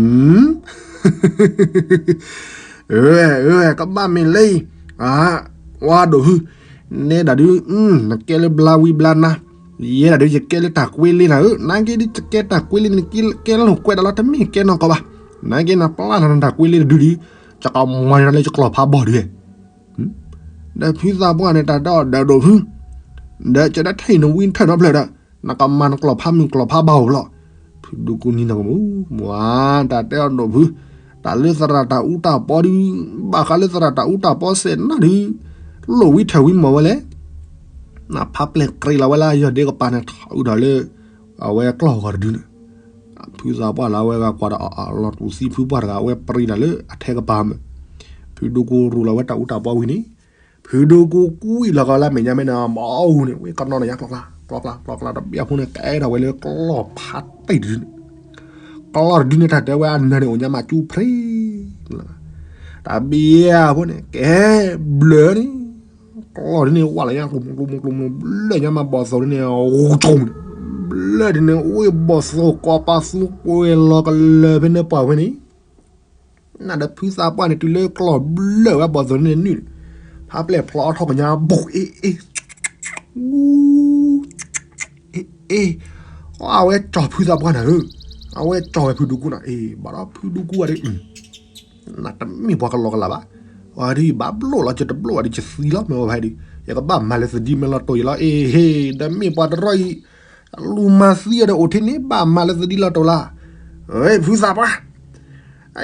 အၢ အၢ ကဘၣ်မ့ၢ်လၢအံၤ, အါ, ဝါဒိၣ်ဖု, နဲဒၣ်ဒုး, နကဲလၢဘျါဝံဘျါနါ, ယဲဒၣ်ဒုး ယကဲလၢတၢ်ကွ့လ့နၤဧၢ, နာ်က့ဒုး ယကဲတၢ်ကွ့လ့န့ၣ် ကဲလၢကွဲးဒၣ်လီၤ တမ့ၢ်ကဲနီၢ်ကီၢ်ဘၣ်, နာ်က့နပျၢ်လီၤနတၢ်ကွ့လ့တဒုဒုး, ယကမၤနၤလၢယကျီၢ်ဖးဘီၣ်ဒုး ဒီးဖုသးပှၢ်န့ၣ် တၢ်တဲအီၤဒီးဒိၣ်ဖု, ဒီးကဒၣ်ထဲအံၤနဝံထၢၣ်နီတဖျၢၣ်ဒီး, နကမၤနကျီၢ်ဖးမုၢ်ကျီၢ်ဖးဘီၣ်ဧိၤလီၤ. ဖုဒိၣ်ကိးနံၤနီၢ်ကမူၣ်, မ့ၢ်တၢ်တဲအီၤဒိၣ်ဖု, တၢ်လၢသရၣ်တၢ်အူတၢ်ပီဒုး, ဘၣ်ဃးလၢသရၣ်တၢ်အူတၢ်ပီစဲးနၤဒုး, လိၣ်ဝံထၢၣ်ဝံမီၢ်ဝဲလဲၣ်. နဖါပျဲၢ်ကြ့လီၤဝဲလၢအယီၢ်ဒ့ကပၤန့ၣ် ထီၣ်အုးထီၣ်လၢ အဝဲကျီၢ်ဂီၤတဒုန့ၣ် ဖုသးပှၢ်လၢအဝဲဂၤကွၢ်ဒီးအလီၤတူာ်သံဖုပှၢ်တဂၤ အဝဲပြံလီၤလၢအထဲကပၤမး, ဖုဒိၣ်ကိးရူးလီၤဝဲတၢ်အူတၢ်ပီဝံၤန့ၣ်, ဖုဒိၣ်ကိးကွံာ်လီၤကီးလၢမဲာ်ညါမ့ၢ်န့ၣ် မ့ၢ်အူန့ၣ် ဝဲကနီၤန့ၣ်ယါကျီကျီ, ကျီကျီ ကျီကျီတဘျီအဖိန့ၣ် ကဲထီၣ်ဝဲလၢကျီၢ်ဖးတ့ၢ်တဒုန့ၣ်, ကျီၢ်တဒုန့ၣ် တၢ်တဲဝဲအနၢၤန့ၣ် အိၣ်ညါမးကၠူဖျ့ တဘျီအဖိန့ၣ် ကဲဘျၢန့ၣ်, ကျီၢ်ဒ်န့ၣ် ဝဲလီၤညါ ကျိမူကျိမူကျိမူ ဘျၢၣ်ညါမး ဘီၣ်သိၣ်ဒ်န့ၣ် ဂိၤထူန့ၣ် ဘျၢၣ်ဒ်န့ၣ် အိၣ်ဘီၣ်သိၣ် ကိးပာ်သူကွဲၤလီၤကလၢာ်ဖဲန့ၣ်ပှၢ်ဖဲန့ၣ် နဒီးဖုသးပှၢ်န့ၣ် တုၤလၢကျီၢ်ဘျၢၣ်ဝဲဘီၣ်သိၣ်န့ၣ်နုာ်န့ၣ် ဖးပျဲၢ်ဖျီအီထီၣ်ကညါ ဘူး အ့ၣ် အ့ၣ် အ့ၣ် အဝဲကၠီၣ်ဖုသးပှၢ်နၤဧၢ, အဝဲကၠီၣ်ဝဲဖုဒူကူနၤ, အ့ၣ် ဘၣ်ဒီးဖုဒူကူဝဲဒီး နတမ့ၢ်ပှၤကလီကလးဘၣ်, အဝဲဒုးဘၣ်ဘျိၣ်လီၤ ယတဘျိၣ်ဘၣ်ဒီး ယသံလီၤ မ့ၢ်ဝဲဖဲဒုး ယကဘၣ်မၤလၢသဒံမဲလီၤတိာ်ယလီၤ, အ့ၣ် ဟ့ၣ် တမ့ၢ်ပှၤတရီၣ်အံၤ လူၤမၤသံအီၤဒီးအိၣ်ထဲန့ၣ် ဘၣ်မၤလၢသဒံလီၤတိာ်လၢ, ဖုသးပှၢ်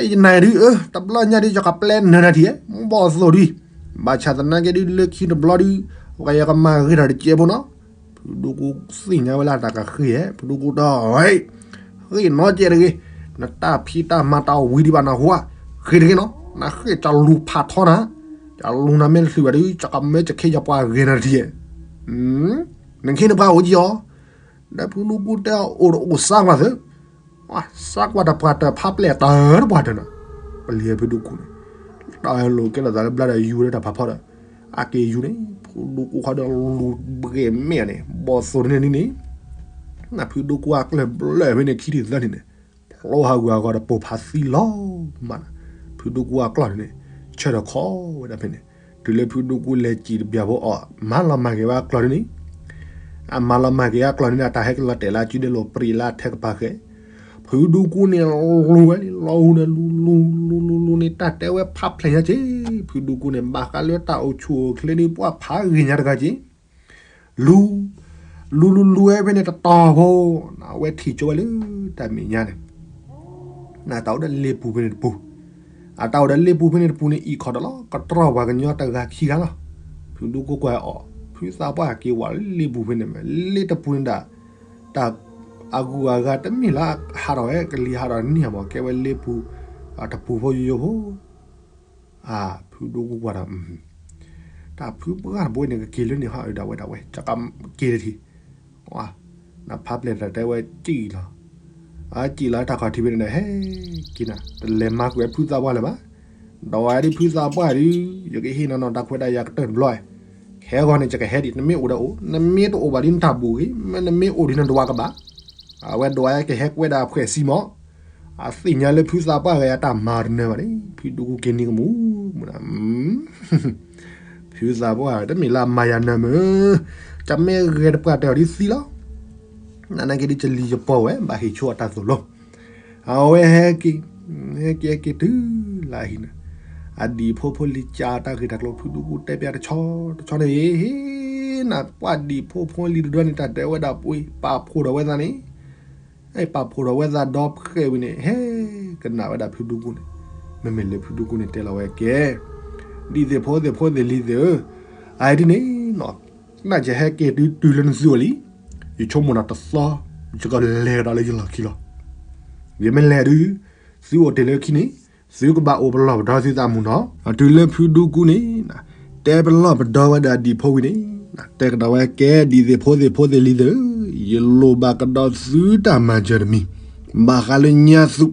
ယနၤဒုး တဘျီညါဒုး ယကပျဲနၢၤနၤထံၣ်, ဘီၣ်သိၣ်ဒုး, ဘၣ်ဆၣ်သနာ်က့ဒုး လၢခံတဘျီဒုး ပှၤယကမၤဂ့ၤထီၣ်တစဲးဖိနီၤ, ဖုဒူကူသ့ၣ်ညါဝဲလၢတၢ်ကဃ့ၢ်ဧဲ, ဖုဒူကူဒီး ဃ့ၢ်နီတစဲးတဂ့ၤ, နတၢ်ဖံးတၢ်မၤတၢ်ဝံၤဒံးဘၣ်နၢ်ဟူဧါ, ဃ့ၢ်တဂ့ၤနီၤ, နဃ့ၢ်ကၠီလူၤဖးထီနၤ, ကၠီလူၤနၤမ့ၢ်တချုးဘၣ်ဒုး ကၠီကမၢကခ့ယပှၤဂ့ၤနၤတထံၣ်ဧဲ, နခ့နပှၤအိၣ်ကံအီၤ, ဒီးဖုဒူကူတဲအီၤ အိၣ်တအိၣ်စါကွၢ်သၢ စါကွၢ်တပှၢ်တၢၢ်ဖးပျဲၢ်တၢၢ်တပှၢ်တၢၢ်နီၤ, ပလံၤဖုဒူကူန့ၣ်, တၢ်လိာ်ကဲထီၣ်သးလၢဘျါဒီးယူၤလၢတၢ်ဖးဖီဒီး, အက့ၤယူၤန့ၣ် ဖုဒူကူဃီဒီးလူၤဘှဲးမဲာ်န့ၣ် ဘီၣ်သိၣ်န့ၣ်န့ၣ်, နဖုဒူကူအကျၢၢ်ဘျၢၣ်ဖဲန့ၣ် ခံထံၣ်သၢထံၣ်န့ၣ်, ဖျိဟးဂူာ်အဂီၢ်ဒီးပိၢ်ဖးသံလီၤမး, ဖုဒူကူအကျီၢ်န့ၣ်န့ၣ်, ဆၢထၢၣ်ခီဝဲဒၣ်ဖဲန့ၣ်, တုၤလၢဖုဒူကူလဲၤစံၣ်တဘျီဖိအီၤ မၤလီၤမၢ်က့ၤဝဲအကျီၢ်န့ၣ်န့ၣ် အမၤလီၤမၢ်က့ၤအကျီၢ်န့ၣ်န့ၣ် အတၢ်ဟဲကလီၤတဲာ်လၢအစုဒဲလိာ်ပြံးလၢအထဲကပၤဃဲ, ဖုဒူကူန့ၣ်လူၤဝဲလံ လီၤဟူဒီးလူၤလူၤလူၤလူၤလူၤန့ၣ် တၢ်တဲဝဲဖးဖျဲၣ်ညါက့, ဖုဒူကူန့ၣ် ဘၣ်ဃးလၢတၢ်အိၣ်ဆူၣ်အိၣ်ချ့ဒုး ပှၤဖးဂ့ၤညါတဂၤက့, လူၤ လူၤလူၤလူၤဝဲဖဲန့ၣ် တတီၤဖိ အဝဲထံၣ်ကၠိဝဲလၢတၢ်မဲာ်ညါန့ၣ် နတၢ်အိၣ်ဒီးလ့ပူၤဖဲန့ၣ်တပူၤ, အတၢ်အိၣ်ဒီးလ့ပူၤဖဲန့ၣ်တပူၤန့ၣ် အံၤခီၣ်ဒီးလီၤ ကတြီၢ်ပှၤကညီတဂၤခံဂၤလီၤ. ဖုဒူကူကွၢ်အီၤ ဖုသးပှၢ်က့ၤဝဲလၢလ့ပူၤဖဲန့ၣ်မ့ၢ် လ့တပူၤန့ၣ်ဒၣ် တၢ်အဂုၤအဂၤတမ့ၢ်လၢဟးထီၣ်ဝဲကလံၤဟးထီၣ်န့ၢ်မး ကဲဝဲလ့ပူၤ တပူၤဖိယိယိဖိ အဖုဒူကူကွၢ်ဒီး တၢ်ဖုပှၢ်တဘိန့ၣ် ကက့ၤလၢန့ၣ်ဟီ ဒၣ်ဝဲဒၣ်ဝဲ ကက့ၤတထံၣ် နဖးပျဲၢ်တၢ်တဲဝဲစံၣ်လီၤ, အစံၣ်လီၤတၢ်ခီၣ်ထံးဖဲန့ၣ်ဒီး ဟဲက့ၤနၤ တလဲၤမၤကွံာ်ဝဲဖုသးပှၢ်လၢၤဘၣ်, ဒီးဝဲဒၣ်ဖုသးပှၢ်ဒုး ယကဟ့ၣ်နၤနီၤတၢ်ခွဲးတၢ်ယာ်ကတၢၢ်တဘျီ, ခဲဂီၤန့ၣ် ယကဟဲဒံး နမ့ၢ်အိၣ်ဒီးအိၣ် နမ့ၢ်တအိၣ်ဘၣ်ဒုးနတၢ်ဘူၣ်ဂ့ၤ မ့ၢ်နမ့ၢ်အိၣ်ဒံးနဒွးကဘၣ် အဝဲဒွးကဟဲကွဲးဒၣ်အဖှဲးစံမီၣ်, အသ့ၣ်ညါလၢဖုသးပှၢ်ဂဲၤအတၢ်မၤတနၢၤဘၣ်န့ၣ် ဖုဒူကူက့ၤနံၤကမူၣ်မူၣ်, ဖုသးပှၢ်တမ့ၢ်လၢအမၤယၤနၢၤမုၢ်, ကမ့ၢ်ဂဲၤတပှၢ်တၢၢ်အီၤဒုးသံလီၤ, နနာ်က့ဒုးကလံၤယပီၤဝဲ ဘၣ်ဟ့ၣ်ဆိအတၢ်သိၣ်လိ အဝဲဟဲက့ၤ, ဟဲက့ၤဟဲက့ၤတုၤလၢအဟံၣ်န့ၣ်, အဒံၣ်ဖိဖိလံၤကးတၢ်ဂ့ၢ်တၢ်ကျိၤ ဖုဒူကူတဲပျးတဆီတဆီန့ၣ်, ဟ့ၣ်နၤပှၢ်ဒံၣ်ဖိဖိလံၤတဒွဲန့ၣ် တၢ်တဲဝဲဒၣ်ပှ့ၤ ပာ်ဖှိၣ်ထီၣ်ဝဲသးန့ၣ်, ပာ်ဖှိၣ်ထီၣ်ဝဲသးဒီဖှဲးဝံၤန့ၣ် ဟဲကနၣ်ဝဲဒၣ်ဖုဒူကူန့ၣ်, မ့မ့ၢ်လၢဖုဒူကူန့ၣ်တဲလီၤဝဲကဲ, ဒံၣ်သ့ၣ်ဖိသ့ၣ်ဖိသ့ၣ်လံၤသ့ၣ်ဧၢ, အအံၤဒ်န့ၣ်နီၤ, နယဟဲက့ၤတုၤတုၤလၢနသုအိၣ်လံ, ယဆိကမိၣ်နၤတသီ, ယကလဲၤကဒီးလၢယလီၢ်ခံလီၤ. ယမ့ၢ်လဲၤဒုး, သုအိၣ်တ့ၢ်လၢခံန့ၣ်, သုကဘၣ်အိၣ်ပလီၢ်ပဒီသုသးမုၢ်နီၤ. တုၤလၢဖုဒူကူန့ၣ်, တဲပလီၢ်ပဒီဝဲဒၣ်ဒံၣ်ဖိဝံၤန့ၣ်, တဲကဒီးဝဲကဲဒံၣ်သ့ၣ်ဖိသ့ၣ်ဖိသ့ၣ်လံၤသ့ၣ်ဧၢ, ယလိၣ်ဘၣ်ကဒီးသုတၢ်မၤစၢၤတမံၤ, ဘၣ်ဃးလၢညါသူ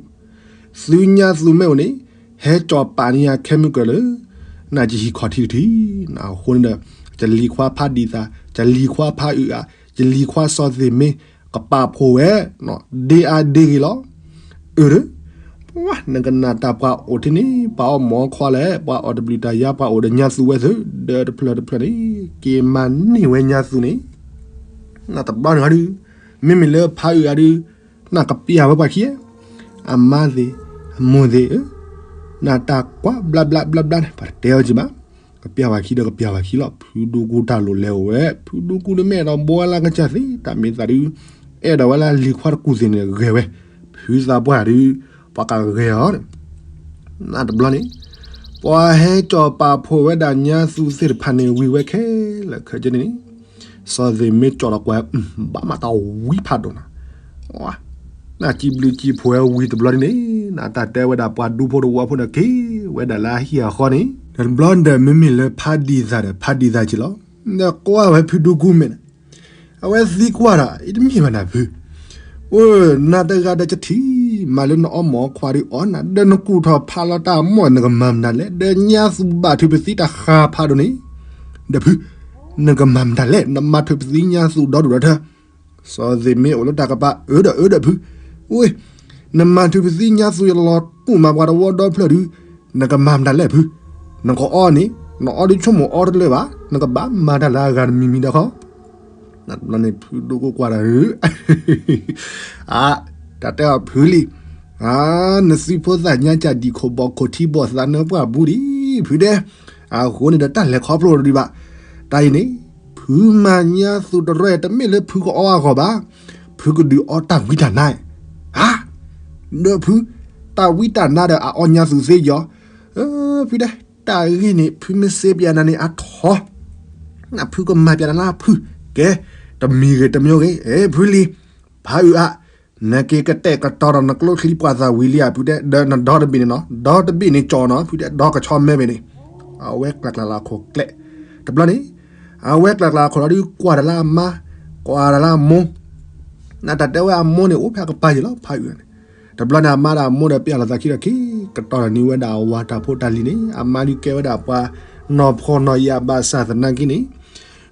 သုညါသူမ့ၢ်အိၣ်န့ၣ်, ဟဲကၠီၣ်ပာ်န့ၢ်ယၤခဲမုၢ်ကၢၢ်လၢ နကဟံၣ်ခီၣ်ထံးတထံး, အဃိန့ၣ်ဒီး, ယလံၤခွါဖးဒံၣ်သး, ယလံၤခွါဖးအုးအါ, ယလံၤခွါစီၤသ့ၣ်မ့ၢ်, ကပာ်ဖှိၣ်ဝဲ, ဒ့အါဒ့ဂ့ၤလီၤ. အၢ နကနၣ်တၢ်ပှၤအိၣ်ထဲန့ၣ် ပှၤအီၣ်မ့ၤအီၣ်ခွါလဲၣ်, ပှၤအီၣ်တဘျုးတၢ်ယါ ပှၤအိၣ်ဒီးညါသူဝဲသ့ၣ်, ဒီးတဖျၢၣ်တဖျၢၣ်န့ၣ်, က့ၤမၤန့ၢ်ဝဲညါသူန့ၣ်, နတဘျီန့ၣ်ဟီဒုး, မ့မ့ၢ်လၢဖးအုးအါဒုး နကပျၢ်ဝဲပှၤခံ, အမါသ့ၣ်, အမိၢ်သ့ၣ်ဧၢ, နတၢ်ကွၢ်ဘျါဘျါဘျါဘျါန့ၣ် ပှၤတတဲဝဲက့ၤဘၣ်, ကပျၢ်ပှၤခံဒီးကပျၢ်ပှၤခံလီၤ. ဖုဒူကူတၢ်လိၣ်လဲၤအိၣ်ဝဲ, ဖုဒူကူန့ၣ်မ့ၢ်အဲၣ်ဒိးဘိဝဲလၢကစၢ်သ့, တၢ်မ့ၢ်သးဒုး, အဲၣ်ဒိးဝဲလၢလံၤခွါတကူၢ်သ့ၣ်န့ၣ်ဂဲၤဝဲ, ဖုသးပှၢ်ဒုး, ပှၤကဂဲၤအီၤ နတဘျီန့ၣ်, ပှၤဟဲကၠီၣ်ပာ်ဖှိၣ်ဝဲဒၣ်ညါသူသ့ၣ်တဖၣ်န့ၣ်ဝံၤဝဲခဲလၢာ်ခဲဆ့န့ၣ်, စီၤသ့ၣ်မ့ၢ်ကၠီၣ်ဒီးကွၢ်, ဘၣ်မၤတၢ်ဝံဖးဒိၣ်နၤ, နစံးဘျုးစံးဖှိၣ်ဝဲဝံၤတဘျီန့ၣ်, နတၢ်တဲဝဲဒၣ်ပှၤဒူဖိတဝီဖိန့ၣ်က့ၤဝဲဒၣ်လၢအဟံၣ်အဃီန့ၣ်, တဘျီဒီးမ့မ့ၢ်လၢဖးဒံၣ်သးဒီးဖးဒံၣ်သးက့ၤလီၤ, ဒီးကွၢ်ဝဲဖုဒူကူမဲာ်န့ၣ် အဝဲသံကွၢ်ဒီး အံၤတမ့ၢ်ဘၣ်နၢ်ဖု, အိၣ်နၤတဂၤဒီးကထံၣ်, မၤလၢနအီၣ်မ့ၤအီၣ်ခွါဒုးအီၣ်နၤ, ဒီးနကူၣ်ထီၣ်ဖးလီၤတၢ်မီၢ်နကမၤမနုၤလဲၣ်, ဒီးညါသူဘၣ်ထုကဖၣ်သံတၢ်ဃၢ်ဖးဒိၣ်န့ၣ်, ဒီးဖု, နကမၤမတၤလဲၣ်, နမၤထုးပသံညါသူၣ်ဒီဒူၣ်ဒီထၢ. စီၤသ့ၣ်မ့ၢ်အိၣ်လၢတၢ်ကပၤ, အၢဒီးအၢဒီးဖု, ဝ့ၢ်, နမၤထုးပသံညါသူၣ်ယလီၤတူၢ်မၤပှၤတဝီဒီဖျၢၣ်ဒုး, နကမၤမတၤလဲၣ်ဖု, နကအီန့ၣ်, နအီဒုးဆိကမိၣ်အီတလၢဘၣ်, နကဘၣ်မၤတၢ်လၢအဂၤတမံၤမံၤဒီးခီ တဘျီန့ၣ် ဖုဒိၣ်ကိးကွၢ်ဒီး, အ, တၢ်တဲအီၤဖုလံၤ, အ, နသုဖိသၣ်ညါကၢ်ဒံၣ်ခိၣ်ဘီၣ်ခိၣ်ထံဘီၣ်သးနၢပှၢ်ပူၤဒံး, ဖုတဲ, အဃိန့ၣ်ဒီးတၢ်လဲၤခီဖျိတဒံးဘၣ်, တၢ်အံၤန့ၣ်, ဖုမၤညါသူၣ်တရၢၣ်တမ့ၢ်လၢဖုကအီအဂီၢ်ဘၣ်, ဖုကဒုးအီတၢ်ဝံတၢ်နါ, အ, ဒီးဖု, တၢ်ဝံတၢ်နါဒီးအအီညါသူၣ်သ့ယီၤ, ဖုတဲ, တၢ်ဂ့ၢ်န့ၣ် ဖုမ့ၢ်စ့ပျးနၤန့ၣ်အထီ နဖုကမၤပျးနၤလၢဖု, ကဲ, တမံၤဂ့ၤတမံၤဂ့ၤ, အဲ ဖုလံၤ, ဖးအုးအါ, နက့ၤကတဲာ်ကတီၤဒီးနကျိချံပှာ်သၣ်ဝံၤလံဧါ ဖုတဲ, ဒီးနဒီတဘ့ၣ်န့ၣ်နီၤ, ဒီတဘ့ၣ်န့ၣ်ကၠီနီၤ ဖုတဲ, ဒီကဆီမဲဘ့ၣ်န့ၣ်, အဝဲကျးကျးလၢအခိၣ်ကျဲ, တဘျီန့ၣ်, အဝဲကျးကျးအခိၣ်လီၤဒုးကွၢ်တၢ်လၢအမါ, ကွၢ်တၢ်လၢအမိၢ်, နတၢ်တဲဝဲအမိၢ်န့ၣ် အိၣ်ဖဲအကပၤယံၤလီၤ ဖးအုးန့ၣ်, တဘျီန့ၣ် အမါဒီးအမိၢ်ဒီးပျဲလီၤသးခံဒီးက့ၤကတီၤဒီးန့ၢ်ဝဲဒၣ်အဝၤတၢ်ဖိတၢ်လံၤန့ၣ်, အမါဒုးကဲဝဲဒၣ်ပှၤနီၢ်ဖှီၣ်နီၢ်ယာ်ဘၣ်ဆၣ်သနာ်က့န့ၣ်,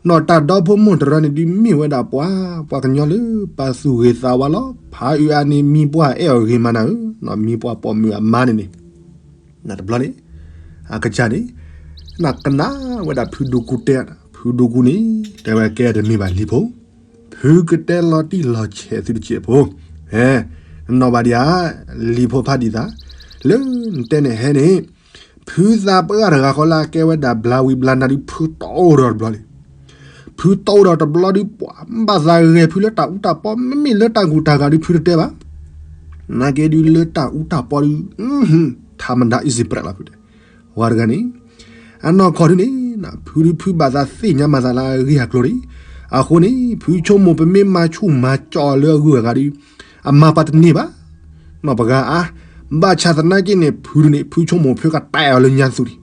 နီၢ်တၢ်ဒီဖိမိၢ်တရၢန့ၣ်ဒုးမ့ၢ်ဝဲဒၣ်ပှၤ, ပှၤကညီလၢပာ်သူၣ်ဂ့ၤသးဝါလီၤ. ဖးအုးအါန့ၣ်မံပှၢ်အဲၣ်အီၤဂ့ၤမးနၤဧၢ, မံပှၢ်ပိာ်မုၣ်အမါန့ၣ်န့ၣ်, နတဘျီန့ၣ်, အကစၢ်န့ၣ်, နကနၣ်ဝဲဒၣ်ဖုဒိၣ်ကူတဲ, ဖုဒိၣ်ကူန့ၣ်, တဲဝဲကဲတမ့ၢ်ဘၣ်လံၤဖိ ဖုကတဲလီၤတံၢ်လီၤဆဲးသုတစဲးဖိ, ဟဲ, နနီၣ်ဘၣ်ဒံးဧါ, လံၤဖိဖးဒံၣ်သး, လၢနတဲန့ၣ်ဟဲန့ၣ်, ဖုသးပှၢ်တဂၤဃီလၢအကဲဝဲဒၣ်ဘျါဝံၤဘျါနၤဒုး ဖုတီအိၣ်ဒီးတဘျီလံ. ဖုတီအိၣ်ဒီးတဘျီဒုး ပှၤဘၣ်သးဂဲၤဖုလၢတၢ်အူတၢ်ပီ မ့မ့ၢ်လၢတၢ်ဂုၤတၢ်ဂၤဒုး ဖုတတဲဘၣ်. နာ်က့ဒုးလၢတၢ်အူတၢ်ပီဒုး, ထးမဒါအံၤစ့ပြဲးလီၤဖုတဲ. ဝဲတဂၤန့ၣ်, အနီၢ်ကီၢ်ဒုန့ၣ်, ဖုဒုး ဖုဘၣ်သးသ့ၣ်ညါမၤသးလၢအဂ့ၢ်အကျိၤန့ၣ်, အဃိန့ၣ် ဖုဆိကမိၣ်ပမ့ၢ်မၤဆူၣ်မၤကၠီအီၤလၢအဂုၤအဂၤဒုး, အမၤပှၤတန့ၢ်ဘၣ်. နီၢ်ပှၤဂၤအါ, ဘၣ်ဆၣ်သနာ်က့န့ၣ် ဖုဒုန့ၣ် ဖုဆိကမိၣ်ဖုကတဲအီၤလၢညါသူၣ်ဒံး,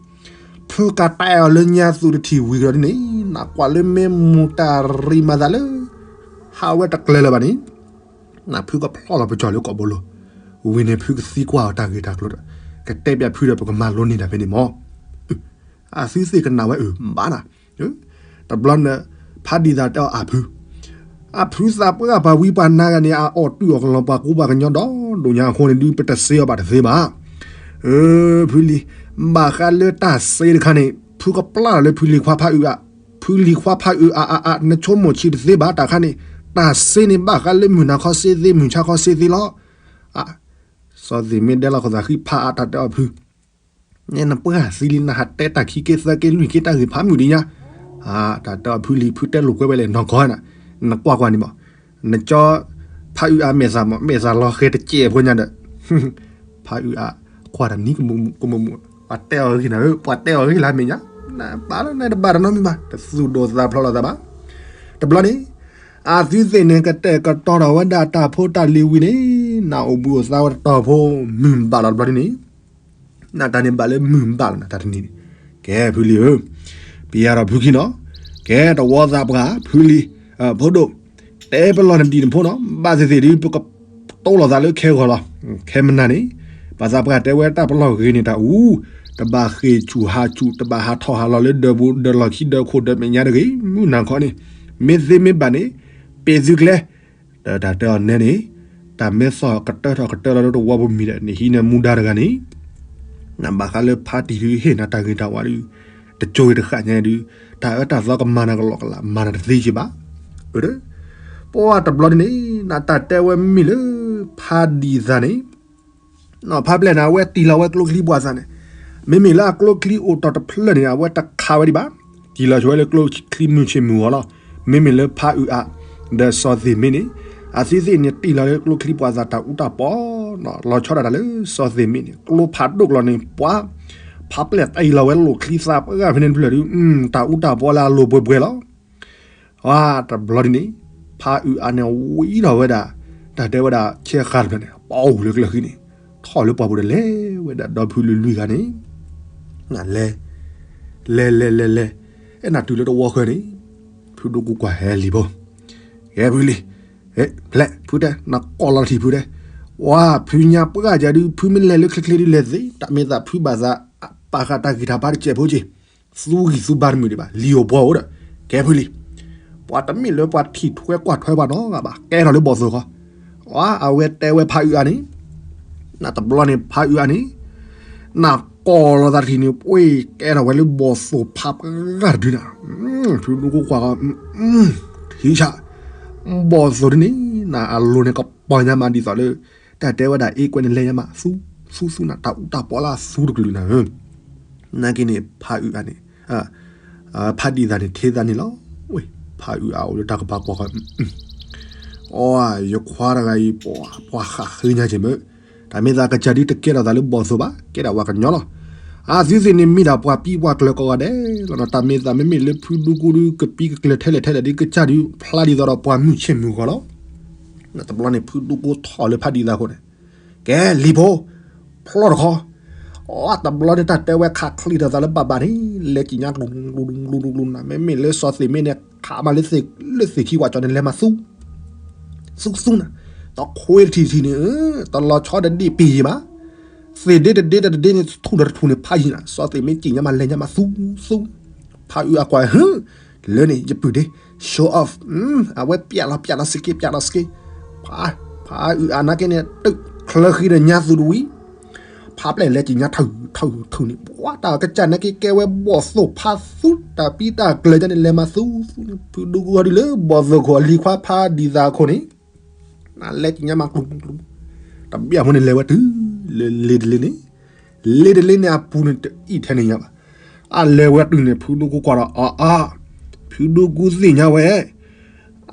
ဖုကတဲအီၤလၢညါသူၣ်တထံၣ်ဝံၤဒီးဒုန့ၣ်, နကွၢ်လၢမ့ၢ်မူၤတၢ်ရံၣ်မၤသးလၢ ဟးဝဲတကျၢၤလၢၤဘၣ်န့ၣ်, နဖုကဖျီၣ်လီၤပကၠီၤလၢကိာ်ဘိလိၤ, ဝံၤန့ၣ်ဖုကသံကွၢ်အီၤတၢ်ဂ့ၢ်တၢ်ကျိၤဒီး, ကတဲပျးဖုဒီးပကမၤလိန့ၢ်တၢ်ဖဲန့ၣ်မၢ်. အသုသ့ၣ်ကနၣ်ဝဲအၢၣ်ဘၣ်နၤ, တဘျီန့ၣ်, ဖးဒံၣ်သးတဲအီၤအဖု, အဖုသးပှၢ်ပှၤဝံပှၤနါဂၤန့ၣ် အအီၣ်တုာ်အီၣ်ကလီၤပှၤကူပှၤကညီဒီဒိၣ်ညါအဃိန့ၣ်ဒုး ပတစ့အီၤဘၣ်တသ့ဘၣ်. အၢ, ဖုလံၤ, ဘၣ်ဃးလၢတၢ်စ့တခါန့ၣ် ဖုကပျၢ်လီၤလၢဖုလံၤခွါဖးအုးအါ, ဖုလံၤခွါဖးအုးအါအါအါ နဆိကမိၣ်ဆံးတသ့ဘၣ်တၢ်ခါန့ၣ်, တၢ်စ့န့ၣ် ဘၣ်ဃးလၢမုၢ်နၤခီစ့သ့ မုၢ်ဆါခီစ့သ့လီၤ. စီၤသ့ၣ်မ့ၢ်ဒဲလီၤခိၣ်သးဃံဖးအါ တၢ်တဲအီၤဖု နနပှၢ်သံလံ နဟးတဲတၢ်ခံက့သၢက့လွံၢ်က့တၢ်ဂ့ၢ်ဖးမုၢ်ဒံးညါ, တၢ်တဲအီၤဖုလံၤ ဖုတဲလိာ်ကွဲဝဲလဲၣ်နီၢ်ကီၢ်နၤ, နကွၢ်ကွၢ်န့ၣ်မး, နကၠီ, ဖးအုးအါမဲာ်သၣ်မး မဲာ်သၣ်လီၤဃဲၤတစဲးဖိညါဒီး, ဖးအုးအါ, ကွၢ်တၢ်နံၤကမူးမူး, ပှၤတဲအီၤဂ့ၢ်နၤဧၢ, ပှၤတဲအီၤဂ့ၢ်လၢမဲာ်ညါ, နပာ်လၢနတဘၣ်တနီတမံၤဘၣ်, တသူၣ်ဒိၣ်သးဖျိးလိာ်သးဘၣ်. တဘျီန့ၣ်, အသုသ့ၣ်န့ၣ် ကတဲာ်ကတီၤထီၣ်ဝဲဒၣ်တၢ်ဖိတၢ်လံၤဝံၤန့ၣ်, နအိၣ်ဘှံးအိၣ်သါဝဲတတီၤဖိ, မုၢ်ဘၣ်လီၤတဘျီဒ်န့ၣ် နတၢ်န့ၣ်ဘၣ်လၢမုၢ်ဘၣ်လီၤနတၢ်တနံၤန့ၣ်, ကဲဖုလံၤဧၢ, ပယါထီၣ်ဖုခံနီၤ, ကဲတဝီသးပှၢ်ဖုလံၤ, ဖိဒိၣ်, တဲပလီၢ်နဒံၣ်နဖိနီၤ, ဘၣ်သ့ၣ်သ့ၣ်ဒုး ပကတိလိာ်သးလၢခဲဂီၤလီၤ, ခဲမနၤန့ၣ်, ဘၣ်သးပှၢ်တဲဝဲတၢ်ပလီၢ်ဂ့ၤန့ၣ်တၢ်အူ, တဘၣ်ဃ့ၢ်ဆူၣ်ဟးဆူၣ် တဘၣ်ဟးထီၣ်ဟးလီၤလၢဒၢးပူၤဒၢးလီၢ်ခံဒၢးခိၣ်ဒၢးမဲာ်ညါတဂ့ၤ, မုၢ်နၤခီန့ၣ်, မ့ၢ်သ့မ့ၢ်ဘၣ်န့ၣ်, ပ့ၤသုကျဲ ဒီးတၢ်တဲအီၤနဲန့ၣ်, တၢ်မ့ၢ်သီၣ်ကတၢၢ်ထီၣ်ကတၢၢ်လီၤလၢတဝီပူၤမံၤဒီး နဟံးန့ၢ်မူဒါတဂၤန့ၣ်, နဘၣ်ဃးလၢဖါတံၢ်ဒုးဟ့ၣ်နၤတၢ်ဂ့ၤတၢ်ဝါဒုး, တကၠိဂ့ၤတဃၣ်ညါဒုး, တၢ်အၢတၢ်သီကမၤနၤကလီကလး မၤနၤတသ့က့ဘၣ်. ပှၢ်တဘျီဒ်န့ၣ်, နတၢ်တဲဝဲမ့ၢ်လၢ, ဖါဒံၣ်သၣ်န့ၣ် ဖါပျဲၢ်န့ၣ် အဝဲတံၢ်လီၤဝဲကျိချံပှာ်သၣ်န့ၣ်, မ့မ့ၢ်လၢအကျိချံအိၣ်တီၢ်တဖျၢၣ်န့ၣ် အဝဲတခးဝဲဒံးဘၣ်, တံၢ်လီၤဆိဝဲလၢကျိချံမုၢ်ဆ့ၣ်မုၢ်ဂီၤလီၤ. မ့မ့ၢ်လၢဖါအုးအး, ဒီးစီၤသ့ၣ်မ့ၢ်န့ၣ်, အသုသ့ၣ်န့ၣ်တံၢ်လီၤလၢကျိချံပှာ်သၣ်တၢ်အူတၢ်ပီ, လီၤဆီဒၣ်တၢ်လၢစီၤသ့ၣ်မ့ၢ်န့ၣ် ကျိဖးဒိၣ်ကျီၤန့ၣ် ပှၤ, ဖါပျဲၢ်တံၢ်လီၤဝဲလိာ်ချံသၣ်ပှၢ်ဖဲန့ၣ်တဖျၢၣ်ဒုး, တၢ်အူတၢ်ပီလၢအလိၤပှဲၤပှဲၤလီၤ. ဝါ, တဘျီဒ်န့ၣ်, ဖါအုးအးန့ၣ်ဝံထီၣ်ဝဲဒၣ်, တၢ်တဲဝဲဒၣ်ဆဲးဃါတဖျၢၣ်န့ၣ် ပအိၣ်လၢကျၢၢ်ဃံန့ၣ်, ထီၣ်လၢပှၢ်ပူၤဒီးလဲၤဝဲဒၣ်ဒီဖုလွံၢ်ဂၤန့ၣ်, နလဲၤ, လဲၤလဲၤလဲၤလဲၤ, အဲၣ်နၤတုၤလၢတဝီဃၢၤန့ၣ်, ဖုဒိၣ်ကူကွၢ်ဟဲလံၤဖိ, ကဲဖုလံၤ, ဖျဲးဖုတဲ နကိးလီၤထံၣ်ဖုတဲ, ဝါ, ဖုညါပှၢ်ယၤဒုး ဖုမ့ၢ်လဲၤလၢချ့ချ့ဒုးလဲၤသ့, တၢ်မ့ၢ်သးဖုဘၣ်သး, ပာ်ဃာ်တၢ်ဂံၢ်တၢ်ဘါတစဲးဖိက့ၤ သူဂံၢ်သူဘါတမုာ်ဒံးဘၣ်, လံာ်ဧိၤဘှီဧိၤဒီး ကဲဖုလံၤ, ပှၤတမ့ၢ်လၢပှၤထံၣ်ထွဲကွၢ်ထွဲပှၤနီတဂၤဘၣ်, ကဲထီၣ်လၢဘီၣ်သိၣ်ခီ, အဝဲတဲဝဲဖးအုးအါန့ၣ်, နတဘျီန့ၣ်ဖးအုးအါန့ၣ်, နကိးလီၤသးတထံၣ်န့ၣ် ပှ့ၤကဲထီၣ်ဝဲလၢဘီၣ်သိၣ်ဖးပှဲၤဂၤတဒုနၤ, ဖုဒူကိကွၢ်ဃီ, ထံဆး, ဘီၣ်သိၣ်ဒ်န့ၣ် နအလိၤန့ၣ်ကပီၤညါမးဒ်သိးလၢ တၢ်တဲဝဲဒၣ်အ့ကွဲန့ၣ်လဲၤညါမး, သူ, သူသူနၤ တၢ်အူတၢ်ပီလၢအသူတကလုာ်နၤဧၢ, နာ်က့န့ၣ် ဖးအုးအါန့ၣ်, ဖးဒံးသးန့ၣ် ထံသးန့ၣ်လီၤ, ဝ့ၢ်, ဖးအုးအါအိၣ်လၢတၢ်ကပၤကွၢ်ဃီ, အိ, ယခွါတဂၤအံၤ ပှၤဃးဃ့ညါက့ၤမ့ၢ်, တၢ်မ့ၢ်သးကစၢ်ဒုတကဲထီၣ်သးလၢဘီၣ်သိၣ်ဘၣ်, ကဲဒၣ်ပှၤကညီလီၤ, အသုသ့ၣ်န့ၣ်မ့ၢ်ဒၣ်ပှၤပံပှၤကျၢၤကိးဂၤဒဲးလီၤ, တၢ်မ့ၢ်သးမ့မ့ၢ်လၢဖုဒူကိဒုကပံကကျၢၤထဲလဲၣ်ထဲလဲၣ်ဒ်ကစၢ်ဒု ဖျါဒ်သိးဒီးပှၤမုၢ်ဆ့ၣ်မုၢ်ဂီၤလီၤ, တဘျီန့ၣ် ဖုဒူကိထီၣ်လၢဖးဒံးသးအဃိန့ၣ်, ကဲလံာ်ဖိ, ဖျီတခီ, အတဘျီန့ၣ် တၢ်တဲဝဲခးချံးထီၣ်သးလၢဘၣ်ဘၣ်န့ၣ်, လဲၤကံၣ်ညါကျူၤကျူၤကျူၤကျူၤနၤ, မ့မ့ၢ်လၢစီၤသ့ၣ်မ့ၢ်န့ၣ် ခးမးလၢသ့ၣ်ခံဝးကၠီန့ၣ် လဲၤမၤသူ သူသူနၤ, တခွ့တထံၣ်တထံၣ်န့ၣ်, တလီၤဆီတဒ့ၣ်ပံၤယံၤဘၣ်, သ့ၣ်ဒ့တဒ့တဒ့န့ၣ် ထူၣ်ဒီးတထူၣ်န့ၣ် ဖးယံၤနၤ, စီၤသ့ၣ်မ့ၢ်ကံၣ်ညါမးလဲၤညါမးသူသူ, ဖးအုးအါကွၢ်, လၢန့ၣ် ယပုၢ်ဒ့, show off, အဝဲပျးလီၤပျးလီၤစက့ ပျးလီၤစက့, ဖးအုးအါနာ်က့န့ၣ် တုးချၢဃံဒီးညါသူတဝံၤ ဖးပျဲၢ်လဲၤကံၣ်ညါထုးထုးထုးန့ၣ် ပှၤတၢ်ကစၢ်နာ်က့ ကဲဝဲဘီၣ်သိၣ်ဖးသူ တၢ်ပံတၢ်ကျၢၤကန့ၣ် လဲၤမၤသူသူန့ၣ် ဖုဒူကိဟီဒုလၢဘီၣ်သိၣ်ခိၣ်အလံၤခွါဖးဒံးသးအခိၣ်န့ၣ်, နလဲၤကံၣ်ညါမၤကျူၤကျူၤ, တဘျီအဖိန့ၣ်လဲၤဝဲတုၤလၢလ့တလ့န့ၣ်, လ့တလ့န့ၣ်အပူၤန့ၣ် တအံၣ်ထဲန့ၣ်ညါဘၣ်, အလဲၤဝဲတုၤန့ၣ် ဖုဒူကိကွၢ်ဒီး အါအါ, ဖုဒူကိသ့ၣ်ညါဝဲ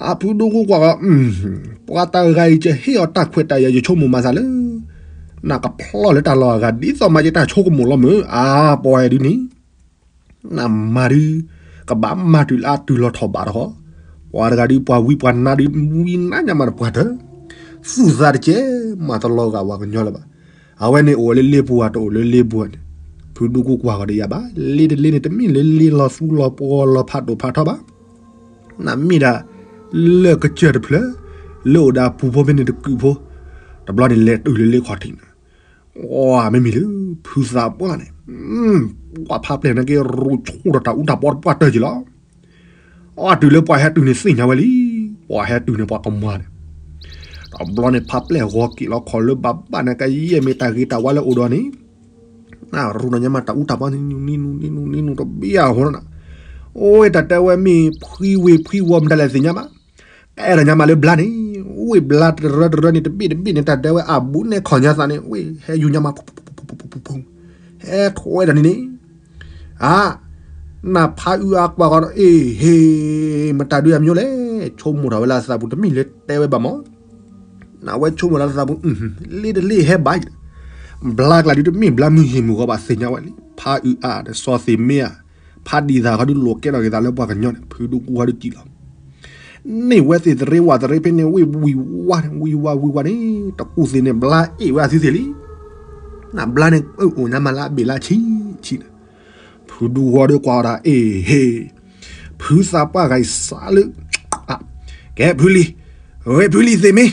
အဖုဒူကိကွၢ်ဃီ, ပှၤတဂၤအံၤ ယဟ့ၣ်အီၤတၢ်ခွဲးတၢ်ယာ် ယဆိကမိၣ်မၤသးလၢ နကဖျီၣ်လၢတၢ်လီၢ်အဂၤ ဒ်သိးမးယတၢ်ဆိကမိၣ်လီၤမုၢ်, အါပှၤဒ်န့ၣ်, နမၤဒုး ကဘၣ်မၤတုၤလၢအတုၤလီၤထီၣ်ဘးတခီ, ပှၤတဂၤဒုး ပှၤဝံပှၤနါဒုး ဝံနါညါမးတပှၢ်တၢၢ်, သူၣ်သးတကဲ မၤတလီၤဂာ်ဝဲကညီလၢၤဘၣ်, အဝဲန့ၣ်အိၣ်ဝဲလၢလ့ပူၤ တအိၣ်လၢလ့ပူၤန့ၣ်, ဖုဒူကိကွၢ်ဃီဒီးယၤဘၣ်, လ့တလ့န့ၣ် တမ့ၢ်လၢလ့လီၤသူလီၤပှီၤလီၤဖးဒိၣ်ဖးထီဘၣ် နမ့ၢ်ဒၣ် လၢၢ်ကစၢၢ်တဖျၢၣ်, လၢအိၣ်ဒီးအပူၤဖိဖဲန့ၣ်တကုးဖိ, တဘျီန့ၣ်လဲၤတုၤလၢလ့ခီၣ်ထံးန့ၣ်, အိ မ့မ့ၢ်လၢ ဖုသးပှၢ်န့ၣ်, ပှၤဖးပျဲၢ်နာ်က့ ရူးဆူၣ်ဒီးတၢ်အူတၢ်ပီတပှၢ်တၢၢ်က့ၤလီၤ. အတုၤလၢပှၤဟဲတုၤန့ၣ်သ့ၣ်ညါဝဲလံ, ပှၤဟဲတုၤန့ၣ်ပှၤကမၤန့ၣ်, တဘျီန့ၣ်ဖးပျဲၢ်ဂီၤက့ၤလီၤခီၣ်လၢဘၣ်ဘၣ်န့ၣ် ကယဲၢ်မ့ၢ်တၢ်ဂ့ၤတၢ်ဝါလၢအိၣ်ဒီးန့ၣ် နရူၢ်နီၢ်ညါမးတၢ်အူတၢ်ပီန့ၣ် နံနူနံနူနံနူတဘျီအဃိနီၤ, အိ တၢ်တဲဝဲမ့ၢ်ဖှံဝ့ၢ်ဖှံဝီၤမတၤလဲၣ်သ့ၣ်ညါဘၣ်, ကဲထီၣ်ညါမးလၢဘျါန့ၣ်, ဝ့ၢ်ဘျါတရၢတရၢန့ၣ် တဘ့ၣ်တဘ့ၣ်န့ၣ် တၢ်တဲဝဲအဘူးနဲၣ်ခီၣ်ညါသးန့ၣ် ဝ့ၢ်ဟဲယူၤညါမး ဟဲထွဲဒီးန့ၣ်န့ၣ်, အ နဖးအုးအါကွၢ်ဃီဒီး အ့ၣ်ဟ့ၣ် မတၤဒုးအမျိုးလဲၣ်, ဆိကမိၣ်ထီၣ်ဝဲလၢအသးပူၤ တမ့ၢ်လၢတဲဝဲဘၣ်မး, နဝဲဆိကမိၣ်လၢအသးပူၤ လ့တလ့ဟဲဘၣ်, ဘျါကျါဒုးတမ့ၢ်ဘျါမုၢ်ယ့ၢ်မုၢ်ဂီၤဘၣ်သ့ၣ်ညါဝဲလံ, ဖးအုးအါဒီးစီၤသ့ၣ်မ့ၢ်ဧါ, ဖးဒံးသးဃီဒုးလိာ်ကဲထီၣ်က့ၤသးလၢပှၤကညီန့ၣ် ဖုဒူကိဟီဒုးကံၣ်လီၤ န့ၢ်ဝဲသ့ၣ်သရ့ဝးသရ့ဖဲန့ၣ် ဝ့ၢ်ဝံၤဝါန့ၣ် ဝံၤဝါဝံၤဝါန့ၣ် တကူၣ်သ့ၣ်န့ၣ် ဘျါအ့ၣ်ဝဲအသုသ့ၣ်လံ, နဘျါန့ၣ် အိၣ်ညါမးလၢအဘ့ၣ်လၢအဆံးဆံးန့ၣ်, ဖုဒူဂီၤဒီးကွၢ်အီၤဒၣ် အ့ၣ်ဟ့ၣ်, ဖုသးပှၢ်ဂၤအံၤစးလၢ, ကဲဖုလံၤ, ဝဲဖုလံၤသ့ၣ်မ့ၢ်,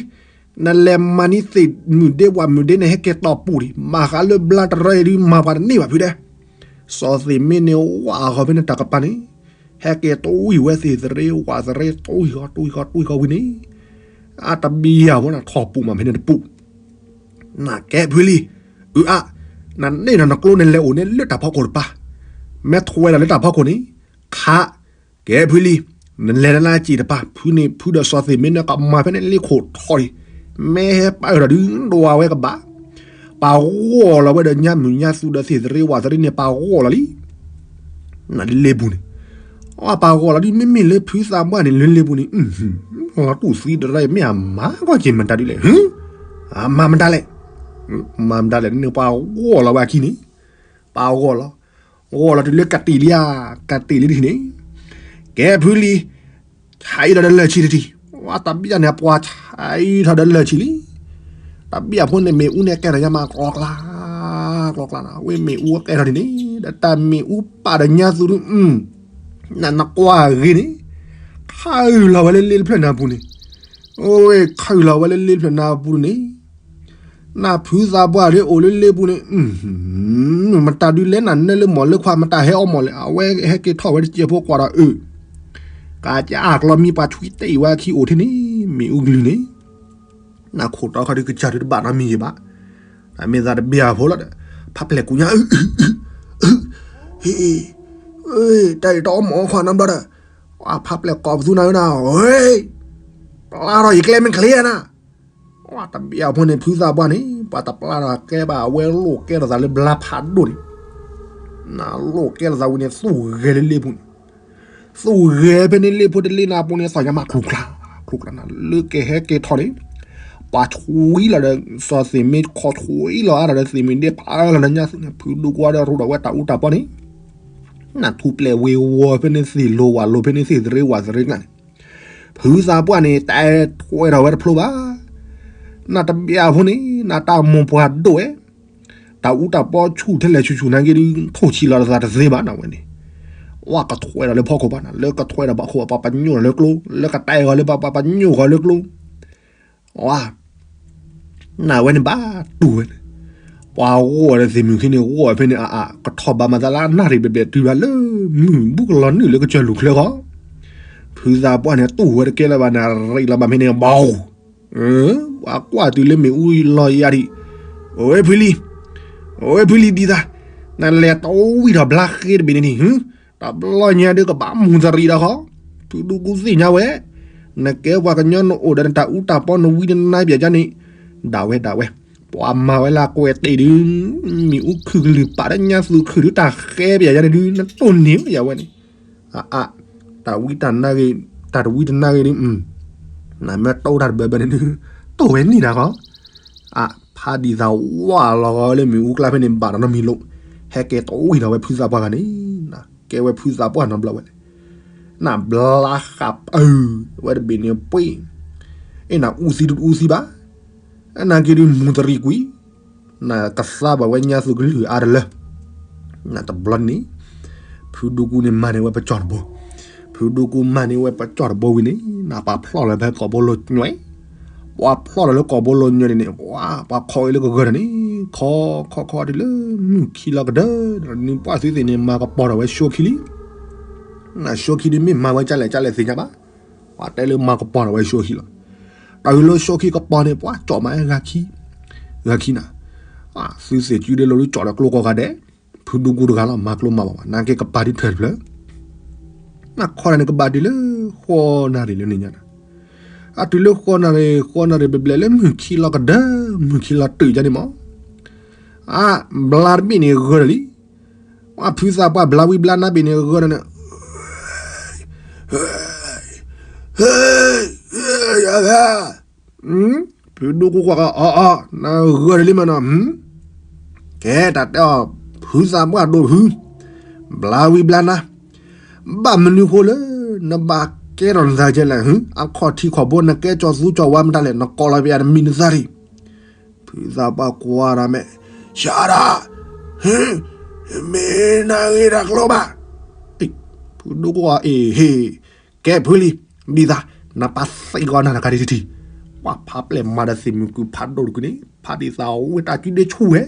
နလဲၤမၤန့ၢ်သ့ၣ်မုၢ်ဒ့ဝးမုၢ်ဒ့န့ၣ် ဟဲက့ၤတီၢ်ပူၤဒံး မၤဃးလၢဘျါတရၢအံၤဒုး မၤပှၤတန့ၢ်ဘၣ်ဖုဒဲး, စီၤသ့ၣ်မ့ၢ်န့ၣ် ဝးဃီဖဲန့ၣ်တၢ်ကပၤန့ၣ် ဟဲက့ၤတွံၢ်ဝဲသ့ၣ်သရ့ဝးသရ့ တွံၢ်ဃီ တွံၢ်ဃီ တွံၢ်ဃီဝံၤန့ၣ်, အတဘံယၤဝဲနထီၣ်ပူၤမးဖဲန့ၣ်တပူၤ, နကဲဖုလံၤ, အုးအါ, နန့ၢ်ဒီးနကျိန့ၣ် လဲၤအိၣ်န့ၣ်လၢတၢ်ဖီခိၣ်တပၤ, မ့ၢ်ထွဲဒီးလၢတၢ်ဖီခိၣ်န့ၣ်, ခး, ကဲဖုလံၤ, နလဲၤလၢလၢကံၣ်တပၤ ဖုန့ၣ် ဖုဒီးစီၤသ့ၣ်မ့ၢ်န့ၣ် ကမၤဖဲန့ၣ်လ့ခိၣ်ထီၣ်လံ, မ့ၢ်ဟဲပာ်အၢၣ်ဒီးဒုးဒွးဝဲကဘၣ် ပာ်ဂီၢ်လီၤဝဲဒီးညါမုၢ်ညါသူဒီးသ့ၣ်သရ့ဝးသရ့န့ၣ် ပာ်ဂီၢ်လီၤလံ, နလ့ပူၤန့ၣ်, အပာ်ဂီၢ်လီၤဒုး မ့မ့ၢ်လၢဖုသးပှၢ်န့ၣ် လၢလ့ပူၤန့ၣ်, လီၤတူၢ်သံတရၢ မ့ၢ်အမၤကွၢ်က့ၤမတၤဒ်လဲၣ်, အမၤမတၤလဲၣ်, မၤမတၤလဲၣ်န့ၣ် ပာ်ဂီၢ်လီၤဝဲအခံန့ၣ်, ပာ်ဂီၢ်လီၤ, ဂီၢ်လီၤတုၤလၢကတ့ၢ်လံဧါ, ကတ့ၢ်လံတထံၣ်န့ၣ်, ကဲဖုလံၤ ဆါအံၤထီၣ်ဒီးလၢၢ်ဆံတထံၣ်, ဝဲတဘံၣ်န့ၣ် ပှၤဆါအံၤထီၣ်ဒီးလၢၢ်ဆံလံ, တဘံၣ်အဖိန့ၣ် မ့ၣ်အူန့ၣ်ကဲထီၣ်ညါမး ကျီကျါ, ကျီကျါနၤ, ဝဲမ့ၣ်အူကဲထီၣ်ဒ်န့ၣ် ဒီးတၢ်မ့ၣ်အူပာ်ဒီးညါသူဒုး, နနကွၢ်ဂ့ၤန့ၣ်, ခးအုၣ်လီၤဝဲလၢလ့တဖျၢၣ်နၤပူၤန့ၣ်, ဝဲခးအုၣ်လီၤဝဲလၢလ့တဖျၢၣ်နၤပူၤန့ၣ် နဖုသးပှၢ်ဒ်အိၣ်လၢလ့ပူၤန့ၣ်, မတၤဒုးလဲၤနၤနၢလၢမီၢ်လၢခွါ မတၤဟဲအီၣ်မီၢ်လဲၣ်, အဝဲဟဲက့ၤထီၣ်ဝဲတစဲးဖိကွၢ်ဒီးအုး, ကးကၢအကျီမံပှၤဆွံတ့ၢ်ဝဲခံအိၣ်ထဲန့ၣ် မ့ၣ်အူကလုၢ်န့ၣ်, နခိၣ်တီခီဒုးကစၢ်ဒုးတဘၣ်နီတမံၤယံၤဘၣ်, မ့ၢ်သးတဘ့ၣ်အဖိလီၤဒီး, ဖးပျဲၢ်ကူညါ, ဟ့ၣ်, တၢ်အံၤတအီၣ်မီၢ်အီၣ်ခွါနီတဘျီဒီး, ဖးပျဲၢ်ကိးပသူနၤဧၢနၤ, ပျၢ်ထီၣ်ယကျဲမ့ၢ်ချ့နၤ တဘ့ၣ်အဖိန့ၣ် ဖုသးပှၢ်န့ၣ် ပှၤတပျၢ်ဒီးကဲဘၣ် အဝဲလိၣ်ကဲထီၣ်သးလၢဘျါဖးဒိၣ်န့ၣ်, နလိၣ်ကဲထီၣ်သးဝံၤန့ၣ် သူၣ်ဂဲၤလၢလ့ပူၤန့ၣ်, သူၣ်ဂဲၤဖဲန့ၣ်လ့ဖိတလ့နၤပူၤန့ၣ် သီၣ်ညါမးကျူၤကျါ, ကျူၤကျါနၤ လၢကဟဲက့ၤထီၣ်န့ၣ်, ပှၤဆွံလီၤဒီး စီၤသ့ၣ်မ့ၢ်ခီဆွံလီၤအါဒီး သ့ၣ်မ့ၢ်ဒ့ဖးလီၤဒီး ညါသုးန့ၣ် ဖုဒိၣ်ကွၢ်ဒီးရိဒီးဝဲတၢ်အူတၢ်ပီန့ၣ်, နထူပျဲၢ်ဝ့ၤဝီၤဖဲန့ၣ်သ့ၣ်လိၤဝၣ်လိၤဖဲန့ၣ်သ့ၣ်သရ့ဝၣ်သရ့ကျါန့ၣ် ဖုသးပှၢ်န့ၣ် တၢ်ထွဲထီၣ်ဝဲတဖျိဘၣ်. နတဘၣ်အဖိန့ၣ် နတၢ်မိၢ်ပှၢ်ဒိၣ်ဝဲ, တၢ်အူတၢ်ပီဆူၣ်ထဲလဲၣ်ဆူၣ်ဆူၣ်နာ်က့ဒုး ထိၣ်ဆံးလီၤတသးတသ့ဘၣ်နဝဲန့ၣ်, ဝဲကထွဲထီၣ်လၢဖီခိၣ်ဘၣ်နၤ, လၢကထွဲထီၣ်ဘၣ်ခိၣ်ဘၣ် ပှၤပညိၣ်ထီၣ်လၢကျိ, လၢကတဲဂီၤလၢပှၤ ပှၤပညိၣ်ဂီၤလၢကျိ ဝါ, နဝဲန့ၣ်ဘၣ်တူၢ်ဝဲန့ၣ်, ပှၤဂီၢ်ဒီးသ့ၣ်မုၢ်ခံန့ၣ် ဂီၢ်ဖဲန့ၣ်အါအါ ကထီၣ်ဘၣ်မၤသးလၢနၣ်ရံၣ်ဘဲဘဲတုၤဘၣ်လၢ မုၢ်ဘူးကလီၤနုာ်လၢကစၢၢ်လူၢ်ချၢဃီ, ဖုသးပှၢ်န့ၣ် တူၢ်ဝဲတကဲလၢၤဘၣ်န့ၣ် ရံၣ်လီၤဘၣ်ဖဲန့ၣ် ဘီ, ပှၤကွၢ်တုၤလၢမ့ၣ်အူလီၤယါဒံး, အိၣ်ဝဲဖုလံ, အိၣ်ဝဲဖုလံဒ်သး, နလဲၤတဝံၣ်ထီၣ်ဘျါဃ့တဘ့ၣ်န့ၣ်န့ၣ် တဘျီညါဒုးကဘၣ်မူၤတရံးဒီးဃီ, ဖုဒူကူသ့ၣ်ညါဝဲ, နကဲပှၤကညီနအိၣ်ဒီးနတၢ်အူတၢ်ပီနဝံတနါပျဲၢ်ယါန့ၣ်, ဒၣ်ဝဲဒၣ်ဝဲ, ပှၤမၤဝဲလၢကွဲးတ့ၢ်ဒုး, မ့ၣ်အူခုၣ်ကလုၢ်ပာ်ဒီးညါသုးခုၣ်ဒုးတၢ်ဃဲပျဲၢ်ယါန့ၣ်ဒုး နတိၢ်န့ၢ်ဝဲယါဝဲန့ၣ်, အအ, တၢ်ဝံတၢ်နါဂ့ၤ, တၢ်တဝံတနါဂ့ၤဒုး, နမ့ၢ်တိၢ်တၢ်တဘၢဘၢန့ၣ်ဒုး, တိၢ်ဝဲန့ၣ်ဒၣ်ဃီ အဖးဒံးသးဝါလီၤဂီၤလၢမ့ၣ်အူကျါဖဲန့ၣ် ဘၣ်ဒီးနီတမံၤလိာ်, ဟဲက့ၤတဝံၣ်ထီၣ်ဝဲဖုသးပှၢ်ဂၤန့ၣ်, ကဲဝဲဖုသးပှၢ်နီတဘျီဝဲလဲၣ်, နဘျါဃာ်ပၢ်, ဝဲတဘ့ၣ်န့ၣ်ပှ့ၤ, အ့ၣ်နၤအူသံဒုတအူသံဘၣ်, အနၤက့ၤဒုးမူၤတရံးကွံာ်, နကသါဘၣ်ဝဲညါသုးကလုၢ်အါတလၢ နတဘျီန့ၣ်, ဖုဒူကူန့ၣ်မၤန့ၢ်ဝဲပကၠီၣ်တဘိ, ဖုဒူကူမၤန့ၢ်ဝဲပကၠီၣ်တဘိဝံၤန့ၣ် နပှၤဖျီၣ်လီၤဖဲကိာ်ဘိလိၤညွဲၣ်, ပှၤဖျီၣ်လီၤလၢကိာ်ဘိလိၤညွဲၣ်န့ၣ်န့ၣ် ပှၤခီဝဲလၢကဂၢၢ်ဒီးန့ၣ်, ခီခီခီတုၤလၢမုၢ်ခံလီၤကဒၢ, နပှၢ်သုသ့ၣ်န့ၣ် မၤကပီၤထီၣ်ဝဲဆိခံလံ, နဆိခံဒုးမ့ၢ်မၤဝဲကၢ်လဲၣ်ကၢ်လဲၣ်သ့ၣ်ညါဘၣ်, ပှၤတဲလၢမၤကပီၤထီၣ်ဝဲဆိခံလီၤ, တၢ်ဂ့ၢ်လၢဆိခံကပီၤန့ၣ် ပှၤကၠီၣ်မးဂၤခံ, ဂၤခံနၤ, သုသ့ၣ်ကုဒဲလီၤဒုးကၠီၣ်ဒီးကျိကိးဂၤဒဲး ဖုဒူကူတဂၤလီၤ မၤကျိမၤဘၣ်ဘၣ် နာ်က့ကပၤဒုးထွဲတဖျၢၣ်, နခီတၢ်န့ၣ်ကဘၣ်တုၤလၢဃိးနၣ်ရံၣ်လၢန့ၣ်ညါ, အတုၤလၢဃိးနၣ်ရံၣ် ဃိးနၣ်ရံၣ်ဘျဲၣ်ဘျဲၣ်လၢမုၢ်ခံလီၤကဒၢ, မုၢ်ခံလီၤတုၤယါန့ၣ်မး, အါ, ဘျါတဘ့ၣ်န့ၣ်ဂၢၢ်ဒီးလံ, ပှၤဖုသးပှၢ်ဘျါဝံဘျါနါဘ့ၣ်န့ၣ်ဂၢၢ်ဒီးန့ၣ် ဖုဒူကူကွၢ်ကီး အီအီ နဂၢၢ်တလံမနီၤ, ကဲတၢ်တဲအီၤ ဖုသးပှၢ်ဒိၣ်ဖု, ဘျါဝံဘျါနါ, ဘၣ်မနုၤဃိလၢ နဘၣ်ကဲထီၣ်နသးကဲလဲၣ်, အခီၣ်ထံးခီၣ်ဘိ နကဲကၠီသူကၠီဝါမတၤလဲၣ်, နကိးလီၤပယါတမံၤနသးရံၣ်, ဖုသးပှၢ်ကွၢ်ဒီးမဲာ်, ဆရာ, မ့ၢ်နဂ့ၤတၢ်ကျိဘၣ်, ဖုဒူကူအီၤ အ့ၣ်ဟ့ၣ်, ကဲဖုလံ, ဒ်သး, နပၢ်သံကွၢ်နၤတခါဒံးတထံၣ်, ပှၤဖးပျဲၢ်မၤဒီးသ့ၣ်မုၢ်ကုၢ်ဖးဒိၣ်တကုာ်န့ၣ် ဖးဒ်သးဝဲတၢ်ကုဒ့ဆူၣ်ဝဲ,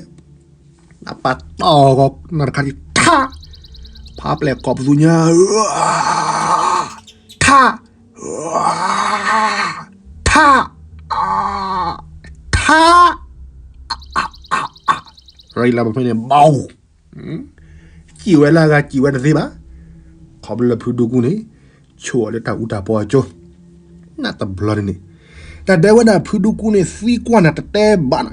နပၢ်တီၢ်ဂီၤနၤတခါဒံးထါ, ဖးပျဲၢ်ကိးပသူညါ, ထါ, ထါ, ထါ, ရံလၢပဖဲန့ၣ် ဘီ စံၣ်ဝဲလၢအဂၤစံၣ်ဝဲတသ့ဘၣ်, ခီဖျိလၢဖုဒူကူန့ၣ် ဆိၣ်အီၤလၢတၢ်အူတၢ်ပီအကၠိ, နတဘျီန့ၣ်န့ၣ်, တၢ်တဲဝဲဒၣ်ဖုဒူကူန့ၣ်သံကွၢ်နၤတတဲဘၣ်နၤ,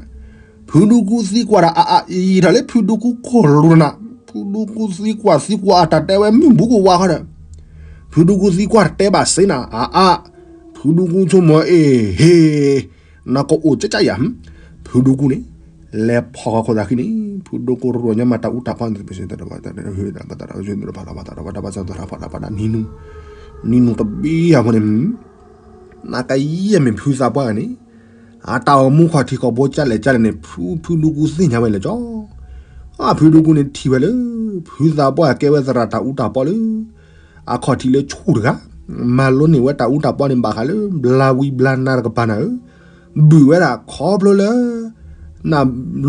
ဖုဒူကူသံကွၢ်ဒီးအအအံၤထီၣ်လၢဖုဒူကူခိၣ်လူၤနၤ, ဖုဒူကူသံကွၢ်သံကွၢ်အတၢ်တဲဝဲမုၢ်ဘူးကဝါဃီဒီး, ဖုဒူကူသံကွၢ်တတဲဘၣ်စ့နၤ အအ, ဖုဒူကူဆိကမိၣ်အ့ၣ်ဟ့ၣ် နကအိၣ်ကၠၢ်ကၠၢ်ယၤ, ဖုဒူကူန့ၣ် လဲၤဖီၣ်ဃီခိၣ်သးခံန့ၣ် ဖုဒူကူရိညါမးတၢ်အူတၢ်ပီန့ၣ် နံၤနူၤတဘ့ၣ်အဃိန့ၣ်, နံၤနူၤတဘ့ၣ်အဃိန့ၣ်, နကယဲၢ်မ့ၢ်ဖုသးပှၢ်ဂၤန့ၣ်, အတၢ်အိၣ်မူခီၣ်ထံးခီၣ်ဘိကၢ်လဲၣ်ကၢ်လဲၣ်န့ၣ် ဖု ဖုဒူကူသ့ၣ်ညါဝဲလၢာ်ကၠီ, အဖုဒူကူန့ၣ်ထံၣ်ဝဲလၢ ဖုသးပှၢ်ကဲဝဲသရၣ်တၢ်အူတၢ်ပီလၢ အခီၣ်ထံးလၢဆူၣ်တဂၤ, မၤလိန့ၢ်ဝဲတၢ်အူတၢ်ပီန့ၣ်ဘၣ်ဃးလၢ ဘျါဝံဘျါနါတကပၤနၤဧၢ, ဘုၣ်ဝဲဒၣ်ခီဖျိလၢ န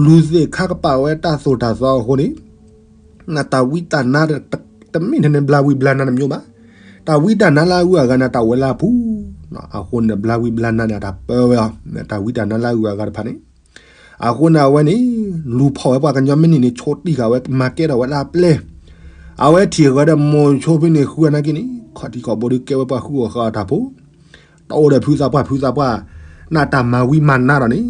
လူၤသ့ၣ်ခါကပာ်ဝဲတၢ်သိၣ်တၢ်သီအဃိန့ၣ်, နတၢ်ဝံတၢ်နါ တမ့ၢ်ထဲန့ၣ်ဘျါဝံဘျါနါတမံၤဘၣ်. တၢ်ဝံတၢ်နါလၢအဂုၤအဂၤန့ၣ် တၢ်ဝဲလၢအပူၤ, အဃိန့ၣ် ဘျါဝံဘျါနါန့ၣ် အတၢ်ပၢဝဲအီၤ, တၢ်ဝံတၢ်နါလၢအဂုၤအဂၤတဖၣ်န့ၣ်. အဃိန့ၣ် အဝဲန့ၣ် လူၤဖီၣ်ဝဲပှၤကညီမ့ၢ်န့ၢ်န့ၣ် ဆိးတံၢ်ဃာ်ဝဲ မၤကဲထီၣ်ဝဲဒၣ်ပျဲၢ်. အဝဲထံၣ်ဃီဒီးမိၤဆိဖဲန့ၣ် ဃုအနာ်က့န့ၣ် ခီၣ်ထံးခီၣ်ဘိဒုးကဲဝဲပှၤဃုအီၣ်ဃုအီတၢ်ဖိ တအိၣ်ဒီးဖုသးပှၢ်, ဖုသးပှၢ် နတၢ်မၤဝံမၤနါဒီးန့ၣ်,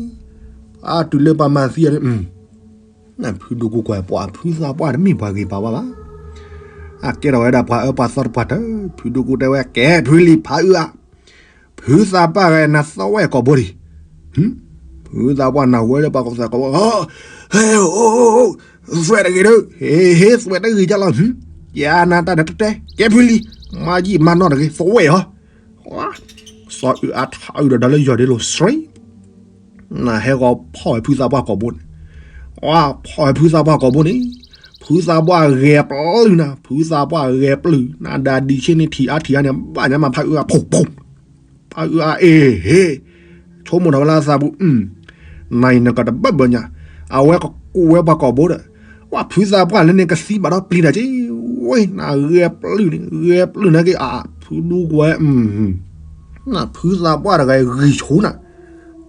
အတုၤလၢပှၤမၤသံအီၤန့ၣ်, ဖုဒူကူကွၢ်ပှၤ ဖုသးပှၢ်တမ့ၢ်ပှၤဂ့ၤပာ်ဝဲဘၣ်. အကဲထီၣ်ဝဲဒၣ်ပှၤအၢပှၤသီတပှၢ်တၢၢ်, ဖုဒူကူတဲဝဲ ကဲဖုလံ ဖးအုးအါ, ဖုသးပှၢ်ဂဲၤနၤသဝဲကိာ်ဘိဒံး. ဖုသးပှၢ်နၢ်ဟူဝဲလၢပှၤကီၢ်သးကိာ်ဘိ, ဟဲ, သွဲၣ်တဂ့ၤဒီး, ဟ့ ဟ့ သွဲၣ်တဂ့ၤကလီၤ, ယနၤတၢ်ဒီးတတဲ, ကဲဖုလံ, မၤယံာ်မၤနီၢ်တဂ့ၤ သွဲၣ်အီၤ. စီၤအုးအါထးအုးဒီးဒီးလၢယီၢ်ဒ့လိာ် straight နဟဲဂီၤဖီၣ်ဝဲဖုသးပှၢ်ကိာ်ဘိန့ၣ်, ဖီၣ်ဝဲဖုသးပှၢ်ကိာ်ဘိန့ၣ်, ဖုသးပှၢ်ဂဲၤပျုၢ်နၤ, ဖုသးပှၢ်ဂဲၤပျုၢ်နၤ, ဒီးဒံးဆ့န့ၣ်ထံၣ်အါထံၣ်အါန့ၣ် ဘၣ်ညါမးဖးအုးအါ ဖီၣ်ဖီၣ်, ဖးအုးအါအ့ၣ်ဟ့ၣ်, ဆိကမိၣ်ထီၣ်ဝဲလၢအသးပူၤ, နၤအံၤနကတဘၣ်ဘၣ်ညါ, အဝဲကကူးဝဲပှၤကိာ်ဘိဒီး, ဝဲဖုသးပှၢ်လၢန့ၣ်ကသံဘၣ်ဒီးပျံၤတၢ်က့, ဝဲနၤဂဲၤပျုၢ်န့ၣ် ဂဲၤပျုၢ်နာ်က့ အဖုဒူကွဲ နဖုသးပှၢ်တဂၤဂံၢ်ဆူၣ်နၤ,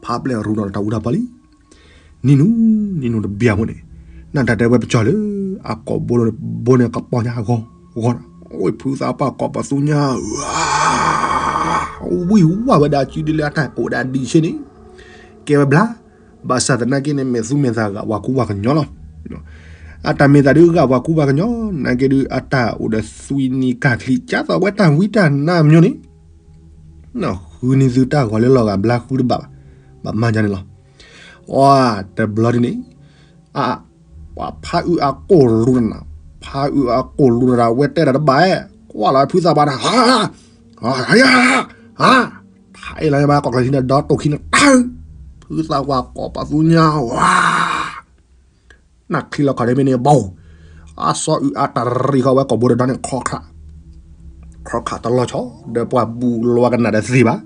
ဖးပျဲၢ်ရူးနီၢ်တၢ်အူတၢ်ပီလံ. နံၤနူၤ, နံၤနူၤတဘျီဖိန့ၣ်, နတၢ်တဲဝဲပကၠီလၢ အကိာ်ဘိန့ၣ်ကပီၤညါအဂီၢ်, ဂီၢ်, အိၣ်ဖုသးပှၢ်ကိးပသူညါ, ဝံၢ်ဝါဝဲဒၣ်စုဒ်လၢအတၢ်အိၣ်ဒၣ်ဒံးဆ့န့ၣ်, ကဲဝဲဘျါ, ဘၣ်ဆၣ်သနာ်က့န့ၣ် မဲာ်သူမဲာ်သးဂာ်ပှၤကူပှၤကညီလီၤ. အတၢ်မ့ၢ်သးဒုးဂာ်ပှၤကူပှၤကညီ, နာ်က့ဒုးအတၢ်အိၣ်ဒီးသွံၣ်နံၤကၢ်ချံ ကၢ်သိးဝဲတၢ်ဝံတၢ်နါမညီန့ၣ်, ဃုန့ၢ်သုတၢ်ဂီၤလၢလီၤဂာ်ဘျါဃုတဘၣ်ဘၣ်, ဘၣ်မၤညါန့ၣ်လီၤ. အတဘျီဒ်န့ၣ်, အ, ပှၤဖးအုးအကိာ်လူၤတနၤ, ဖးအုးအကိာ်လူၤတနၤ ဝဲတဲတၢ်တဘၣ်, ကွၢ်လီၤဖုသးပှၢ်န့ၣ်, ဟါ, ဟါ, ဟါ, ဖးအ့ၣ်လီၤညါဘၣ်ကိာ်ကျဲၤထံန့ၣ် ဒီတိာ်ခံန့ၣ်တၢ်, ဖုသးပှၢ်ကိးပသူညါဝါ နချံလီၤခီၣ်ထံးဖဲန့ၣ်ဘီ, အစီၤအုးအါတရံးဃီဝဲကိာ်ဘိဒီးဒီန့ၣ် ခီခး, ခီခးတလီၤဆီ ဒီးပှၤဘူးလီၤကနၣ်ဒီးသ့ဘၣ်,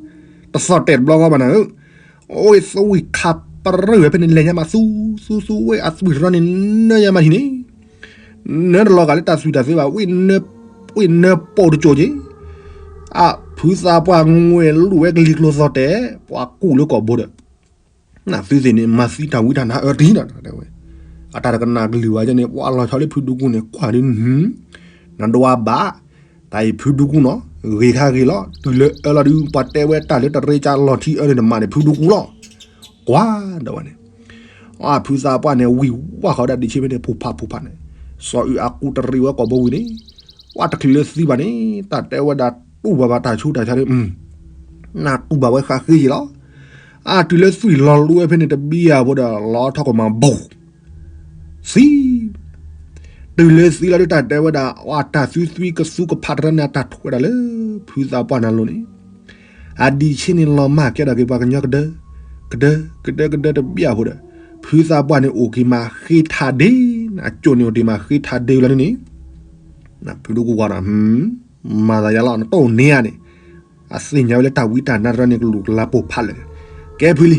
တသီၣ်တဲာ်တဘျီဃီဘၣ်နၤဧၢ, အိၣ်သွံၣ်ခးပရၢၢ်ဝဲဖဲန့ၣ် လဲၤညါမးသူ, သူသူဝဲအသွံၣ်တရီန့ၣ် နၢညါမးထံၣ်န့ၣ်, နၢတလီၤဂာ်လၢတၢ်သွံၣ်တၢ်သ့ဘၣ်, ဝ့ၢ်နၢပိာ်တစိၤက့ၤ, အဖုသးပှၢ်ငွဲၢ်လူၢ်ဝဲကလံၤကျိၤသီၣ်တဲာ် ပှၤကူၣ်လၢကိာ်ဘိဒီး နသုသ့ၣ်န့ၣ် မၤသံတၢ်ဝံတၢ်နါအၢတံၢ်နၤတဲဝဲ, အတၢ်တကနၣ်ကလုၢ်ဘၣ်န့ၣ် ပှၤလီၤဆီလၢဖုဒူကူန့ၣ် ကွၢ်ဒုး, နဒွးဘၣ်, တၢ်အံၤဖုဒူကူနီၤ, ဂ့ၤခါဂ့ၤလီၤ, တုၤလၢအၢလီၤဒုး ပှၤတဲဝဲတၢ်လၢတရ့ကၢ်လီၤထံအၢန့ၣ် နမၤန့ၣ်ဖုဒူကူလီၤ, ကွၢ်ဒီးဝဲန့ၣ်, အဖုသးပှၢ်န့ၣ် ဝံၢ်ဝါဃီဒၣ်ဒံးဆ့ဖဲန့ၣ် ဖူးဖးဖူးဖးန့ၣ်, စီၤအုးအါကူတရံးဝဲကိာ်ဘိဝံၤန့ၣ်, ပှၤတချုးလၢသံဘၣ်န့ၣ် တၢ်တဲဝဲဒၣ်တူၢ်ဘၣ်ဘၣ်တၢ်ဆူးတၢ်ဆါန့ၣ် နတူၢ်ဘၣ်ဝဲဃးဃ့ယံၤလီၤ. အတုၤလၢသွံၣ်လီၤလူဝဲဖဲန့ၣ်တဘံယၤဖိဒီး လီၤထီၣ်ကမၤဘိၣ်, သံ, တုၤလၢသံလီၤဒုးတၢ်တဲဝဲဒၣ် အတၢ်သူသွံကသူကဖးတရၢန့ၣ် အတၢ်ထွဲဒၣ်လၢ ဖုသးပှၢ်နၤလိၤန့ၣ်, အဒံးဆ့န့ၣ်လီၤမၢ်ကဲထီၣ်က့ၤပှၤကညီကဒၢ, ကဒၢ, ကဒၢကဒၢတဘံယၤဖိဒီး, ဖုသးပှၢ်န့ၣ်အိၣ်က့ၤမးဃ့ထးဒ့, အကၠိၣ်န့ၣ်အိၣ်တ့ၢ်မးဃ့ထးဒ့ဝဲလီၤန့ၣ်, ဖုဒူကူကွၢ်ဒီး မၤသးယါလီၤ နတိၢ်န့ၢ်ဧါန့ၣ်, အသ့ၣ်ညါဝဲလၢတၢ်ဝံတၢ်နါတရၢန့ၣ် ကလူၤကလါပိာ်ဖးလၢာ်, ကဲဖုလံ,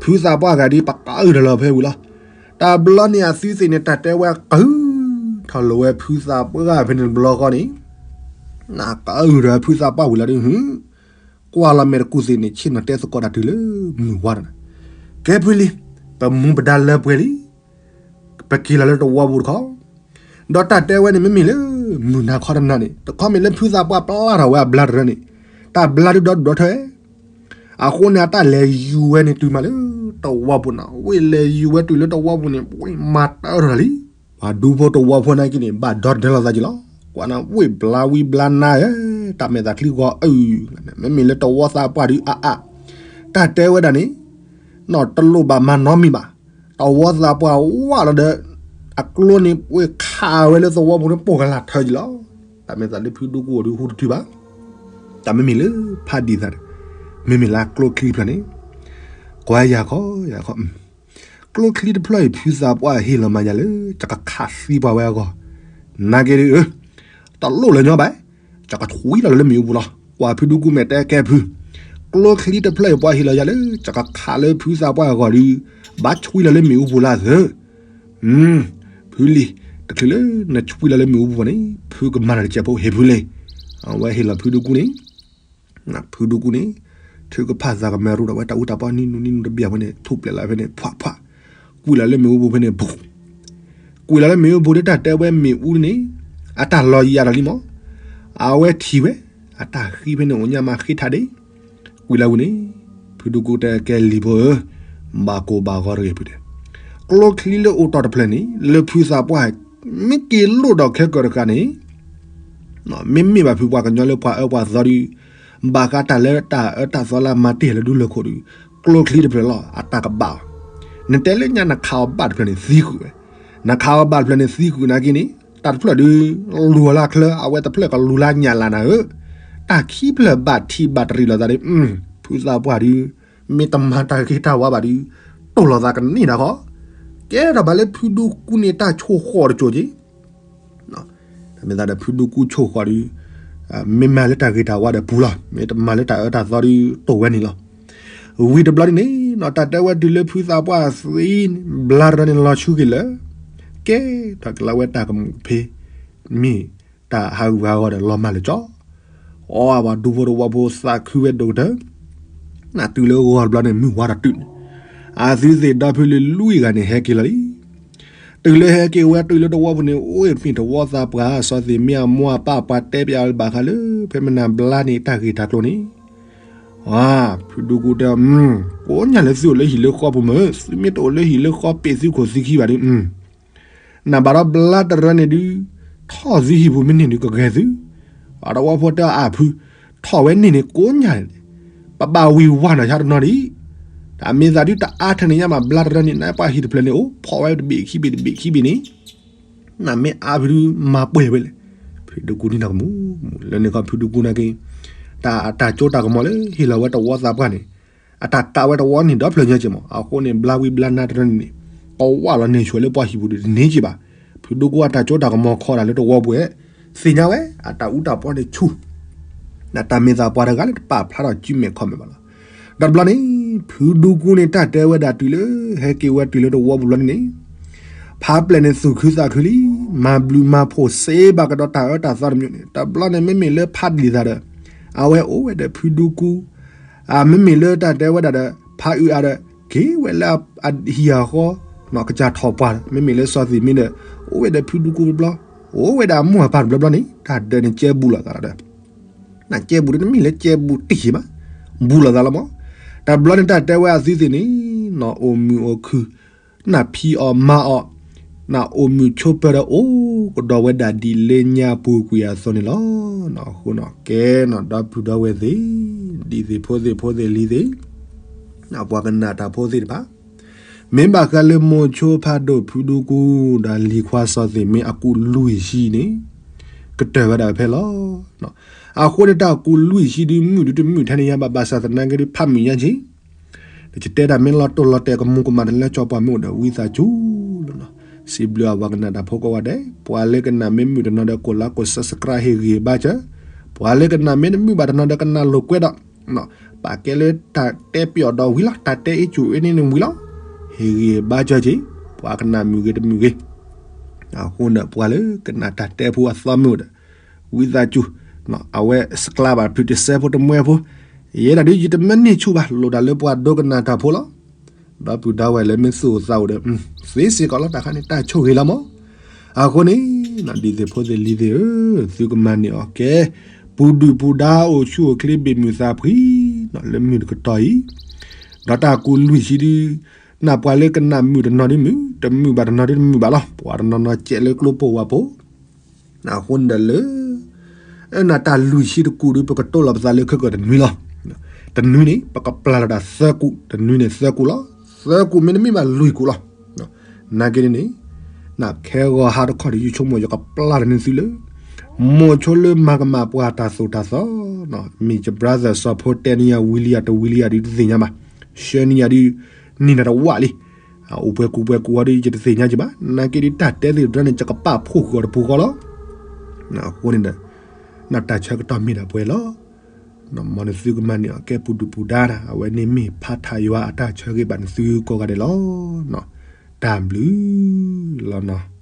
ဖုသးပှၢ်ဂၤဒ်ပကအုၣ်ထီၣ်လီၤဖဲဝံၤလီၤ. တဘျီန့ၣ်အသုသ့ၣ်န့ၣ် တၢ်တဲဝဲကဟု, ထီၣ်လီၤဝဲဖုသးပှၢ်ဖဲန့ၣ်တဘျီဃီန့ၣ်, နကအုၣ်ထီၣ်ဖုသးပှၢ်ဝံၤလီၤဒုး, ကွၢ်လီၤမဲာ်တကူၣ်သ့ၣ်န့ၣ် ဆ့ၣ်နီၤတဲသကိးတၢ်တုၤလၢမုၢ်ဝါဒီး, ကဲဖုလံ, ပမူပဒါလၢပှဲၤလံ, ပက့ၤလီၤလၢတဝီပူၤတခီ, ဒီးတၢ်တဲဝဲန့ၣ် မ့မ့ၢ်လၢ မုၢ်နၤခီတနၤန့ၣ် တခီမ့ၢ်လၢဖုသးပှၢ်ပျၢ်ထီၣ်ဝဲအဘျါတရၢန့ၣ်, တၢ်ဘျါဒုးဒီဒူၣ်ဒီထၢ, အဃိန့ၣ် အတၢ်လဲၤယူၤဝဲန့ၣ်တုၤမးလၢတဝီပူၤန့ၣ်, ဝ့ၢ်လဲၤယူၤဝဲတုၤလၢတဝီပူၤန့ၣ် ဝ့ၢ်မၤတၢထီၣ်လံ. ပှၤဒူဖိတဝီဖိနာ်က့န့ၣ် ဘၣ်ဒီတၢလီၤသးက့ၤလီၤ. ကွၢ်နၤဝ့ၢ်ဘျါဝံဘျါနါဧၢ, တၢ်မဲာ်သးချံဂီၤအုၣ်, မ့မ့ၢ်လၢတဝီသးပှၢ်ဒုးအါအါ, တၢ်တဲဝဲဒၣ်န့ၣ်, နီၢ်တလိၣ်ဘၣ်မၤနီတမံၤဘၣ်. တဝီသးပှၢ်ဝးလီၤဒီး အကျိန့ၣ် ဝ့ၢ်ခးဝဲလၢသဝီပူၤန့ၣ် ပိာ်ကလာ်ထၢက့ၤလီၤ. တၢ်မဲာ်သးလၢဖုဒူကူအီၤဒုးဟူတတုၤဘၣ်. တၢ်မ့မ့ၢ်လၢဖးဒံးသးဒီး မ့မ့ၢ်လၢကျိချံတဖျၢၣ်န့ၣ်, ကွၢ်ယၤခီ ယၤခီ, ကျိချံတဖျၢၣ်အံၤ ဖုသးပှၢ်ဟ့ၣ်လီၤမၤယၤလၢ ယကခးသံပှၤဝဲအဂီၢ်, နာ်က့ဒုး, တလိၣ်လၢၤညီဘၣ်, ယကထွံလီၤလၢမ့ၣ်အူပူၤလီၤ. ကွၢ်ဖုဒူကူမဲာ်တဲကဲဖု, ကျိချံတဖျၢၣ်အံၤ ပှၤဟ့ၣ်လီၤယၤလၢ ယကခးလၢဖုသးပှၢ်အဂီၢ်ဒီး ဘၣ်ဆွံလီၤလၢမ့ၣ်အူပူၤလၢသၢ ဖုလံၤ, တချုးလၢနဆွံလီၤလၢမ့ၣ်အူပူၤန့ၣ် ဖုကမၤလၢတစဲးဖိဟ့ၣ်ဖုလံ. အဝဲဟ့ၣ်လီၤဖုဒိၣ်ကူန့ၣ်, ဖုဒိၣ်ကူန့ၣ် ထုကဖၣ်သးကမဲရူဒီး အဝဲတၢ်အူတၢ်ပီနံၤနူနံၤနူတဘျီဖဲန့ၣ် ထူၣ်ပျဲးလီၤဖဲန့ၣ် ဖှၣ်ဖှၣ်, ကွံာ်လီၤလၢမ့ၣ်အူပူၤဖဲန့ၣ် ပူၤ ကွံာ်လီၤလၢမ့ၣ်အူပူၤဒီး တၢ်တဲဝဲမ့ၣ်အူန့ၣ် အတၢ်လီၤယံၤအါတလံမး, အဝဲထံၣ်ဝဲ အတၢ်ဃံဖဲန့ၣ် အိၣ်ညါမးဃ့ထးဒ့, ကွံာ်လီၤဝံၤန့ၣ် ဖုဒိၣ်ကူတဲကဲလံၤဖိဧၢ, ဘၣ်ကိၢ်ဘၣ်ဂီၤတဂ့ၤဖုတဲ, ကျိချံလၢအိၣ်တီၢ်တဖျၢၣ်န့ၣ် လၢဖုသးပှၢ် မ့ၢ်က့ၤလိၣ်ဒီးခဲကၢၤတဃာ်န့ၣ် မ့မ့ၢ်ဘၣ်ဖုပှၤကညီလၢပှၤအၢပှၤသီဒီး ဘၣ်ဃးတၢ်လၢတၢ်အၢတၢ်သီလၢအမၤတ့ၢ်လၢဒူလၢၢ်ခိၣ်ဒီး ကျိချံတဖျၢၣ်လီၤ အတၢ်ကဘၣ်အီၤ, နတဲလၢညါနခးအီၤဘၣ်တဖျၢၣ်န့ၣ်သံဃုာ်ဝဲ, နခးအီၤဘၣ်တဖျၢၣ်န့ၣ်သံဃုာ်နာ်က့န့ၣ် တၢ်တဖျၢၣ်ဒီး လူၤအီၤလၢချၢ အဝဲတဖျၢၣ်ကလူၤလၢညၣ်လၢ်နၤဧၢ, တၢ်ခံဖျၢၣ်ဘၣ်ထံၣ်ဘၣ်တရံးလိာ်သးဒီး ဖုသးပှၢ်ဒီး မ့ၢ်တမၤတၢ်ဂ့ၤတၢ်ဝါဘၣ်ဒီး တိၢ်လိာ်သးကန့ၢ်တၢ်ဃီ, ကဲထီၣ်ဘၣ်လၢဖုဒိၣ်ကူန့ၣ်တၢ်ဆိၣ်ဃီၣ်တစိၤက့ၤ တၢ်မ့ၢ်သးဒီးဖုဒိၣ်ကူဆိၣ်ဃီၣ်ဒီး မ့ၢ်မၤလၢတၢ်ဂ့ၤတၢ်ဝါဒီးပူၤလီၤ, မ့ၢ်တမၤလၢတၢ်အၢတၢ်သီဒီးတိၢ်ဝဲန့ၣ်လီၤ. ဝံၤတဘျီဒ်န့ၣ် တၢ်တဲဝဲတုၤလၢဖုသးပှၢ်သံ ဘျါတရၢန့ၣ်လီၤဆူက့ၤလၢ ကဲထီၣ်က့ၤလီၤဝဲတၢ်ကမူၣ်ကဖ့ မ့ၢ်တၢ်ဟးဂူာ်ဟးဂီၤဒီးလီၤမၢ်လၢကၠီ အီဝဲဒူဖိတဝီဖိသးခုဝဲဒိၣ်ကတၢၢ်, နတုၤလၢဂီၤတဘျီန့ၣ် မုၢ်ဝါတတုၤန့ၣ်, အသုသ့ၣ်ဒီဖုလံၤလွံၢ်ဂၤန့ၣ် ဟဲက့ၤလီၤလံ. တုၤလၢဟဲက့ၤဝဲတုၤလၢတဝီပူၤန့ၣ် အိၣ်မ့ၢ်တဝီသးပှၢ် စီၤသ့ၣ်မ့ၢ်အမိၢ်အပၢ်ပှၤတဲပျးဘၣ်ဃးလၢ ဖဲမနၤဘျါန့ၣ်တၢ်ဂ့ၢ်တၢ်ကျိၤန့ၣ်, ဖုဒူကူတဲ, ကိးညါလၢသုအိၣ်လၢဟံၣ်လၢဃီပူၤမ့ၢ် သုမ့ၢ်တအိၣ်လၢဟံၣ်လၢဃီပ့ၤသုခိၣ်သုခံဘၣ်ဒီး နဘၣ်ဒီးဘျါတရၢန့ၣ်ဒုး ထီၣ်သုဟံၣ်ပူၤမ့ၢ်န့ၢ်ဒုးကဂဲၤသု, အတဝီဖိတဲအဖု, ထီၣ်ဝဲန့ၢ်န့ၣ်ကိးညါန့ၣ်, ပဘၣ်ဝံၤဝါနီၢ်ဆါတနီၤဒံး, တၢ်မ့ၢ်သးဒုးတအါထဲန့ၣ်ညါဘၣ်ဘျါတရၢန့ၣ် နပှၤဟံၣ်တဖျၢၣ်န့ၣ်အိၣ်ဖီၣ်ဝဲတဘ့ၣ်ခံဘ့ၣ်တဘ့ၣ်ခံဘ့ၣ်န့ၣ်, နမ့ၢ်အါဖုဒုးမၤပှဲၤဝဲလဲၣ်, ဖုဒူကူန့ၣ်တၢ်ကမူၣ်မူၣ်လၢန့ၣ်ခီဖုဒူကူနာ်က့, တၢ်အတၢ်ကၠိတၢ်ကမီၤလၢဟ့ၣ်လီၤဝဲတဝီသးပှၢ်န့ၣ် အတၢ်ကးဝဲတဝီန့ၣ်ဒီဖျၢၣ်ညါက့ၤမး အဃိန့ၣ် ဘျါဝံၤဘျါနါတရၢန့ၣ်န့ၣ် ကဝၢ်လီၤန့ၢ်ဆူၣ်လၢပှၤဟံၣ်ပူၤဒီးတန့ၢ်က့ၤဘၣ်, ဖုဒိၣ်ကူအတၢ်ကၠိတၢ်ကမီၤခီဒၣ်လၢတဝီပူၤဝဲ, သ့ၣ်ညါဝဲ အတၢ်အူတၢ်ပီန့ၣ်ဆူၣ်, နတၢ်မ့ၢ်သးပှၤတဂၤလၢတပာ်ဖျါထီၣ်စုမဲာ်ခီၣ်မဲာ်ဘၣ်လီၤ. ဒီးတဘျီန့ၣ် ဖုဒိၣ်ကူန့ၣ်တၢ်တဲဝဲဒၣ်တုၤလၢ ဟဲက့ၤဝဲတုၤလၢတဝီပူၤဘျီန့ၣ်န့ၣ် ဖးပျဲၢ်န့ၣ်သူၣ်ခုသးခုလံ, မၤဘျုးမၤဖှိၣ်စ့ဘၣ်ကဒီးတၢ်အၢတၢ်သီတမံၤန့ၣ် တဘျီန့ၣ် မ့မ့ၢ်လၢဖးဒ်သးဒီး အဝဲအိၣ်ဝဲဒီးဖုဒူကူ, မ့မ့ၢ်လၢတၢ်တဲဝဲဒၣ်ဒီး ဖးအုးအါဒီး က့ၤဝဲလၢအဟံၣ်အဃီ ကစၢ်ထီၣ်ပှၢ်ဒီး မ့မ့ၢ်လၢစီၤသ့ၣ်မ့ၢ်ဒီး အိၣ်ဝဲဒီးဖုဒူကူတဘျီ, အိၣ်ဝဲဒၣ်အမိၢ်အပၢ်တဘျီဘျီန့ၣ် တၢ်ဒၢးန့ၣ်ကဲဘူးလိာ်သးဒီး နကဲဘူးဒီးတမ့ၢ်လၢကဲဘူးတဟ့ၣ်ဘၣ်, ဘူးလိာ်သးလီၤမး, တဘျီန့ၣ်တၢ်တဲဝဲအသုသ့ၣ်န့ၣ် နအိၣ်မုာ်အိၣ်ခုၣ် နဖံးအီၣ်မၤအီၣ်, နအိၣ်မုာ်ဆိးပၢၤဒီးအိၣ်ကဒီးဝဲဒၣ်ဒ်လၢညါပူၤကွံာ်အသိးန့ၣ်လီၤ. အဃိန့ၣ် ကဲနီၣ်ဒီပုၢ်ဒီဝဲၢ်သ့ၣ်, ဒ်သ့ၣ်ဖိသ့ၣ်ဖိသ့ၣ်လံၤသ့ၣ်, ပှၤကနၣ်တၢ်ဖိသ့ၣ်တဖၣ်, မ့ၢ်ဘၣ်ဃးလၢမိၤဆိဖးဒိၣ်ဖုဒူကူ ဒီးလံၤခွါစီၤသ့ၣ်မ့ၢ်အကူးလွံၢ်ဆံန့ၣ် ကတၢၢ်ဝဲဒၣ်ဖဲလီၤ. အဃိန့ၣ်တၢ်ကူးလွံၢ်ဆံဒုးမုာ်ဒုးတမုာ်ထဲန့ၣ်ယါဘၣ် ဘၣ်ဆၣ်သနာ်က့ဒုးဖးမုာ်ညါက့ၤ ဒီးယတဲတၢ်မ့ၢ်လီၤတိၢ်လီၤတဲာ်ကမူၤကမၣ်တလၢကၠီပှၤမ့ၢ်အိၣ်ဒီးဝံသးစူၤလီၤနီၤ. စံးဘျုးအပှၤကနၣ်တၢ်ဖိကိးဂၤဒဲး, ပှၤလၢကနၣ်မ့ၢ်မုာ်တနီၤဒီး ကိးလီၤကိး subscribe ဟ့ၣ်ဂံၢ်ဘါစၢၤ, ပှၤလၢကနၣ်မ့ၢ်တမုာ်ဘၣ်တနီၤဒီးကနၣ်လိာ်ကွဲဒီး, ပာ်ကဲလၢတၢ်တဲပျီၣ်ဒီးဝံၤလီၤ, တၢ်တဲအ့ၣ်ကူၣ်အ့ၣ်န့ၣ်န့ၣ်ဝံၤလီၤ, ဟ့ၣ်ဂံၢ်ဘါစၢၤက့ၤ, ပှၤကနၣ်မုာ်ဂ့ၤတမုာ်ဂ့ၤ အဃိန့ၣ် ပှၤလၢကနၣ်တၢ်တဲဖိအသီမ့ၢ်အိၣ်ဒီး ဝံသးစူၤ, အဝဲစကျါဘၣ်ဖုတစဲဖိတမှဲဖိ, ယဲဒၣ်ဒုးယတမ့ၢ်န့ၢ်ဆူၣ်ဘၣ် လိၣ်တၢ်လၢပှၤဒိကနၣ်တၢ်ဖိလီၤ. ဒီပုၢ်ဒီဝဲၢ်လၢမ့ၢ်သူၣ်အိၣ်သးအိၣ်ဒီး သ့စ့ၢ်ကီးလီၤ တၢ်ခါန့ၣ် တၢ်ဆိၣ်ဂ့ၤလီၤမး. အဃိန့ၣ် ဒ်သ့ၣ်ဖိသ့ၣ်လံၤသ့ၣ်ဧၢ, သုကမၤန့ၢ်အီၤကဲ, ပူၤဒုၣ်ပူၤဒါအိၣ်ဆူၣ်အိၣ်ချ့ဘၣ်မုာ်သးဖှံ, လၢမုၢ်တကတီၢ်အံၤ, ဒီးတၢ်ကူးလွံၢ်ဆံဒုး, နပှၤလၢကနၣ်မုာ်တနီၤဒုးမုာ်, တမုာ်ဘၣ်တနီၤဒုးတမုာ်ဘၣ်လီၤ. ပှၤတနီၤနီၤကဲးလၢကျိပိာ်ဝဲၢ်ဖိ အဃိန့ၣ်ဒီးလၢ နတၢ်လွံၢ်ဆံတကူးဒုး ပကတိၤလီၤပသးလၢခဲကၢၣ်တနွံလီၤ. တနွံန့ၣ် ပကပျၢ်လီၤတၢ်သၢကူး, တနွံန့ၣ်သၢကူးလီၤ. သၢကူးမ့တမ့ၢ်ဘၣ်လွံၢ်ကူးလီၤ. နာ်က့န့ၣ်န့ၣ် နခဲဂီၤဟါတခီၣ်ဒီး ယဆိကမိၣ်ယကပျၢ်လီၤန့ၢ်သုလၢ မိၤဆိလၢမၤကမၣ်ပှၤတၢ်သိၣ်တၢ်သီ, မ့ၢ်ယ brother စီၤဖိတဲန့ၢ်ယၤဝံၤလံယၤတဝံၤလံယၤဒုးတသ့ၣ်ညါဘၣ်. ဆှၢန့ၢ်ယၤဒုး န့ၢ်နၤတဝၣ်လံ. အိၣ်ပှဲၤကူးပှဲၤကူးအီၤဒီး ယတသ့ၣ်ညါက့ၤဘၣ်. နာ်က့ဒုးတၢ်တဲသ့ၣ်တဖၣ်န့ၣ် ယကပာ်ဖှိၣ်ဃုာ်အီၤတပူၤဃီလီၤ. အဃိန့ၣ်ဒီး နတၢ်ဆၢကတီၢ်မ့ၢ်ဒၣ်ပှဲၤလီၤ. မ်နသုကမၤန့ၢ်အီၣ်ကဲပူၤဒုၣ်ပူၤဒါ, အဝဲန့ၣ်မ့ၢ်ဖးထးယွၤအတၢ်ဆၢဂ့ၤဘၣ်နသုကိးဂၤဒဲးလီၤ. တၢ်ဘျုးလီၤ.